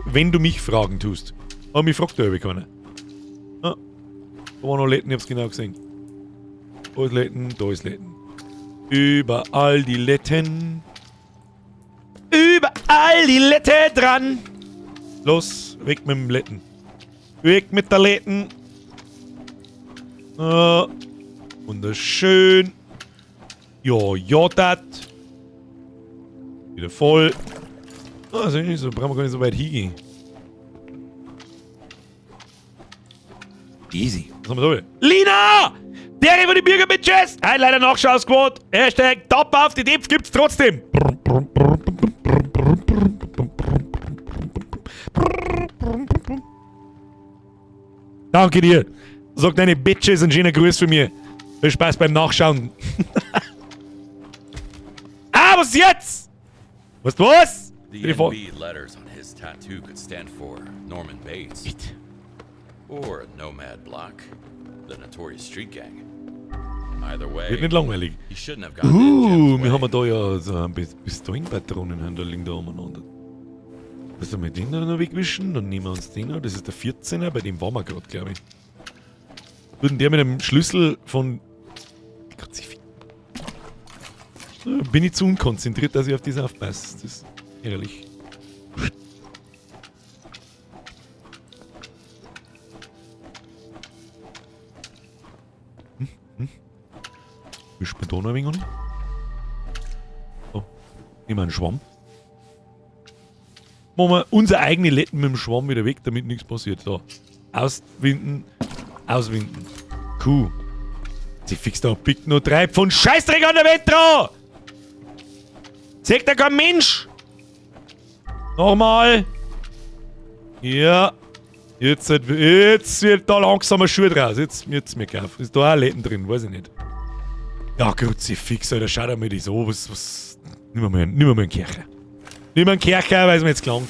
Wenn du mich fragen tust. Aber mich fragt da über keiner. Ah, da war noch Letten, ich hab's genau gesehen. Da ist Letten, da ist Letten. Überall die Letten. Überall die Lette dran. Los, weg mit dem Letten. Weg mit der Letten. Wunderschön. Ja, ja, dat. Wieder voll. Ah, also nicht so, brauchen wir gar nicht so weit hingehen. Easy. Was haben wir da wieder? Lina! Der über die Bürger Bitches! Ein leider Nachschau-Squad. Hashtag Top auf die Depf gibt's trotzdem. Danke dir. Sag deine Bitches einen schönen Gruß von mir. Viel Spaß beim Nachschauen. Ah, was jetzt? Was, was? The NB letters on his tattoo could stand for Norman Bates. Or Nomad Block, the notorious street gang. Either way, Wird nicht langweilig. he shouldn't have gotten in Jim's Wir haben da ja so ein Pistolenpatronen, da liegen da umeinander. Was soll wir den da noch wegwischen? Dann nehmen wir uns den noch. Das ist der 14er, bei dem waren wir gerade, glaube ich. Würden der mit dem Schlüssel von. Bin ich zu unkonzentriert, dass ich auf das aufpasse. Das ist ärgerlich. Wischen wir da noch ein wenig an? So. Nehmen wir einen Schwamm. Machen wir unsere eigene Letten mit dem Schwamm wieder weg, damit nichts passiert. So. Auswinden. Auswinden. Kuh. Sie fixt da pickt nur 3 Pfund Scheißdreck an der Welt dran! Sagt da kein Mensch! Nochmal! Ja. Jetzt wird da langsam ein Schuh draus. Jetzt wird's mir gekauft. Ist da auch Letten drin, weiß ich nicht. Ja, Kruzifix, Alter, schau dir mal das an. Was. Nimm mal einen Kercher. Nimm mal einen Kercher, weil es mir jetzt gelangt.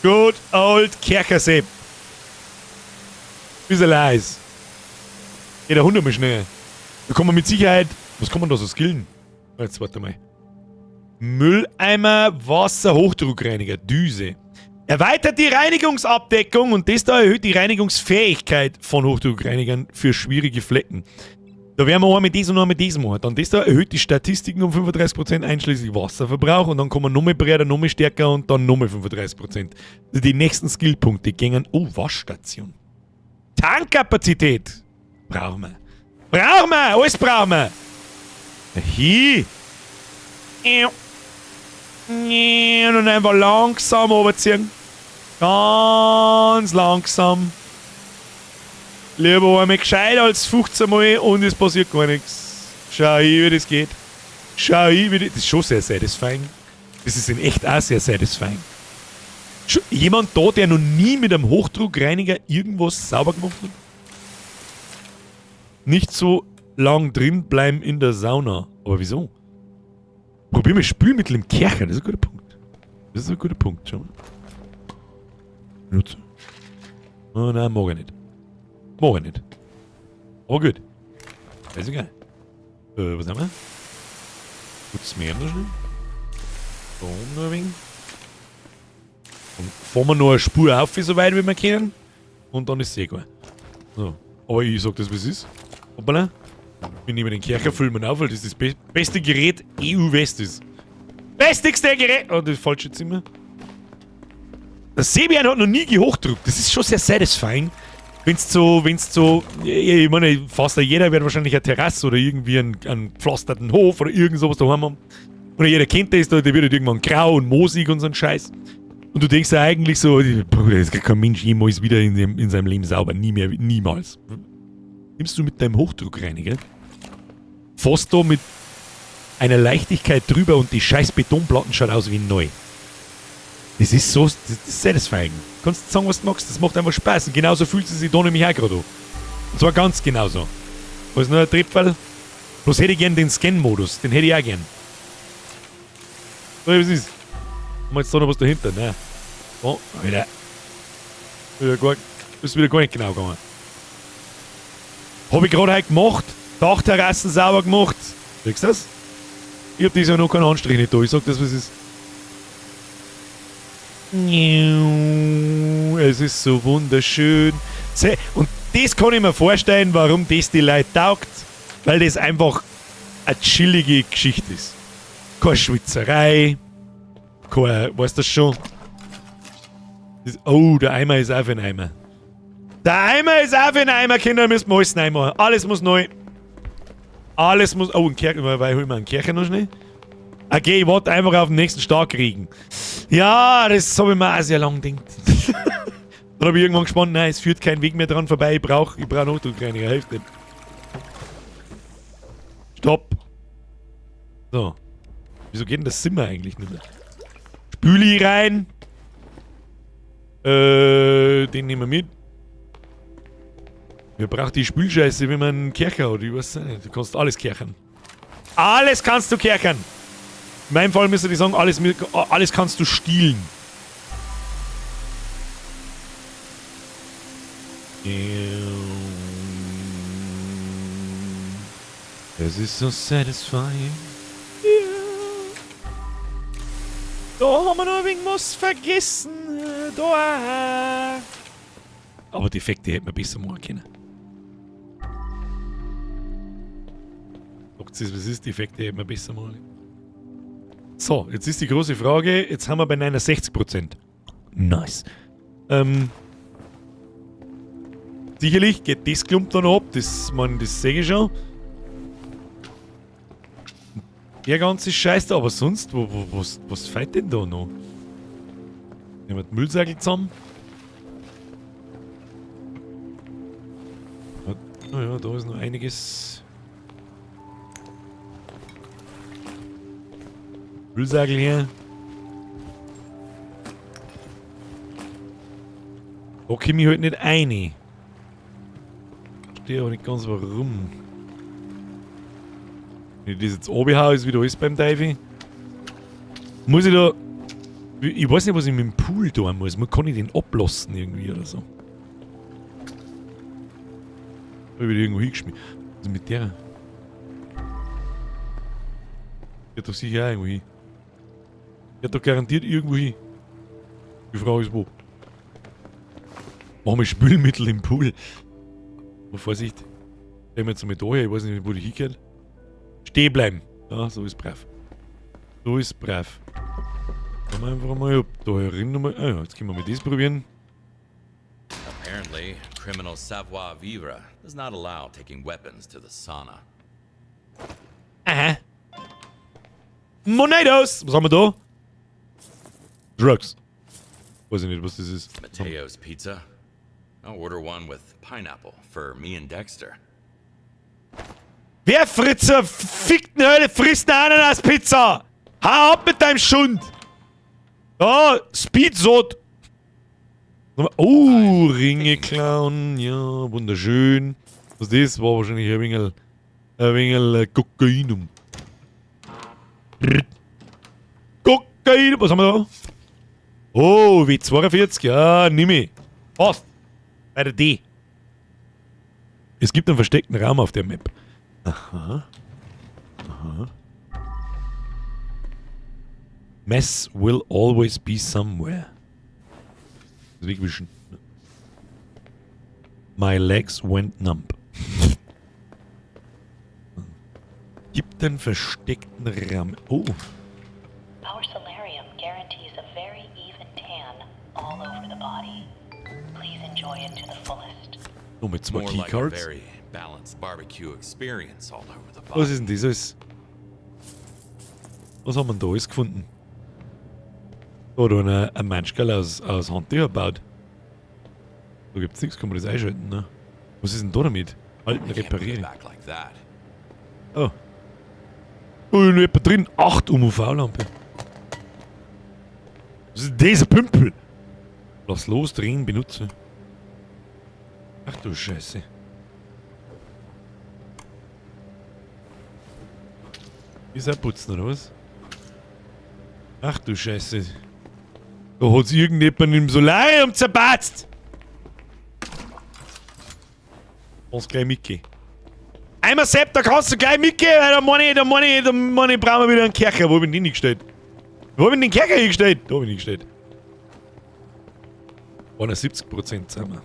Good old Kerchersepp. Bisschen leis. Geht der Hund immer schnell. Da kann man mit Sicherheit. Was kann man da so skillen? Jetzt warte mal. Mülleimer, Wasser, Hochdruckreiniger, Düse. Erweitert die Reinigungsabdeckung und das da erhöht die Reinigungsfähigkeit von Hochdruckreinigern für schwierige Flecken. Da werden wir einmal mit diesem und einmal mit diesem machen. Dann das da erhöht die Statistiken um 35% einschließlich Wasserverbrauch und dann kommen wir noch mehr breiter, noch mehr stärker und dann noch mehr 35%. Also die nächsten Skillpunkte gingen. Oh, Waschstation. Tankkapazität. Brauchen wir. Brauchen wir! Alles brauchen wir! Hi! Und einfach langsam runterziehen. Ganz langsam. Lieber einmal gescheit als 15 Mal und es passiert gar nichts. Schau hin, wie das geht. Schau hin, wie das... Das ist schon sehr satisfying. Das ist in echt auch sehr satisfying. Schon jemand da, der noch nie mit einem Hochdruckreiniger irgendwas sauber gemacht hat? Nicht so lang drin bleiben in der Sauna. Aber wieso? Probier mal Spülmittel im Kercher. Das ist ein guter Punkt. Das ist ein guter Punkt. Schau mal. Nutze. Oh nein, mag ich nicht. Mag ich nicht. Aber gut. Ist egal. Was haben wir? Kurz mehr noch schnell. Da oben noch ein wenig. Und fahren wir noch eine Spur auf, so weit wie wir können. Und dann ist es eh egal. So. Aber ich sag das, wie es ist. Hoppala. Wir nehmen den Kercher, füllen wir auf, weil das das beste Gerät EU West ist. Bestigste Gerät! Oh, das falsche Zimmer. Der Sebian hat noch nie gehochdruckt. Das ist schon sehr satisfying. Wenn's so, ich meine, fast jeder wird wahrscheinlich eine Terrasse oder irgendwie einen gepflasterten Hof oder irgend sowas daheim haben. Oder jeder kennt das, der wird halt irgendwann grau und moosig und so ein Scheiß. Und du denkst ja eigentlich so, Bruder, das kriegt kein Mensch jemals wieder in seinem Leben sauber. Nie mehr, niemals. Nimmst du mit deinem Hochdruckreiniger, fährst da mit einer Leichtigkeit drüber und die scheiß Betonplatten schaut aus wie neu. Das ist so, das ist satisfying. Kannst sagen, was du magst, das macht einfach Spaß. Und genauso fühlt sie sich da nämlich auch gerade an. Und zwar ganz genauso. Da ist nur ein Tripfel. Bloß hätte ich gern den Scan-Modus, den hätte ich auch gern. So, was ist? Haben wir jetzt da noch was dahinter? Nein. Oh, wieder. Wieder gar, ist wieder gar nicht genau gegangen. Hab ich gerade heute gemacht. Dachterrassen sauber gemacht. Kriegst du das? Ich hab dieses Jahr noch keinen Anstrich nicht da. Ich sag das, was ist. Es ist so wunderschön. Und das kann ich mir vorstellen, warum das die Leute taugt. Weil das einfach eine chillige Geschichte ist. Keine Schwitzerei. Keine, weißt du das schon? Das, oh, der Eimer ist auch für einen Eimer. Der Eimer ist auch für einen Eimer, Kinder, müssen wir alles neu machen. Alles muss neu. Alles muss. Oh, ein Kercher, weil ich hol mir einen Kercher noch schnell. Okay, ich warte einfach auf den nächsten Starkregen. Ja, das habe ich mir auch sehr lang gedacht. Dann habe ich irgendwann gespannt, nein, es führt kein Weg mehr dran vorbei, ich brauch Hochdruckreiniger, hilft nicht. Stopp. So. Wieso geht denn das Zimmer eigentlich nicht mehr? Spüli rein. Den nehmen wir mit. Wer braucht die Spülscheiße, wenn man einen Kercher hat? Ich weiß nicht. Du kannst alles kerchern. Alles kannst du kerchern! In meinem Fall müsste ich sagen, alles kannst du stehlen. Es ist so satisfying. Yeah. Da haben wir noch ein wenig was vergessen. Da. Aber die Effekte hätten wir besser machen können. Sagt sie, was ist die Effekte, hätten wir besser machen können. So, jetzt ist die große Frage, jetzt haben wir bei 69%. Nice. Sicherlich geht das Klump dann ab, das, man, das sehe ich schon. Der ganze Scheiß da, aber sonst, was fehlt denn da noch? Nehmen wir den Müllsäckel zusammen. Naja, da ist noch einiges. Müllsäckel hier. Da komme ich halt nicht rein. Verstehe auch nicht ganz warum. Wenn ich das jetzt runterhaue, ist wieder alles beim Teufel. Muss ich da... Ich weiß nicht, was ich mit dem Pool tun muss. Kann ich den ablassen irgendwie oder so? Hab ich wieder irgendwo hingeschmissen. Also mit der... Geht doch sicher auch irgendwo hin. Geht doch garantiert irgendwo hin. Die Frage ist wo. Machen wir Spülmittel im Pool. Aber Vorsicht. Stehen wir jetzt mal da her, ich weiß nicht, wo die hingehört. Stehen bleiben. Ja, so ist brav. So ist brav. Schauen wir einfach mal, ob da herin nochmal. Ah ja, jetzt können wir mal das probieren. Apparently, criminal savoir vivre does not allow taking weapons to the sauna. Aha. Monedos! Was haben wir da? Drugs. Weiß ich nicht, was das ist. Mateo's Pizza. I'll order one with pineapple for me and Dexter. Wer frisst zur fickten Hölle frisst eine Ananas-Pizza? Hau ab mit deinem Schund! Oh, Speedsot! Oh, Ringe klauen. Ja, wunderschön. Was das war wahrscheinlich ein wenig Kokainum. Kokain. Was haben wir da? Oh, W42. Ja, nimm ich. Passt. Bei der D. Es gibt einen versteckten Raum auf der Map. Aha. Aha. Mess will always be somewhere. Das wegwischen. My legs went numb. Gibt einen versteckten Raum. Oh. Our solarium guarantees a very even tan all over the body. Please enjoy it to the fullest. Nur mit zwei More like a Keycards. very balanced barbecue experience all over the body. Was ist denn das alles? Was haben wir denn da alles gefunden? Da hat einer ein Manschgall aus Handtücher gebaut. Da gibt's nichts, kann man das einschalten, ne? Was ist denn da damit? Halten, I can't put it reparieren. back like that. Oh. Oh, noch jemand drin. 8 UV-Lampe. Was ist denn das? Ein Pümpel? Lass los, drehen, benutze. Ach du Scheiße. Ist auch putzen, oder was? Ach du Scheiße. Da hat's irgendjemand im Solarium zerbatzt. Kannst gleich mitgehen. Einmal Sepp, da kannst du gleich mitgehen, weil da meine ich, brauchen wir wieder einen Kercher. Wo hab ich denn den hingestellt? Wo hab ich denn den Kercher hingestellt? Da hab ich ihn hingestellt. 71% sind wir.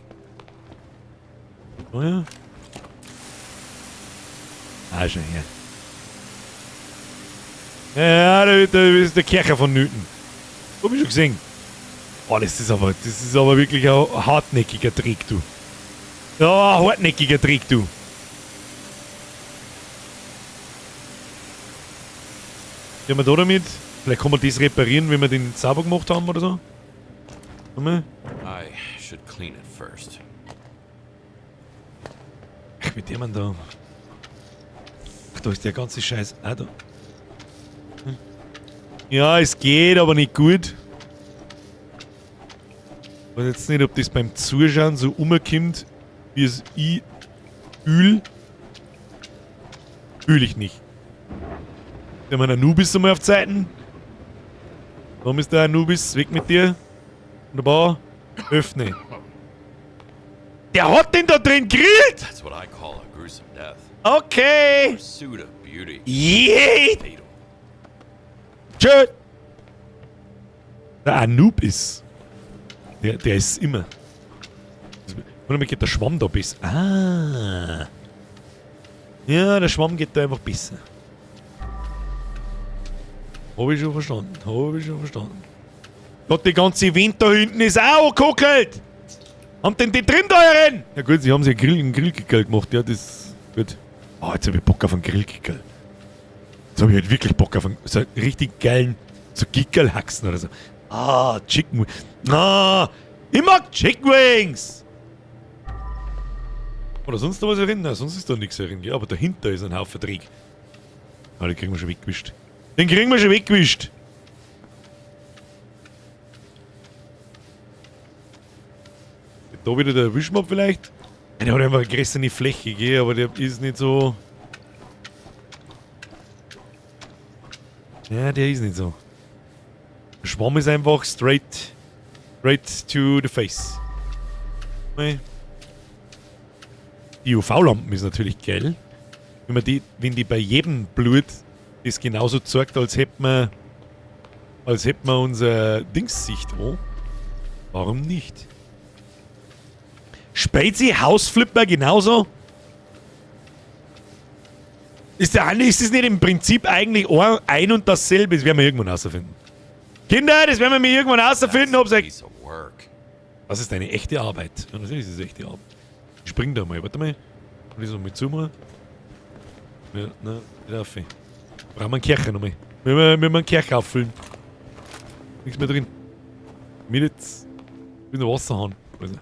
Oh ja. Ah, schon her. Ja, da ist der Kercher vonnöten. Hab ich schon gesehen. Oh, das ist aber wirklich ein hartnäckiger Trick, du. Ja, hartnäckiger Trick, du. Gehen wir da damit? Vielleicht kann man das reparieren, wenn wir den sauber gemacht haben oder so. Warte mal. I should clean it first. Ach, mit dem da. Ach, da ist der ganze Scheiß auch da. Ja, es geht, aber nicht gut. Ich weiß jetzt nicht, ob das beim Zuschauen so umkommt, wie es ich fühl. Fühl ich nicht. Der mein Anubis einmal auf Zeiten. Warum ist der Anubis? Weg mit dir. Wunderbar. Öffne. Der hat den da drin grillt! That's what I call a gruesome death. Okay. Pursuit of beauty. Yeah. Fatal. Tschö. Der Anubis. Der ist immer. Warte mal, geht der Schwamm da besser? Ah. Ja, der Schwamm geht da einfach besser. Hab ich schon verstanden. Hab ich schon verstanden. Gott, die ganze Wand da hinten ist auch gekockelt. Haben denn die drin da herin? Ja gut, sie haben sich einen Grillkickerl gemacht. Ja, das ist gut. Oh, jetzt hab ich Bock auf einen Grillkickerl. Jetzt hab ich halt wirklich Bock auf einen so einen richtig geilen, so Gickerl-Haxen oder so. Ah, Chicken Wings. Ah, ich mag Chicken Wings. Oder sonst noch was herin? Nein, sonst ist da nichts herin. Ja, aber dahinter ist ein Haufen Dreck. Ah, den kriegen wir schon weggewischt. Den kriegen wir schon weggewischt. Da wieder der Wischmopp vielleicht? Ja, der hat einfach eine größere Fläche, gell, aber der ist nicht so. Ja, der ist nicht so. Der Schwamm ist einfach straight to the face. Nee. Die UV-Lampen ist natürlich geil. Wenn die bei jedem Blut das genauso zeigt, als hätten wir, als hätten wir unser Dingssicht an. Warum nicht? Spielt sie House Flipper genauso? Ist, der, ist das nicht im Prinzip eigentlich ein und dasselbe? Das werden wir irgendwann herausfinden. Kinder, das werden wir mir irgendwann herausfinden, ob es. Das ist eine echte Arbeit. Ja, natürlich ist es echte Arbeit. Ich spring da mal, warte mal. Kann ich das mal zumachen? Ja, nein, nicht auf. Brauchen wir einen Kercher nochmal. Wir müssen einen Kercher auffüllen. Nichts mehr drin. Mit jetzt. Ich will noch Wasser haben. Also.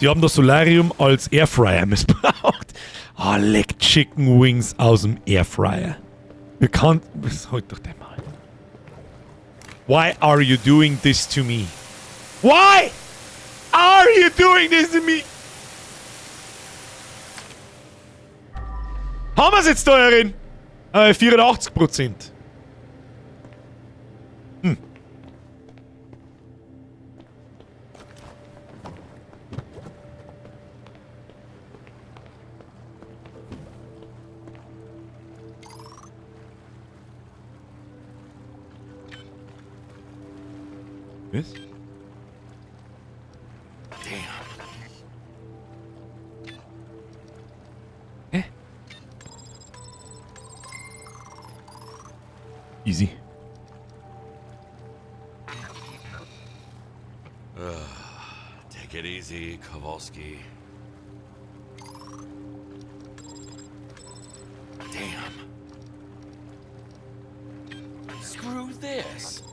Die haben das Solarium als Airfryer missbraucht. Ah, leck Chicken Wings aus dem Airfryer. Wir kann. Was halt doch der mal. Why are you doing this to me? Why are you doing this to me? Haben wir es jetzt da herin? 84%. Hm. Was? Damn. Hä? Easy. Take it easy, Kowalski. Damn. Screw this.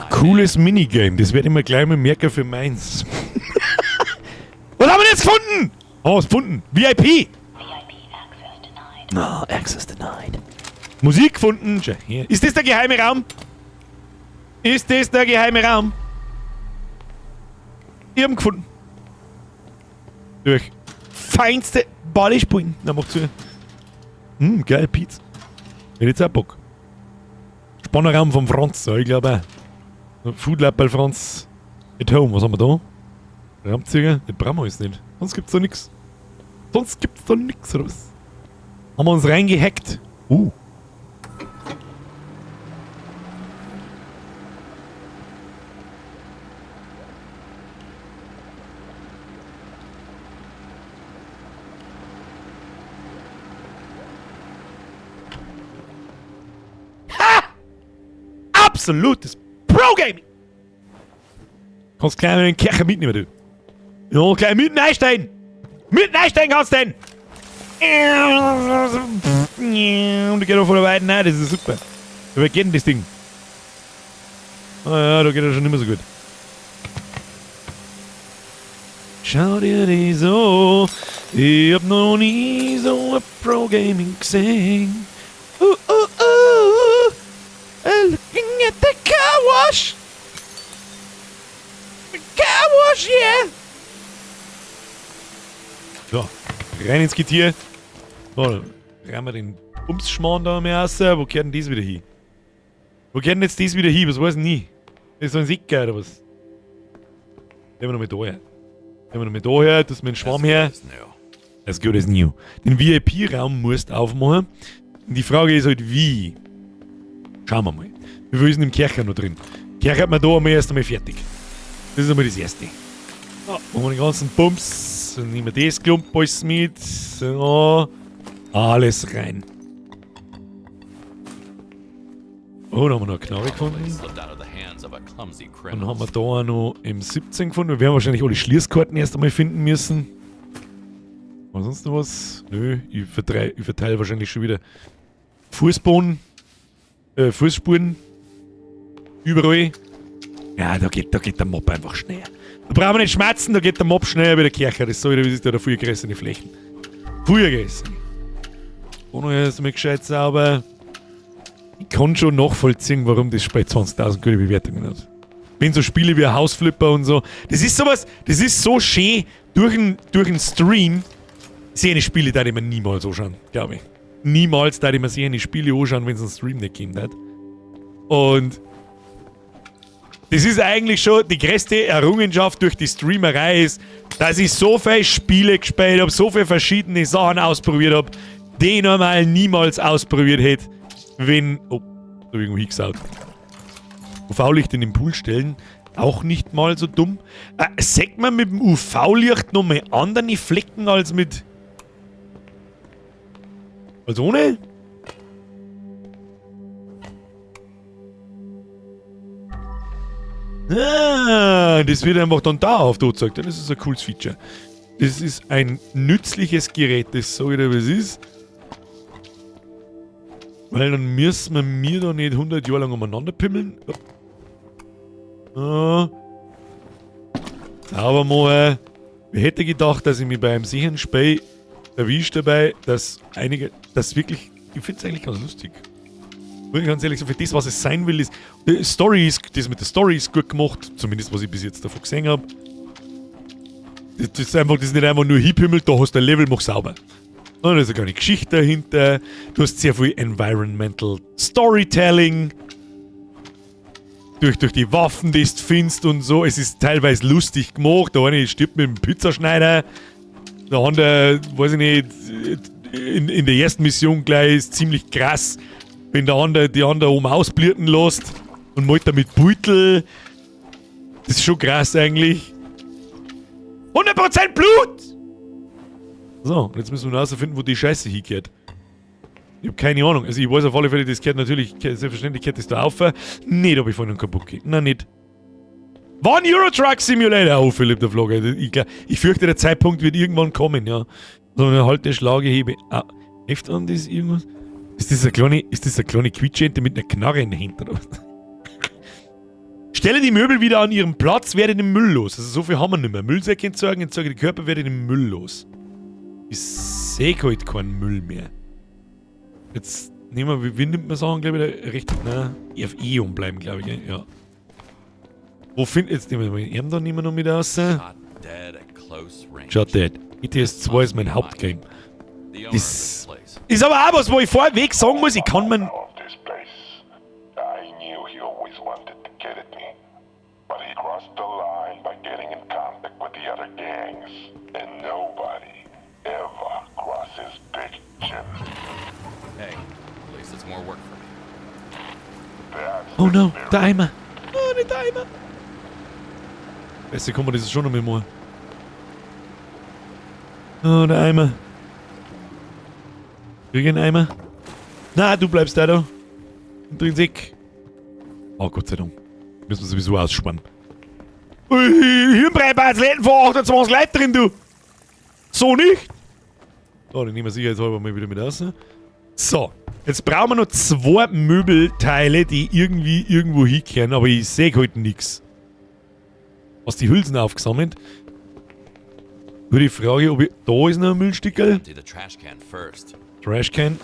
Cooles Minigame. Das werde ich mir gleich mal merken für meins. Was haben wir denn jetzt gefunden? Oh, was gefunden? VIP! VIP access denied. No, access denied. Musik gefunden. Schau hier. Ist das der geheime Raum? Ist das der geheime Raum? Ich hab ihn gefunden. Durch feinste Ball spielen. Na, mach zu. Geil, Pizza. Hätte jetzt auch Bock. Spannerraum vom Franz, ja, ich glaube auch. Food Lab bei Franz. At home, was haben wir da? Raumzüge? Das brauchen wir alles nicht. Sonst gibt's da nix. Sonst gibt's da nix, oder was? Haben wir uns reingehackt? Ha! Absolutes Pro-Gaming! Kannst gleich mal den Kercher mitnehmen, du. Ja, gleich mitten einsteigen! Mitten einsteigen kannst du denn! Und ich geh noch von der Weiten rein, das ist super. Wie geht denn das Ding? Ah ja, da geht er schon nicht mehr so gut. Schau dir die so. Ich hab noch nie so ein Pro-Gaming gesehen. Looking at the car wash. The car wash, yeah. So, rein ins Getier. So, dann rein wir den Bumsschmarrn da mal raus. Wo kehrt denn das wieder hin? Wo kehrt denn jetzt das wieder hin? Was weiß ich nie? Das ist so ein Sicker oder was? Nehmen wir noch mal da her. Nehmen wir noch mal da her, das mit dem Schwamm her. As good as new. Den VIP-Raum musst du aufmachen. Und die Frage ist halt, wie? Schauen wir mal. Wie viel ist denn im Kercher noch drin? Kercher hat man da einmal erst einmal fertig. Das ist einmal das Erste. So, machen wir den ganzen Bums. Dann nehmen wir das Klump alles mit. So. Alles rein. Oh, da haben wir noch eine Knarre gefunden. Dann haben wir da auch noch M17 gefunden. Wir werden wahrscheinlich alle Schließkarten erst einmal finden müssen. War sonst noch was? Nö, ich verteile wahrscheinlich schon wieder Fußboden. Fußspuren. Überall. Ja, da geht der Mob einfach schneller. Da brauchen wir nicht schmerzen, da geht der Mob schneller wie der Kercher. Das ist so, wie ist da viel größere Flächen. Viel größere. Und noch erst einmal gescheit sauber. Ich kann schon nachvollziehen, warum das Spiel 20.000 gute Bewertungen hat. Wenn so Spiele wie House Flipper und so. Das ist sowas, das ist so schön durch den Stream. Sehe Spiele, da ich mir niemals anschauen, glaube ich. Niemals, da ich mir sehe Spiele anschauen, wenn es einen Stream nicht gegeben hat. Und Das ist eigentlich schon die größte Errungenschaft durch die Streamerei ist, dass ich so viele Spiele gespielt habe, so viele verschiedene Sachen ausprobiert habe, die ich normal niemals ausprobiert hätte, wenn... Oh, da hab ich irgendwo hingesaut. UV-Licht in den Pool stellen, auch nicht mal so dumm. Sagt man mit dem UV-Licht nochmal andere Flecken als mit... Als ohne? Ah, das wird einfach dann da auf der gezeigt. Das ist ein cooles Feature. Das ist ein nützliches Gerät, das sage ich dir, was es ist. Weil dann müssen wir mir da nicht 100 Jahre lang umeinander pimmeln. Ah. Sauber mal. Wer hätte gedacht, dass ich mich bei einem sicheren Spiel erwischt dabei, dass einige, dass wirklich, ich find's eigentlich ganz lustig. Muss ich ganz ehrlich sagen, für das, was es sein will, ist, die Story ist, das mit der Story ist gut gemacht, zumindest was ich bis jetzt davon gesehen hab. Das ist einfach, das ist nicht einfach nur hinpimmelt, da hast du ein Level, mach sauber. Und da ist eine kleine Geschichte dahinter, du hast sehr viel Environmental Storytelling. Durch die Waffen, die du findest und so. Es ist teilweise lustig gemacht. Der eine stirbt mit dem Pizzaschneider. Der andere, weiß ich nicht, in der ersten Mission gleich ist ziemlich krass, wenn der andere die andere oben ausblirten lässt und malt damit Beutel. Das ist schon krass eigentlich. 100% Blut! So, und jetzt müssen wir noch rausfinden, wo die Scheiße hingehört. Ich hab keine Ahnung. Also ich weiß auf alle Fälle, das gehört natürlich, selbstverständlich gehört das da auf. Nee, da hab ich vorhin noch kaputt geht. Nein, nicht. Wann Euro Truck Simulator? Oh, Philipp, der Vlogger. Ich glaub, ich fürchte, der Zeitpunkt wird irgendwann kommen, ja. So, dann halt der Schlagehebe. Ah, Heft an das irgendwas? Ist das eine kleine, ist das eine kleine Quietschente mit einer Knarre in der Hand, oder was? Stelle die Möbel wieder an ihren Platz, werde den Müll los. Also so viel haben wir nicht mehr. Müllsäcke entsorgen, entsorge die Körper, werde den Müll los. Ich sehe halt keinen Müll mehr. Jetzt nehmen wir, wie nimmt man Sachen, glaube ich, da recht, nein, auf E umbleiben, glaube ich, gell? Ja. Wo findet, jetzt nehmen wir den Arm da nicht mehr noch mit raus. Shot dead at close range. Shot dead. ETS 2 ist mein Hauptgame. The owner of Das this place. ist aber auch was, wo ich vorweg sagen muss, ich kann man... Of this place. I knew he always wanted to get at me. But he crossed the line by getting in contact with the other gangs. And nobody ever crosses Big Jim. Hey, at least it's more work for me. That's Oh the no, spirit. der Eimer. Oh, nicht der Eimer. Besser kann man das schon noch mehr machen. Oh, der Eimer. Krieg ich einen Eimer? Na, du bleibst da da. Und drin Sack. Oh, Gott sei Dank. Müssen wir sowieso ausspannen. Ui, Hirnbrei-Batzletten vor 28 Leute drin, du. So nicht. Oh, den nehmen wir sicherheitshalber mal wieder mit raus. So, jetzt brauchen wir noch 2 Möbelteile, die irgendwie irgendwo hinkehren, aber ich seh halt nix. Hast die Hülsen aufgesammelt? Nur die Frage, ob ich... Da ist noch ein Müllstickerl. Empty the trash can first. Trashcan.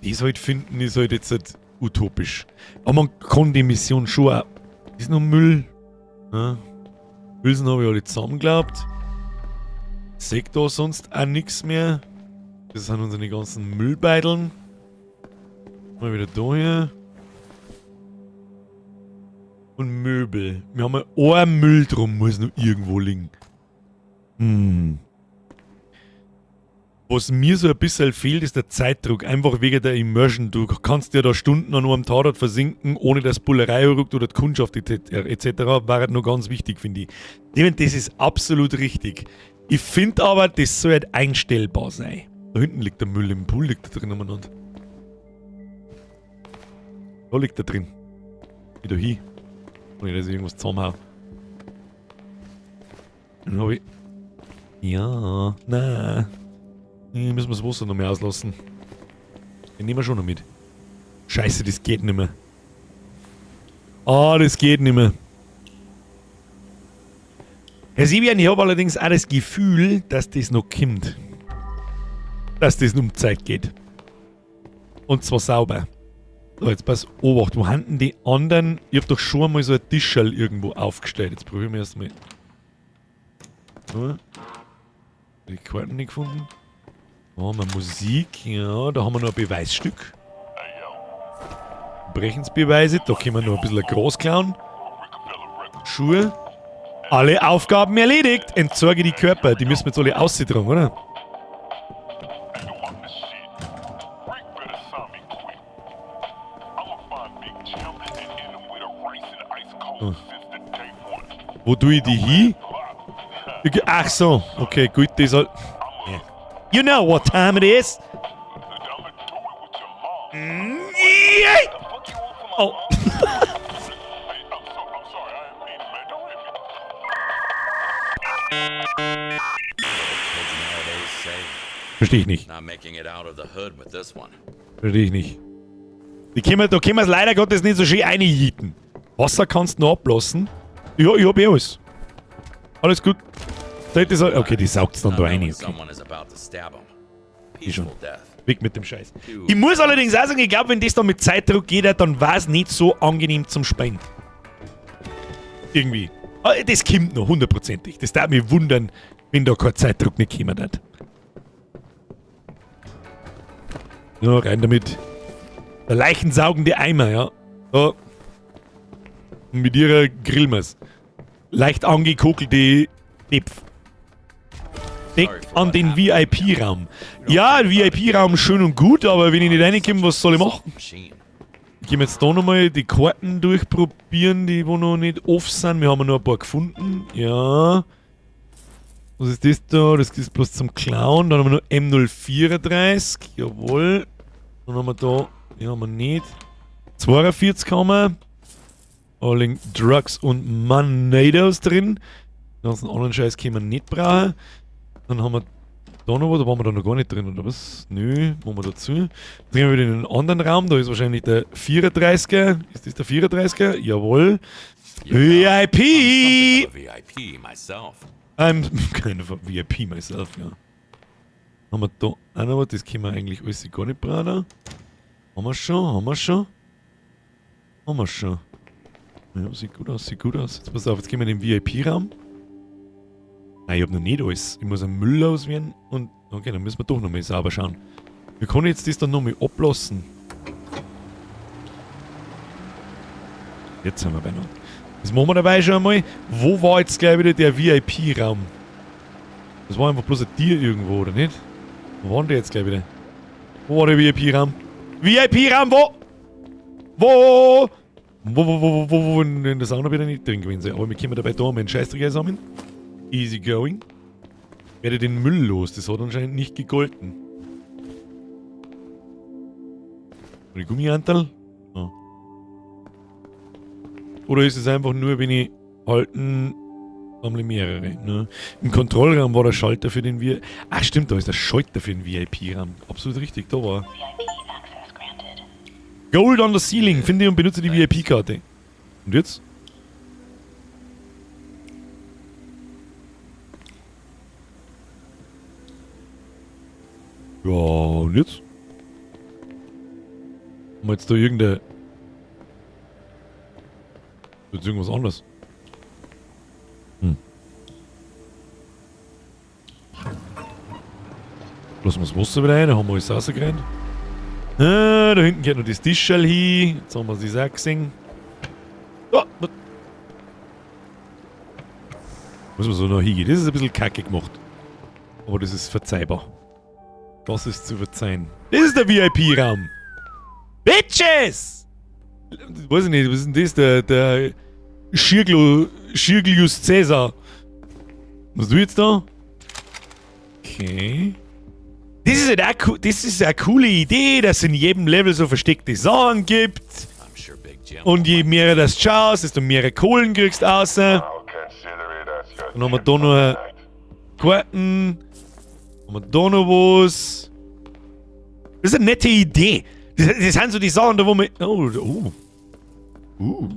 Das halt finden ist halt jetzt halt utopisch. Aber man kann die Mission schon auch... Ist noch Müll. Ja. Hülsen habe ich alle zusammengeglaubt. Seh da sonst auch nix mehr. Das sind unsere ganzen Müllbeuteln. Mal wieder da hier. Und Möbel. Wir haben ja ein Müll drum, muss noch irgendwo liegen. Was mir so ein bisschen fehlt, ist der Zeitdruck. Einfach wegen der Immersion. Du kannst ja da Stunden an einem Tatort versinken, ohne dass Bullerei rückt oder die Kundschaft et cetera. War halt noch ganz wichtig, finde ich. Steven, das ist absolut richtig. Ich find aber, das soll halt einstellbar sein. Da hinten liegt der Müll, im Pool liegt da drin umeinander. Da liegt er drin. Wieder hin. Ohne dass ich irgendwas zusammenhau. Dann hab ich. Ja, nein. Hier müssen wir das Wasser noch mehr auslassen. Den nehmen wir schon noch mit. Scheiße, das geht nicht mehr. Ah, das geht nicht mehr. Herr Sibian, ich hab allerdings auch das Gefühl, dass das noch kommt. Dass das um Zeit geht. Und zwar sauber. So, jetzt pass Obacht, wo haben denn die anderen? Ich hab doch schon mal so ein Tischerl irgendwo aufgestellt. Jetzt probieren wir erstmal. So. Die Karten nicht gefunden. Da haben wir Musik, ja, da haben wir noch ein Beweisstück. Verbrechensbeweise, da können wir noch ein bisschen Gras klauen. Schuhe. Alle Aufgaben erledigt. Entsorge die Körper. Die müssen wir jetzt alle austragen, oder? Oh. Wo tue ich die hin? Ach so, okay, gut, die soll. Yeah. You know what time it is. Yeah. Oh. Verstehe ich nicht. Verstehe ich nicht. Die können wir, da können wir es leider Gottes nicht so schön reinjieten. Wasser kannst du noch ablassen. Ja, ich hab eh alles. Alles gut. Okay, die saugt's dann da rein. Okay. Schon. Weg mit dem Scheiß. Ich muss allerdings auch sagen, ich glaube, wenn das dann mit Zeitdruck geht, dann war es nicht so angenehm zum Spielen. Irgendwie. Das kommt noch, hundertprozentig. Das darf mich wundern, wenn da kein Zeitdruck nicht kommen hat. Ja, rein damit. Der leichensaugende Eimer, ja. So. Und mit ihrer grillen wir's. Leicht angekokelte Depf. Deckt an den VIP-Raum. Ja, VIP-Raum schön und gut, aber wenn ich nicht reinkomme, was soll ich machen? Ich gehe jetzt da nochmal die Karten durchprobieren, die wo noch nicht off sind. Wir haben ja noch ein paar gefunden. Ja. Was ist das da? Das ist bloß zum Klauen. Dann haben wir noch M034. Jawohl. Dann haben wir da. Die haben wir nicht. 42 haben wir. Alle Drugs und Monedos drin. Den ganzen anderen Scheiß können wir nicht brauchen. Dann haben wir da noch was, da waren wir da noch gar nicht drin, oder was? Nö, machen wir dazu. Jetzt gehen wir wieder in den anderen Raum, da ist wahrscheinlich der 34er. Ist das der 34er? Jawohl. VIP! VIP myself. I'm kind of a VIP myself, ja. Haben wir da auch noch was? Das können wir eigentlich alles gar nicht brauchen. Haben wir schon, haben wir schon. Haben wir schon. Ja, sieht gut aus, sieht gut aus. Jetzt pass auf, jetzt gehen wir in den VIP-Raum. Nein, ich hab noch nicht alles. Ich muss einen Müll loswerden und... Okay, dann müssen wir doch nochmal sauber schauen. Wir können jetzt das dann nochmal ablassen. Jetzt sind wir beieinander. Das machen wir dabei schon einmal. Wo war jetzt gleich wieder der VIP-Raum? Das war einfach bloß ein Tier irgendwo, oder nicht? Wo waren die jetzt gleich wieder? Wo war der VIP-Raum? VIP-Raum, wo? Wo? Wo? In der Sauna wieder nicht drin gewesen sein. Aber wir können dabei da mal einen Scheißdreck einsammeln. Easy going. Werde den Müll los. Das hat anscheinend nicht gegolten. Die Gummianteil? Oh. Oder ist es einfach nur, wenn ich halten, sammle mehrere. Ne? Im Kontrollraum war der Schalter für den VIP. Ach stimmt, da ist der Schalter für den VIP-Raum. Absolut richtig, da war. Gold on the ceiling. Finde und benutze die VIP-Karte. Und jetzt? Ja, und jetzt? Haben wir jetzt da irgendeine... Jetzt irgendwas anderes. Hm. Lassen wir das Wasser wieder rein, da haben wir alles rausgerannt. Ah, da hinten geht noch das Tischl hin. Jetzt haben wir das auch gesehen. Oh, muss man so noch hingehen. Das ist ein bisschen kacke gemacht. Aber das ist verzeihbar. Das ist zu verzeihen. Das ist der VIP-Raum. Bitches! Weiß ich nicht, was ist denn das? Der Schirglius Cäsar. Was du jetzt da? Okay. Das ist halt auch, das ist eine coole Idee, dass es in jedem Level so versteckte Sachen gibt. Und je mehr das schaust, desto mehr Kohlen kriegst du raus. Dann haben wir da noch Karten. Haben wir da noch was? Das ist eine nette Idee. Das sind so die Sachen, da wo man... Oh, oh.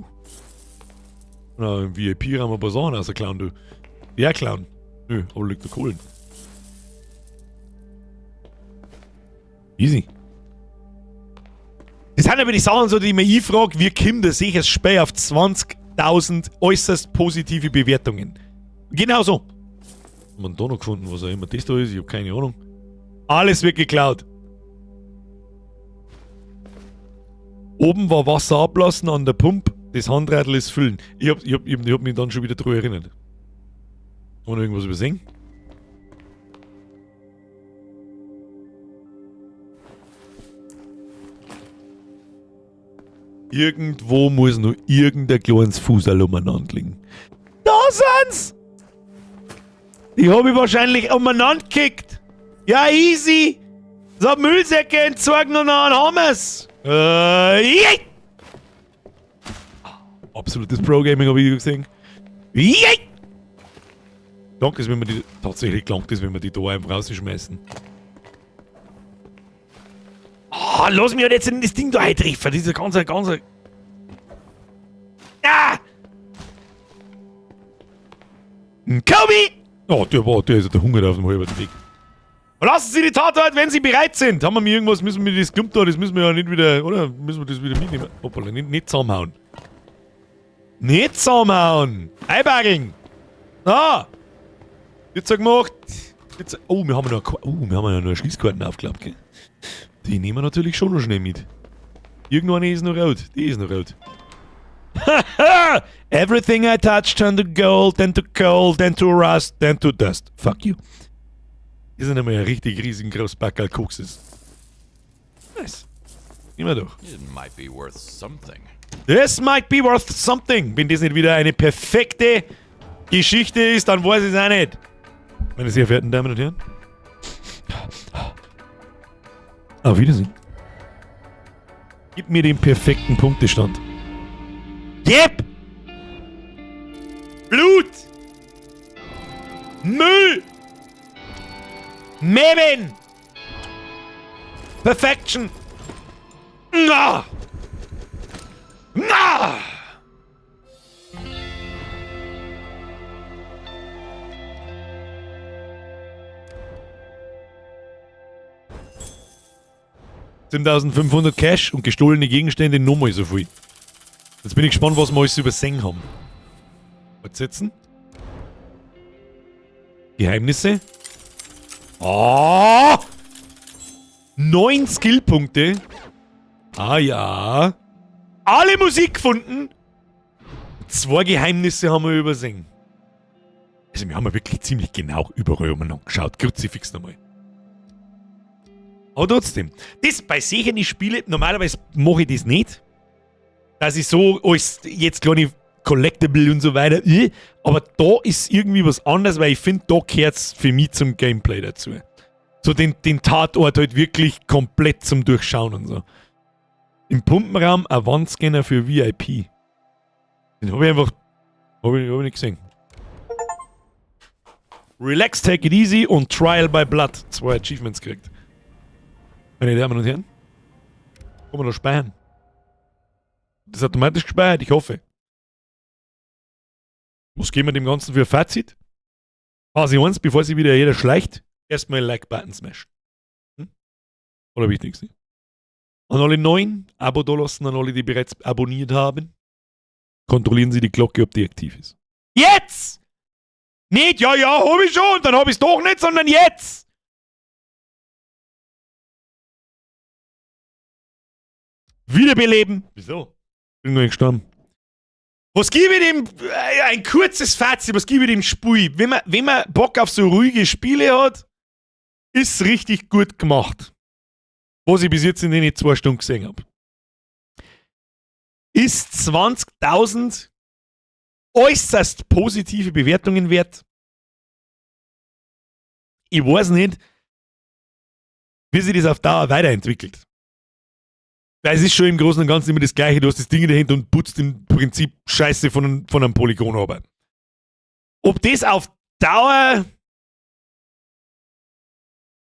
Na, im VIP haben wir ein paar Sachen rausgeklaut, du. Ja, klauen. Nö, aber liegt da Kohlen. Easy. Das sind aber die Sachen so, die ich mir einfrage, wie kommt das sicher Spiel auf 20.000 äußerst positive Bewertungen? Genau so. Haben wir da noch gefunden, was auch immer das da ist, ich hab keine Ahnung. Alles wird geklaut. Oben war Wasser ablassen an der Pumpe, das Handradl ist füllen. Ich hab mich dann schon wieder drüber erinnert. Haben wir noch irgendwas übersehen? Irgendwo muss noch irgendein kleines Fußerl umeinander liegen. Da sind's! Die hab ich wahrscheinlich umeinander gekickt. Ja, easy! So Müllsäcke entsorgen und dann haben wir's! Yay! Absolutes Pro-Gaming habe ich gesehen. Yay! Danke, wenn wir die. Tatsächlich gelangt ist, wenn wir die da einfach rausschmeißen. Ah, lass mich halt jetzt in das Ding da eintreffen. Diese ganze. Ah! Kobe! Oh, der ist ja der Hunger auf dem halben Weg. Verlassen Sie die Tatort, wenn Sie bereit sind. Haben wir mir irgendwas, müssen wir das Klump da, das müssen wir ja nicht wieder, oder? Müssen wir das wieder mitnehmen? Hoppala, nicht zusammenhauen. Nicht zusammenhauen! Einbageln! Ah! Jetzt gemacht. Jetzt, oh, wir haben ja noch, oh, wir haben ja noch eine Schließkarten aufgeklappt, gell? Die nehmen wir natürlich schon noch schnell mit. Irgendeine ist noch rot. Die ist noch rot. Haha! Everything I touch turned to gold, then to coal, then to rust, then to dust. Fuck you. Das ist nämlich ein richtig riesengroßes Packerl Koks ist. Nice. Nehmen wir doch. It might be worth something. This might be worth something. Wenn das nicht wieder eine perfekte Geschichte ist, dann weiß ich es auch nicht. Meine sehr verehrten Damen und Herren. Auf Wiedersehen. Gib mir den perfekten Punktestand. Yep! Blut! Müll! Meben! Perfection! Na! Na! 7.500 Cash und gestohlene Gegenstände nochmal so viel. Jetzt bin ich gespannt, was wir alles übersehen haben. Fortsetzen. Geheimnisse. Oh! 9 Skillpunkte. Ah ja. Alle Musik gefunden. 2 Geheimnisse haben wir übersehen. Also wir haben ja wirklich ziemlich genau überall umeinander geschaut. Kruzifix nochmal. Aber trotzdem, das bei solchen Spielen, normalerweise mache ich das nicht. Dass ich so alles jetzt kleine Collectible und so weiter, aber da ist irgendwie was anderes, weil ich finde, da gehört's für mich zum Gameplay dazu. So den Tatort halt wirklich komplett zum Durchschauen und so. Im Pumpenraum ein Wandscanner für VIP. Den hab ich einfach. Hab ich nicht gesehen. Relax, take it easy und Trial by Blood. 2 Achievements gekriegt. Meine Damen und Herren, kann man noch speichern? Das ist automatisch gespeichert, ich hoffe. Was geben wir dem Ganzen für ein Fazit? Phase 1, bevor sich wieder jeder schleicht, erstmal Like-Button smashen. Hm? Oder wichtigste. An alle Neuen, Abo dalassen, an alle, die bereits abonniert haben. Kontrollieren Sie die Glocke, ob die aktiv ist. Jetzt! Nicht, ja, ja, hab ich schon, dann hab ich's doch nicht, sondern jetzt! Wiederbeleben. Wieso? Bin gar nicht gestorben. Was gebe ich dem, ein kurzes Fazit, was gebe ich dem Spiel? Wenn man Bock auf so ruhige Spiele hat, ist richtig gut gemacht. Was ich bis jetzt in den 2 Stunden gesehen hab. Ist 20.000 äußerst positive Bewertungen wert? Ich weiß nicht, wie sich das auf Dauer weiterentwickelt. Weil es ist schon im Großen und Ganzen immer das Gleiche. Du hast das Ding in der Hand und putzt im Prinzip Scheiße von einem Polygon runter. Ob das auf Dauer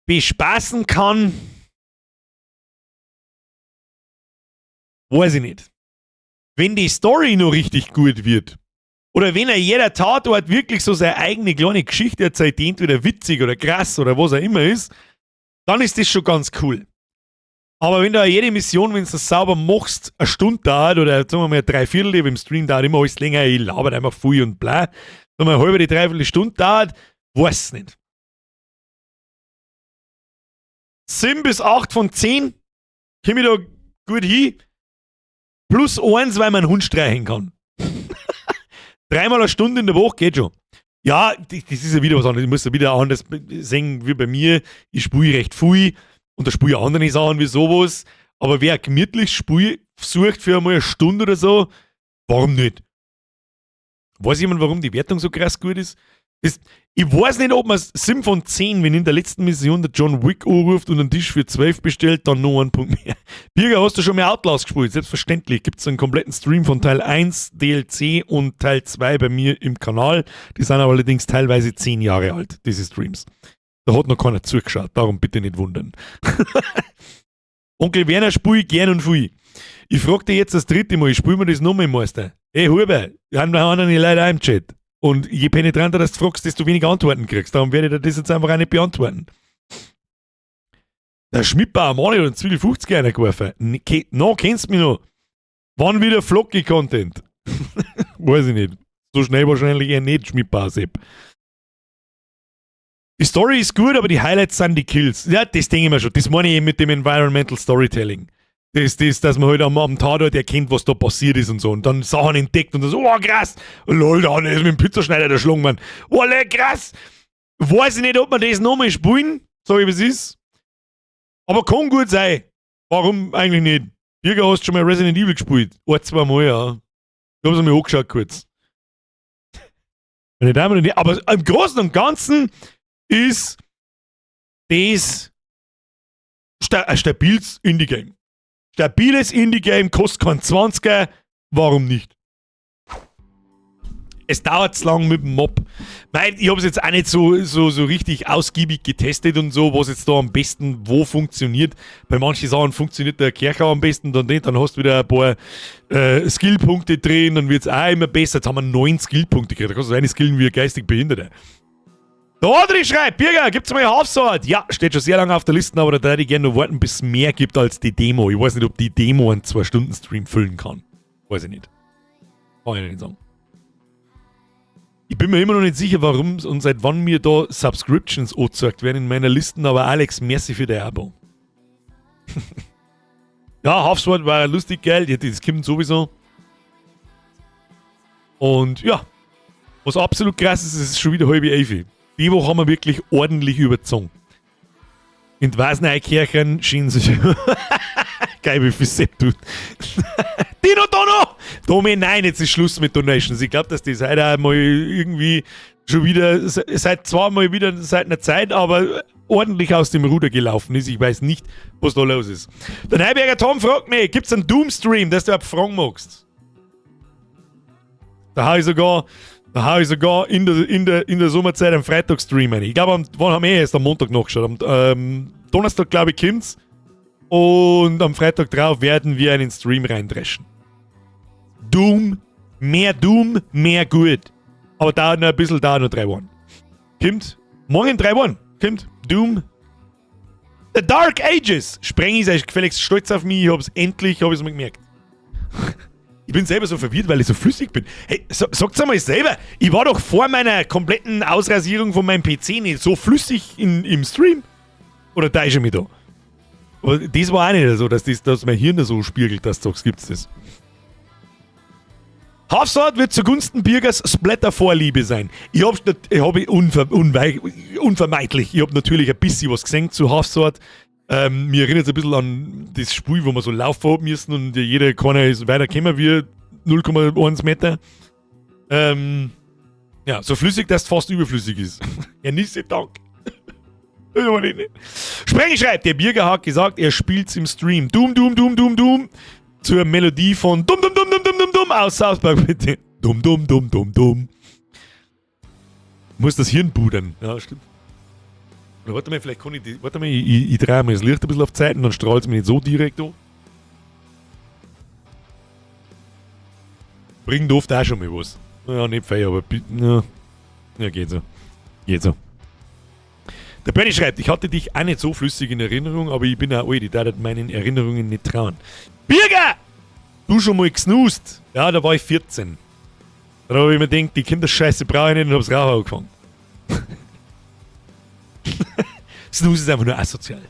bespaßen kann, weiß ich nicht. Wenn die Story noch richtig gut wird, oder wenn er jeder Tatort wirklich so seine eigene kleine Geschichte erzählt, die entweder witzig oder krass oder was auch immer ist, dann ist das schon ganz cool. Aber wenn da jede Mission, wenn du das sauber machst, eine Stunde dauert oder sagen wir mal 3/4, im Stream dauert immer alles länger, ich laber einfach viel und bla, sagen wir eine halbe, die dreiviertel Stunde dauert, weiß nicht. 7 bis 8 von 10. Komm ich da gut hin. Plus eins, weil man einen Hund streicheln kann. Dreimal eine Stunde in der Woche geht schon. Ja, das ist ja wieder was anderes. Ich muss ja wieder anders sehen wie bei mir. Ich spiele recht viel und da spiele ich andere Sachen wie sowas. Aber wer gemütlich Spiel sucht für einmal eine Stunde oder so, warum nicht? Weiß jemand, warum die Wertung so krass gut ist? Das, ich weiß nicht, ob man 7 von 10, wenn in der letzten Mission der John Wick anruft und einen Tisch für 12 bestellt, dann noch einen Punkt mehr. Birger, hast du schon mehr Outlast gespielt? Selbstverständlich. Gibt es einen kompletten Stream von Teil 1, DLC und Teil 2 bei mir im Kanal. Die sind aber allerdings teilweise 10 Jahre alt, diese Streams. Da hat noch keiner zugeschaut, darum bitte nicht wundern. Onkel Werner spiel gern und viel. Ich frag dich jetzt das dritte Mal, ich spiel mir das nochmal, Meister. Ey, Huber, haben wir anderen Leute auch im Chat. Und je penetranter das du fragst, desto weniger Antworten kriegst. Darum werde ich dir das jetzt einfach auch nicht beantworten. Der Schmidtbauer Mani hat einen Zwiebel 50 einer geworfen. No, kennst du mich noch? Wann wieder Flocky-Content? Weiß ich nicht. So schnell wahrscheinlich eher nicht, Schmidtbauer Sepp. Die Story ist gut, aber die Highlights sind die Kills. Ja, das denke ich mir schon. Das meine ich eben mit dem Environmental Storytelling. Das, dass man halt am Tatort erkennt, was da passiert ist und so. Und dann Sachen entdeckt und so, oh krass. Lol, da ist mit dem Pizzaschneider erschlagen, Mann. Oh, krass. Weiß ich nicht, ob wir das nochmal spielen, sag ich, wie es ist. Aber kann gut sein. Warum eigentlich nicht? Birger, hast du schon mal Resident Evil gespielt? Ein, zwei Mal, ja. Ich hab's mir angeschaut kurz. Meine Damen und Herren, aber im Großen und Ganzen ist das ein stabiles Indie-Game. Stabiles Indie-Game, kostet kein 20er, warum nicht? Es dauert zu lang mit dem Mob. Nein, ich habe es jetzt auch nicht so richtig ausgiebig getestet und so, was jetzt da am besten wo funktioniert. Bei manchen Sachen funktioniert der Kercher am besten, dann nicht. Dann hast du wieder ein paar Skillpunkte drin, dann wird es auch immer besser. Jetzt haben wir 9 Skillpunkte gekriegt. Da kannst du eine skillen wie ein geistig Behinderter. Der Adri schreibt, Birger, gibt's mal Half-Sword? Ja, steht schon sehr lange auf der Liste, aber da würde ich gerne noch warten, bis es mehr gibt als die Demo. Ich weiß nicht, ob die Demo einen 2-Stunden-Stream füllen kann. Weiß ich nicht. Kann ich nicht sagen. Ich bin mir immer noch nicht sicher, warum und seit wann mir da Subscriptions angezeigt werden in meiner Listen, aber Alex, merci für dein Abo. Ja, Half-Sword war lustig geil, ja, das kommt sowieso. Und ja, was absolut krass ist, es ist schon wieder 10:30. Die Woche haben wir wirklich ordentlich überzogen. In Wasneikirchen schien sich. Geil, wie viel Sepp tut. Dino Dono! Domi, nein, jetzt ist Schluss mit Donations. Ich glaube, dass das heute auch mal irgendwie schon wieder, seit zwar mal wieder seit einer Zeit, aber ordentlich aus dem Ruder gelaufen ist. Ich weiß nicht, was da los ist. Der Neuberger Tom fragt mich, gibt es einen Doom-Stream, dass du überhaupt fragen magst? Da hau ich sogar in der Sommerzeit am Freitag-Stream rein. Ich glaube, wann haben wir erst am Montag nachgeschaut? Am Donnerstag, glaube ich, kommt's. Und am Freitag drauf werden wir einen Stream reindreschen. Doom, mehr Doom, mehr gut. Aber dauert noch ein bisschen, dauert noch 3 Wochen. Kommt, morgen in 3 Wochen, kommt Doom. The Dark Ages. Sprengi ist gefälligst stolz auf mich, ich hab's endlich, hab ich's mal gemerkt. Ich bin selber so verwirrt, weil ich so flüssig bin. Hey, so, sagt's einmal selber, ich war doch vor meiner kompletten Ausrasierung von meinem PC nicht so flüssig im Stream. Oder da ist er mich da? Aber das war auch nicht so, dass mein Hirn da so spiegelt, dass du sagst, gibt's das. Half-Sword wird zugunsten Birgers Splatter-Vorliebe sein. Ich hab unvermeidlich, ich hab natürlich ein bisschen was gesehen zu Half-Sword. Mir erinnert es ein bisschen an das Spiel, wo wir so laufen haben müssen und jeder keiner ist weitergekommen wie 0,1 Meter. Ja, so flüssig, dass es fast überflüssig ist. Ja, nicht so Dank. Sprengi schreibt, der Birger hat gesagt, er spielt's im Stream. Doom, Doom, Doom, Doom, Doom. Zur Melodie von Dum, Dum, Dum, Dum, Dum, Dum, Dum aus South Park, bitte. Dum, Dum, Dum, Dum, Dum. Muss das Hirn pudern. Ja, stimmt. Oder warte mal, vielleicht kann ich die, warte mal, ich drehe mal das Licht ein bisschen auf Zeiten, dann strahlt es mich nicht so direkt an. Bringt oft auch schon mal was. Ja, nicht fein, aber ja, ja, geht so. Geht so. Der Bernie schreibt, ich hatte dich auch nicht so flüssig in Erinnerung, aber ich bin auch alt, ich darf meinen Erinnerungen nicht trauen. Birger! Du schon mal gesnoost? Ja, da war ich 14. Da habe ich mir gedacht, die Kinderscheiße brauche ich nicht und hab's Rauchen angefangen. Snooze ist einfach nur asozial.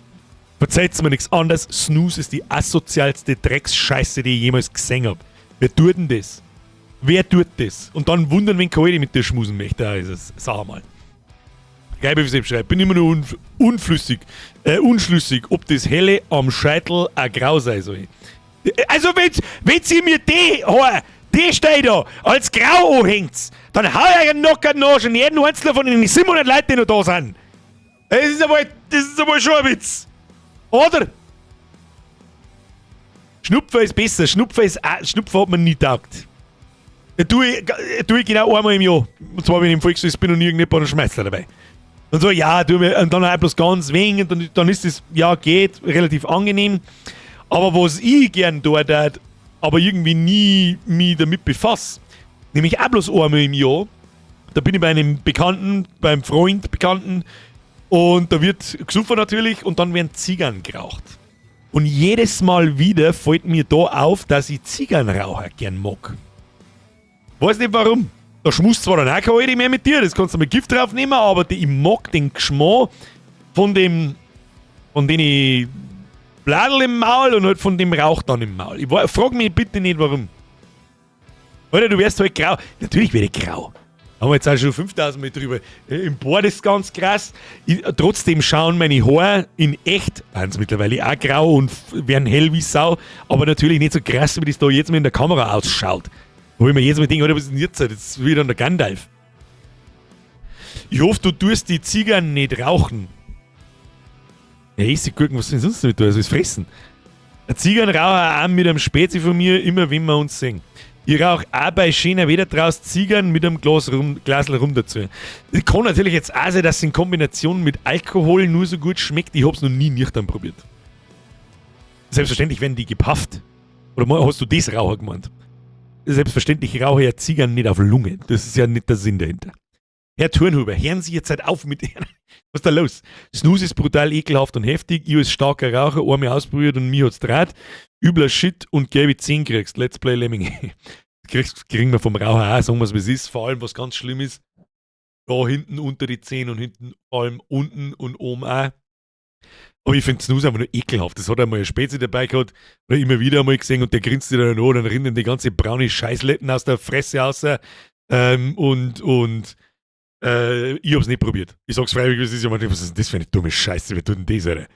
Verzeiht's mir nichts anderes, Snus ist die asozialste Drecksscheiße, die ich jemals gesehen hab. Wer tut denn das? Wer tut das? Und dann wundern, wenn keiner mit dir schmusen möchte. Da ist es. Sag mal. Geil, wie ich selbst schreibe. Bin immer nur unflüssig, unschlüssig, ob das Helle am Scheitel auch grau sein soll. Also, wenn sie mir die Haar, die steht da, als grau anhängt, dann hau ich einen Knocker nach und jeden einzelnen von den 700 Leuten, die noch da sind. Das ist aber schon ein Witz. Oder? Schnupfen ist besser. Schnupfen, ist, Schnupfen hat man nie taugt. Das tue ich genau einmal im Jahr. Und zwar, wenn ich im Volksfest bin und irgendjemand einen Schmeißler dabei. Und so, ja, tu mir, und dann auch bloß ganz wenig, und dann ist es, ja, geht, relativ angenehm. Aber was ich gern tue, aber irgendwie nie mich damit befasse, nämlich auch bloß einmal im Jahr, da bin ich bei einem Bekannten, beim Freund Bekannten, und da wird gesoffen natürlich, und dann werden Zigarren geraucht. Und jedes Mal wieder fällt mir da auf, dass ich Zigarrenraucher gern mag. Weiß nicht warum. Da schmust zwar dann auch keine Alte mehr mit dir, das kannst du mit Gift drauf nehmen, aber ich mag den Geschmack von den Bladel im Maul und halt von dem Rauch dann im Maul. Ich frag mich bitte nicht warum. Alter, du wirst halt grau. Natürlich werde ich grau. Haben wir jetzt auch schon 5000 Mal drüber. Im Bart ist ganz krass. Trotzdem schauen meine Haare in echt, sind mittlerweile auch grau und werden hell wie Sau, aber natürlich nicht so krass, wie das da jetzt mal in der Kamera ausschaut. Wo ich mir jedes Mal denke, Alter, was ist denn jetzt? Das ist wieder der Gandalf. Ich hoffe, du tust die Zigarren nicht rauchen. Ja, Essiggurken, was denn sonst damit tun? Also, es fressen. Ein Zigarrenraucher auch mit einem Spezi von mir, immer wenn wir uns sehen. Ich rauche auch bei schöner Wetter draußen Zigarren mit einem Glas Rum, Glasl Rum dazu. Das kann natürlich jetzt auch sein, dass es in Kombination mit Alkohol nur so gut schmeckt. Ich hab's noch nie nüchtern probiert. Selbstverständlich werden die gepafft. Oder hast du das Raucher gemeint? Selbstverständlich rauche ich ja Zigarren nicht auf Lunge. Das ist ja nicht der Sinn dahinter. Herr Turnhuber, hören Sie jetzt halt auf mit. Was ist da los? Snus ist brutal ekelhaft und heftig. Ich als starker Raucher, einmal ausprobiert und mir hat's draht. Übler Shit und gelbe 10 kriegst. Let's play Lemminge. Kriegen wir vom Raucher auch, sagen wir's, wie es ist. Vor allem, was ganz schlimm ist, da hinten unter die Zähne und hinten vor allem unten und oben auch. Aber ich find Snus einfach nur ekelhaft. Das hat einmal ein Spezi dabei gehabt, oder immer wieder einmal gesehen und der grinst sich dann an, dann rinnen die ganze braune Scheißletten aus der Fresse raus. Und ich hab's nicht probiert. Ich sag's freiwillig, es ist ja manchmal, was ist denn das für eine dumme Scheiße? Wer tut denn das, Alter?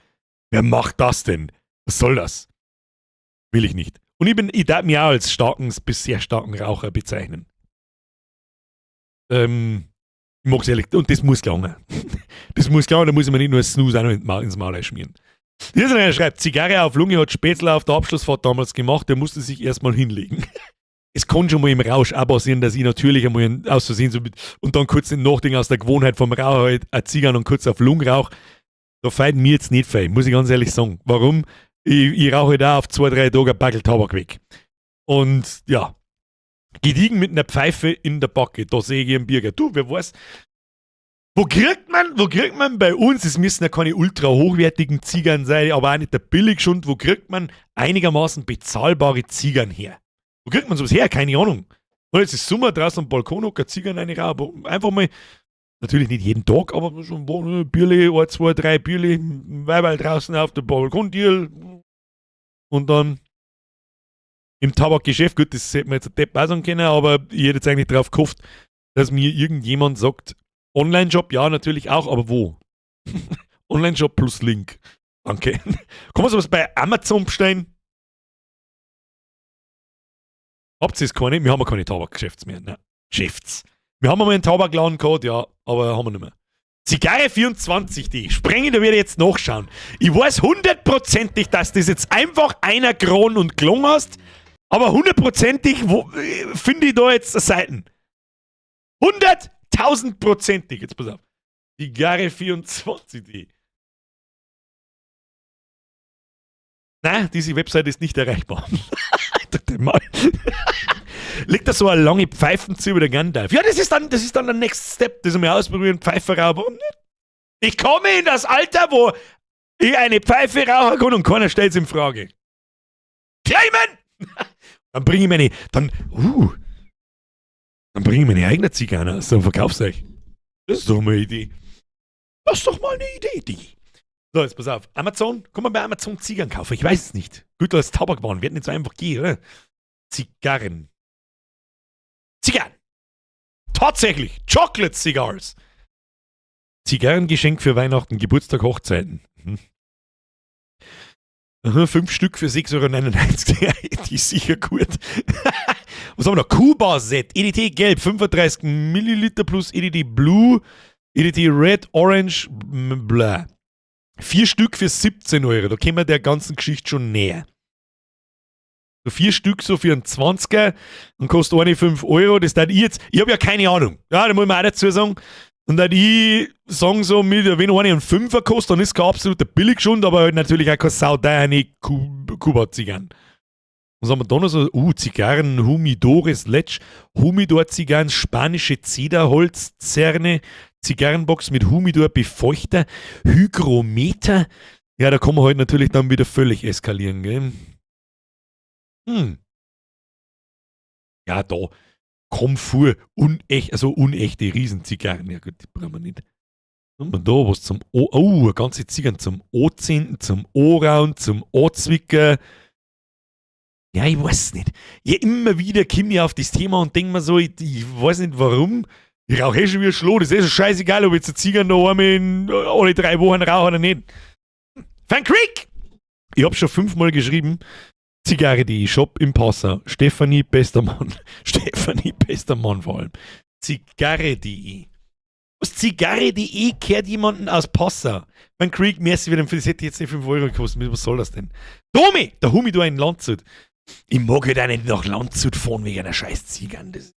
Wer macht das denn? Was soll das? Will ich nicht. Und ich darf mich auch als starken bis sehr starken Raucher bezeichnen. Ich mag's ehrlich, und das muss gelangen. Das muss gelangen, da muss ich mir nicht nur Snus auch noch ins Maul schmieren. Hier ist einer, schreibt, Zigarre auf Lunge hat Spätzle auf der Abschlussfahrt damals gemacht, der musste sich erstmal hinlegen. Es kann schon mal im Rausch auch passieren, dass ich natürlich einmal aus Versehen so mit, und dann kurz den Nachdenken aus der Gewohnheit vom Raucher halt eine Zigarre und kurz auf Lunge rauch. Da fällt mir jetzt nicht viel, muss ich ganz ehrlich sagen. Warum? Ich rauche da auf 2, 3 Tage ein Backel Tabak weg. Und ja, gediegen mit einer Pfeife in der Backe, da sehe ich einen Birger. Du, wer weiß, wo kriegt man bei uns, es müssen ja keine ultra hochwertigen Zigarren sein, aber auch nicht der Billigschund, wo kriegt man einigermaßen bezahlbare Zigarren her? Wo kriegt man sowas her? Keine Ahnung. Und jetzt ist Sommer draußen am Balkon, hocken Zigarren rein, aber einfach mal, natürlich nicht jeden Tag, aber schon ein Bierle, 1, 2, 3 Bierle, Weiberl draußen auf dem Balkon, und dann im Tabakgeschäft, gut, das hätte man jetzt ein Depp auch sagen können, aber ich hätte jetzt eigentlich drauf gehofft, dass mir irgendjemand sagt, Online-Shop, ja, natürlich auch, aber wo? Online-Shop plus Link. Danke. Kann man sowas bei Amazon bestellen? Habt ihr es keine? Wir haben ja keine Tabakgeschäfts mehr. Nein. Geschäfts. Wir haben einmal einen Tabakladen gehabt, ja, aber haben wir nicht mehr. Zigarre 24, die Sprenge, da werde ich jetzt nachschauen. Ich weiß hundertprozentig, dass das jetzt einfach einer Kron und Klong hast, aber hundertprozentig finde ich da jetzt Seiten. 100.000-prozentig. Jetzt pass auf. Zigarre 24, die. Nein, diese Webseite ist nicht erreichbar. Mal. Legt da so eine lange Pfeifen zu über der Gandalf. Ja, das ist dann der Next Step. Das einmal ausprobieren, Pfeife rauchen. Warum nicht? Ich komme in das Alter, wo ich eine Pfeife rauchen kann und keiner stellt's in Frage. Clayman! Dann bringe ich meine, dann, dann bringe ich meine eigene Zigarre aus und verkauf's euch. Das ist doch mal eine Idee. Das ist doch mal eine Idee, Digi. So, jetzt pass auf. Amazon, kann man bei Amazon Zigarren kaufen? Ich weiß es nicht. Gut, als Tabakwaren wird nicht so einfach gehen, oder? Zigarren. Zigarren. Tatsächlich. Chocolate Cigars. Zigarrengeschenk für Weihnachten, Geburtstag, Hochzeiten. Aha, 5 Stück für 6,99 Euro. Die ist sicher gut. Was haben wir noch? Kuba-Set. EDT Gelb, 35 Milliliter plus EDT Blue, EDT Red, Orange, bla. 4 Stück für 17 Euro. Da kommen wir der ganzen Geschichte schon näher. So 4 Stück so für einen 20er und kostet eine 5 Euro. Das tät ich jetzt, ich habe ja keine Ahnung. Ja, da muss man auch dazu sagen. Und dann ich sagen so, mit, wenn eine einen 5er kostet, dann ist kein absoluter Billigschund, aber halt natürlich auch keine sauteure Kuba-Zigarren. Was haben wir da noch so? Zigarren, Humidores, Letsch, Humidor-Zigarren, spanische Zederholzzerne, Zigarrenbox mit Humidor-Befeuchter, Hygrometer. Ja, da kann man halt natürlich dann wieder völlig eskalieren, gell? Ja, da. Komfort, unecht, also unechte Riesenzigarren. Ja gut, die brauchen wir nicht. Und da was zum O, oh, eine ganze Zigarren zum O-Zehn, zum O-Raun, zum O-Zwicker. Ja, ich weiß nicht. Ja, immer wieder komme ich auf das Thema und denk mir so, ich weiß nicht warum. Ich rauche eh schon wie ein Schloh. Das ist eh schon scheißegal, ob ich jetzt eine Zigarre noch einmal in alle 3 Wochen rauche oder nicht. Van Creek! Ich hab schon 5-mal geschrieben. Zigarre.de, Shop im Passau. Stefanie, bester Mann. Stefanie, bester Mann vor allem. Zigarre.de. Was Zigarre.de kehrt jemanden aus Passau? Van Creek, merci wieder, das hätte jetzt nicht 5 Euro gekostet. Was soll das denn? Domi! Der Humidor in Landshut. Ich mag halt auch nicht nach Landshut fahren wegen einer scheiß Zigarre. Das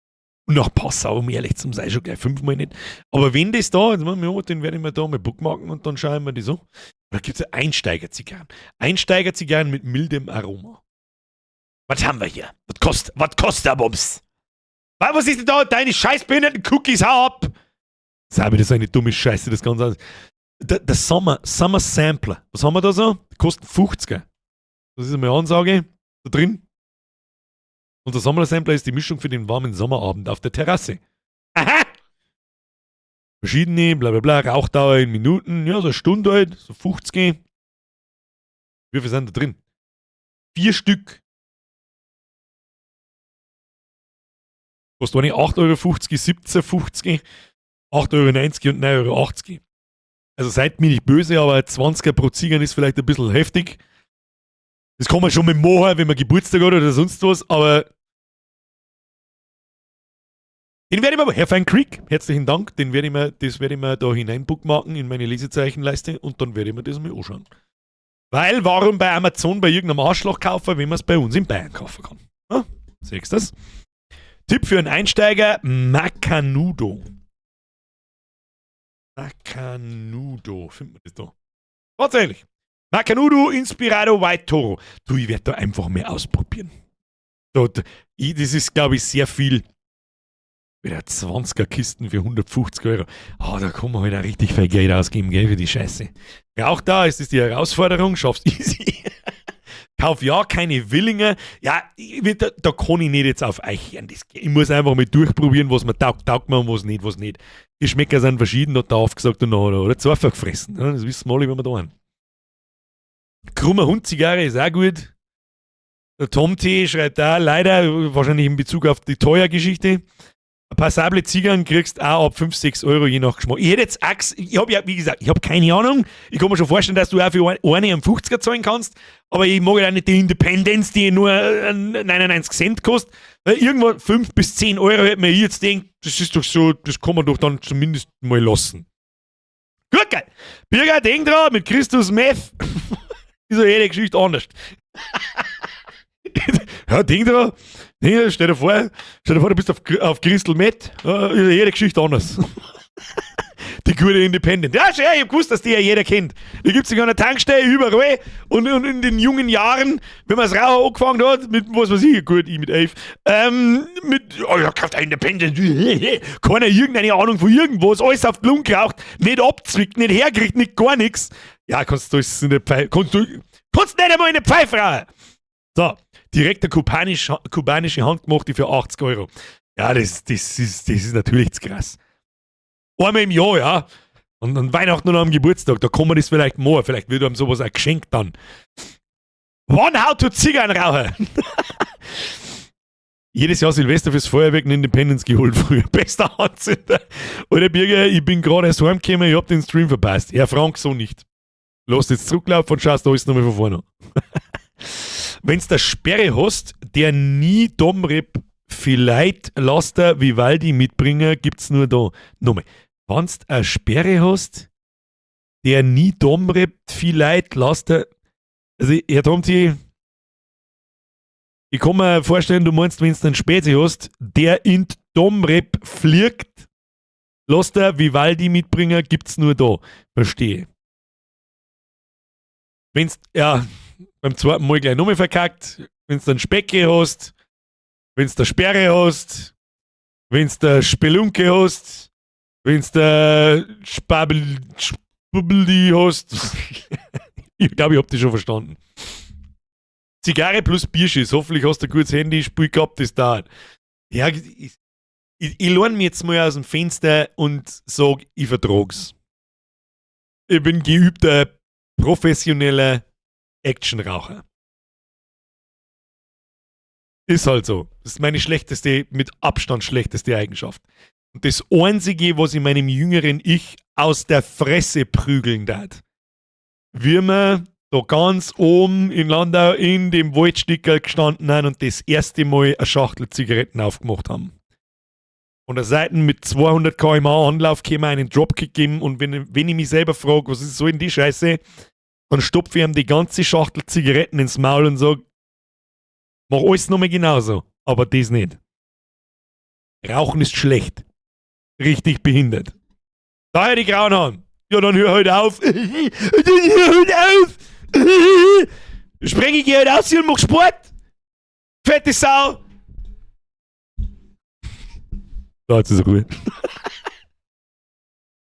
und nach Passau, um ehrlich zu sein, schon gleich 5-mal nicht. Aber wenn das da, jetzt machen wir, den werde ich mir da mal bookmarken und dann schauen wir die so. Da gibt's ja Einsteigerzigarren. Einsteigerzigarren mit mildem Aroma. Was haben wir hier? Was kostet der Bums? Was ist denn da? Deine scheiß behinderten Cookies, hau ab! Das ist auch wieder so eine dumme Scheiße, das Ganze. Der Summer Sampler. Was haben wir da so? Kostet 50er. Das ist eine Ansage da drin. Und der Summer Sampler ist die Mischung für den warmen Sommerabend auf der Terrasse. Aha! Verschiedene, bla bla bla, Rauchdauer in Minuten, ja, so eine Stunde halt, so 50. Wie viel sind da drin? 4 Stück. Kostet eine 8,50 Euro, 17,50, 8,90 Euro und 9,80 Euro. Also seid mir nicht böse, aber 20er pro Zigarren ist vielleicht ein bisschen heftig. Das kann man schon mit machen, wenn man Geburtstag hat oder sonst was, aber den werde ich mir, Herr Van Creek, herzlichen Dank, den werde ich mir, das werde ich mir da hineinbookmarken in meine Lesezeichenleiste und dann werde ich mir das mal anschauen. Weil, warum bei Amazon bei irgendeinem Arschloch kaufen, wenn man es bei uns in Bayern kaufen kann? Ja, siehst du das? Tipp für einen Einsteiger, Macanudo. Macanudo, findet man das da? Tatsächlich. Macanudo Inspirado White Toro. Du, ich werd da einfach mehr ausprobieren. Das ist, glaub ich, sehr viel. Wieder 20er Kisten für 150 Euro. Ah, da kann man halt auch richtig viel Geld ausgeben, gell, für die Scheiße. Rauch da, ist das die Herausforderung? Schaff's easy. Kauf ja keine Willinger. Ja, da kann ich nicht jetzt auf euch hören. Ich muss einfach mal durchprobieren, was mir taugt, taugt mir und was nicht, was nicht. Die Geschmäcker sind verschieden, hat der aufgesagt und nachher, oder? Zwei gefressen. Ja, das wissen wir alle, wenn wir da sind. Krummer Hund-Zigarre ist auch gut. Der Tom T. schreibt da leider, wahrscheinlich in Bezug auf die Teuer-Geschichte. Passable Zigarren kriegst auch ab 5, 6 Euro je nach Geschmack. Ich hätte jetzt auch ich hab ja, wie gesagt, ich hab keine Ahnung. Ich kann mir schon vorstellen, dass du auch für eine am 50er zahlen kannst, aber ich mag ja auch nicht die Independence, die nur 99 Cent kostet. Weil irgendwo 5 bis 10 Euro hätte man jetzt gedacht, das ist doch so, das kann man doch dann zumindest mal lassen. Gut, geil. Birger, denk dran, mit Christus Meth ist ja jede Geschichte anders. Ja, denk dran, denk, stell dir vor, du bist auf Crystal Meth, ja, ist ja jede Geschichte anders. Die gute Independent. Ja, schön, ich hab gewusst, dass die ja jeder kennt. Die gibt's sogar an der Tankstelle, überall. Und in den jungen Jahren, wenn man's Rauchen angefangen hat, mit, was weiß ich, gut, ich mit 11, mit, oh ja, kauft Independent, keiner irgendeine Ahnung von irgendwas, alles auf die Lunge geraucht, nicht abzwickt, nicht herkriegt, nicht gar nix. Ja, kannst du das in der Pfeife, kannst du, kannst nicht einmal in der Pfeife rauchen. So, direkt eine kubanische Handgemachte für 80 Euro. Ja, das ist natürlich zu krass. Einmal im Jahr, ja. Und an Weihnachten oder am Geburtstag, da kann man das vielleicht machen. Vielleicht wird einem sowas auch geschenkt dann. One How to Zigarrenraucher. Jedes Jahr Silvester fürs Feuerwerk einen Independence geholt früher. Bester Anzünder. Alter Birger, ich bin gerade erst heimgekommen, ich hab den Stream verpasst. Herr Frank, so nicht. Lass jetzt zurücklaufen und schaust alles nochmal von vorne an. Wenn's der Sperre hast, der nie Domrep vielleicht Laster Vivaldi mitbringen, gibt's nur da. Nochmal. Wenn's eine Sperre hast, der nie Domrep vielleicht Laster. Also, Herr Tomti, ich kann mir vorstellen, du meinst, wenn du einen Spezi hast, der in Domrep fliegt, Laster Vivaldi mitbringen, gibt's nur da. Verstehe. Wenn's, ja, beim zweiten Mal gleich nochmal verkackt, wenn's dann Specke hast, wenn's der Sperre hast, wenn's der Spelunke hast, wenn's der Spabel, Spubeli hast. Ich glaube, ich hab dich schon verstanden. Zigarre plus Bierschiss. Hoffentlich hast du ein gutes Handyspiel gehabt, das dauert. Ja, ich lehne mich jetzt mal aus dem Fenster und sag, ich vertrag's. Ich bin geübter, professioneller Actionraucher. Ist halt so. Das ist meine schlechteste, mit Abstand schlechteste Eigenschaft. Und das Einzige, was ich meinem jüngeren Ich aus der Fresse prügeln darf, wie wir da ganz oben in Landau in dem Waldstickerl gestanden haben und das erste Mal eine Schachtel Zigaretten aufgemacht haben. Von der Seite mit 200 km/h Anlauf käme einen Dropkick geben und wenn ich mich selber frage, was ist so in die Scheiße, dann stopfe ich ihm die ganze Schachtel Zigaretten ins Maul und sag, mach alles nochmal genauso, aber das nicht. Rauchen ist schlecht. Richtig behindert. Daher die grauen Haaren. Ja, dann hör halt auf. Dann hör halt auf. Spreng ich halt aus hier und mach Sport. Fette Sau. Da, jetzt ist Ruhe.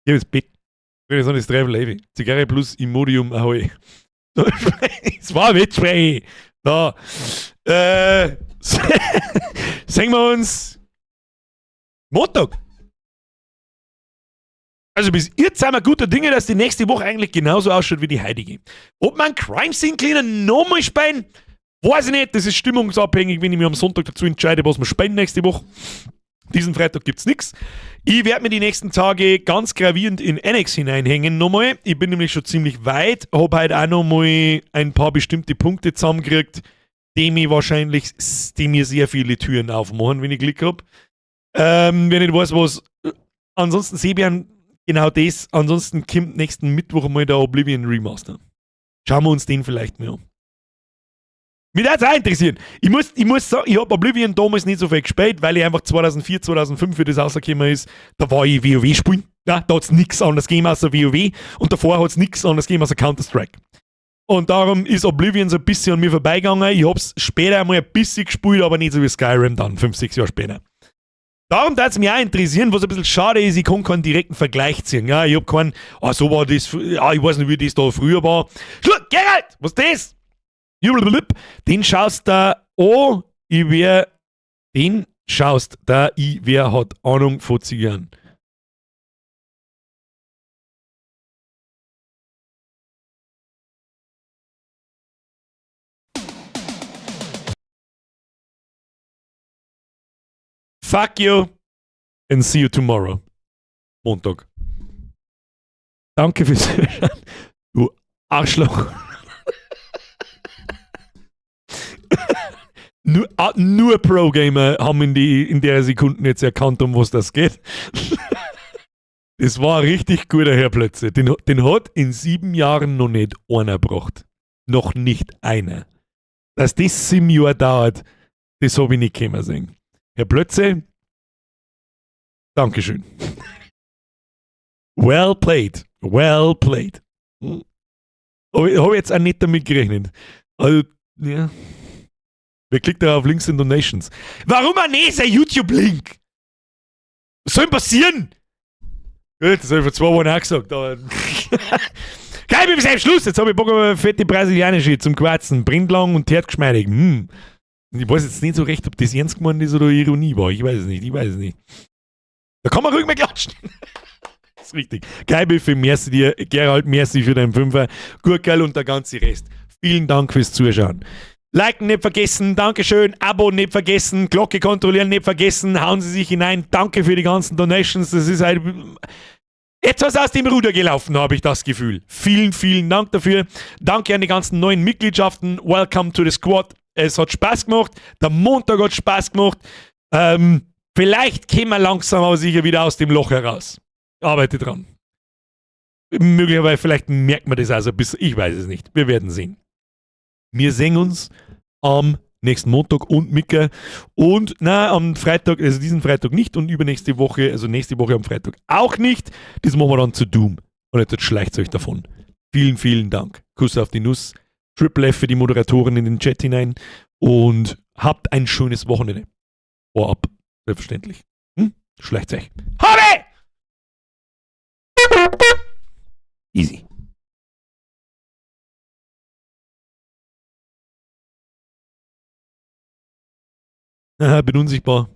Ich hab jetzt Bett. Wenn ich so nicht treffen, lebe. Zigarre plus Imodium, ahoi. Es war ein Wettsprengi. Da. Sehen wir uns Montag. Also bis jetzt sind wir guter Dinge, dass die nächste Woche eigentlich genauso ausschaut wie die heutige. Ob man Crime Scene Cleaner nochmal spielen, weiß ich nicht. Das ist stimmungsabhängig, wenn ich mich am Sonntag dazu entscheide, was wir spielen nächste Woche. Diesen Freitag gibt's nix. Ich werd mir die nächsten Tage ganz gravierend in Annex hineinhängen nochmal. Ich bin nämlich schon ziemlich weit, hab heute auch nochmal ein paar bestimmte Punkte zusammengekriegt, die mir wahrscheinlich, die mir sehr viele Türen aufmachen, wenn ich Glück hab. Wenn ich weiß, was. Ansonsten Sebian, genau das. Ansonsten kommt nächsten Mittwoch mal der Oblivion Remaster. Schauen wir uns den vielleicht mal an. Mich würde es auch interessieren. Ich muss sagen, ich hab Oblivion damals nicht so viel gespielt, weil ich einfach 2004, 2005, wie das rausgekommen ist, da war ich WoW spielen. Ja, da hat's nix anderes gegeben außer WoW und davor hat's nix anderes gegeben außer Counter-Strike. Und darum ist Oblivion so ein bisschen an mir vorbeigegangen. Ich hab's später einmal ein bisschen gespielt, aber nicht so wie Skyrim dann, 5, 6 Jahre später. Darum würde es mich auch interessieren, was ein bisschen schade ist, ich kann keinen direkten Vergleich ziehen. Ja, ich hab keinen, ah, so war das, ja, ich weiß nicht, wie das da früher war. Schluck, Gerald, was ist das? Jublub, den schaust da an, ich wär, den schaust da, ich wer hat Ahnung von Zigarren. Fuck you and see you tomorrow. Montag. Danke fürs Zuschauen, du Arschloch. Nur Pro-Gamer haben in der Sekunde jetzt erkannt, um was das geht. Das war ein richtig guter Herr Plötze. Den hat in 7 Jahren noch nicht einer gebracht. Noch nicht einer. Dass das 7 Jahre dauert, das hab ich nicht kommen sehen. Herr Plötze, Dankeschön. Well played. Well played. Hab ich jetzt auch nicht damit gerechnet. Also, ja. Wer klickt da auf Links in Donations? Warum auch nicht? Sein YouTube-Link! Was soll denn passieren? Gut, das hab ich vor 2 Wochen auch gesagt, aber Geil, ich bin am Schluss. Jetzt hab ich Bock auf eine fette brasilianische zum Quarzen. Brennt lang und hart geschmeidig. Ich weiß jetzt nicht so recht, ob das ernst gemeint ist oder Ironie war. Ich weiß es nicht, ich weiß es nicht. Da kann man ruhig mal klatschen. Ist richtig. Geil, für merci dir, Gerald, merci für deinen Fünfer. Gurkerl und der ganze Rest. Vielen Dank fürs Zuschauen. Liken nicht vergessen, Dankeschön, Abo nicht vergessen, Glocke kontrollieren nicht vergessen, hauen Sie sich hinein. Danke für die ganzen Donations. Das ist halt etwas aus dem Ruder gelaufen, habe ich das Gefühl. Vielen, vielen Dank dafür. Danke an die ganzen neuen Mitgliedschaften. Welcome to the squad. Es hat Spaß gemacht. Der Montag hat Spaß gemacht. Vielleicht kommen wir langsam aber sicher wieder aus dem Loch heraus. Arbeite dran. Möglicherweise, vielleicht merkt man das also ein bisschen. Ich weiß es nicht. Wir werden sehen. Wir sehen uns am nächsten Montag und Micke. Und na, am Freitag, also diesen Freitag nicht und übernächste Woche, also nächste Woche am Freitag auch nicht. Das machen wir dann zu Doom. Und jetzt schleicht euch davon. Vielen, vielen Dank. Kuss auf die Nuss. Triple F für die Moderatoren in den Chat hinein. Und habt ein schönes Wochenende. Vorab, selbstverständlich. Schleicht euch. Habe! Easy. Bin unsichtbar.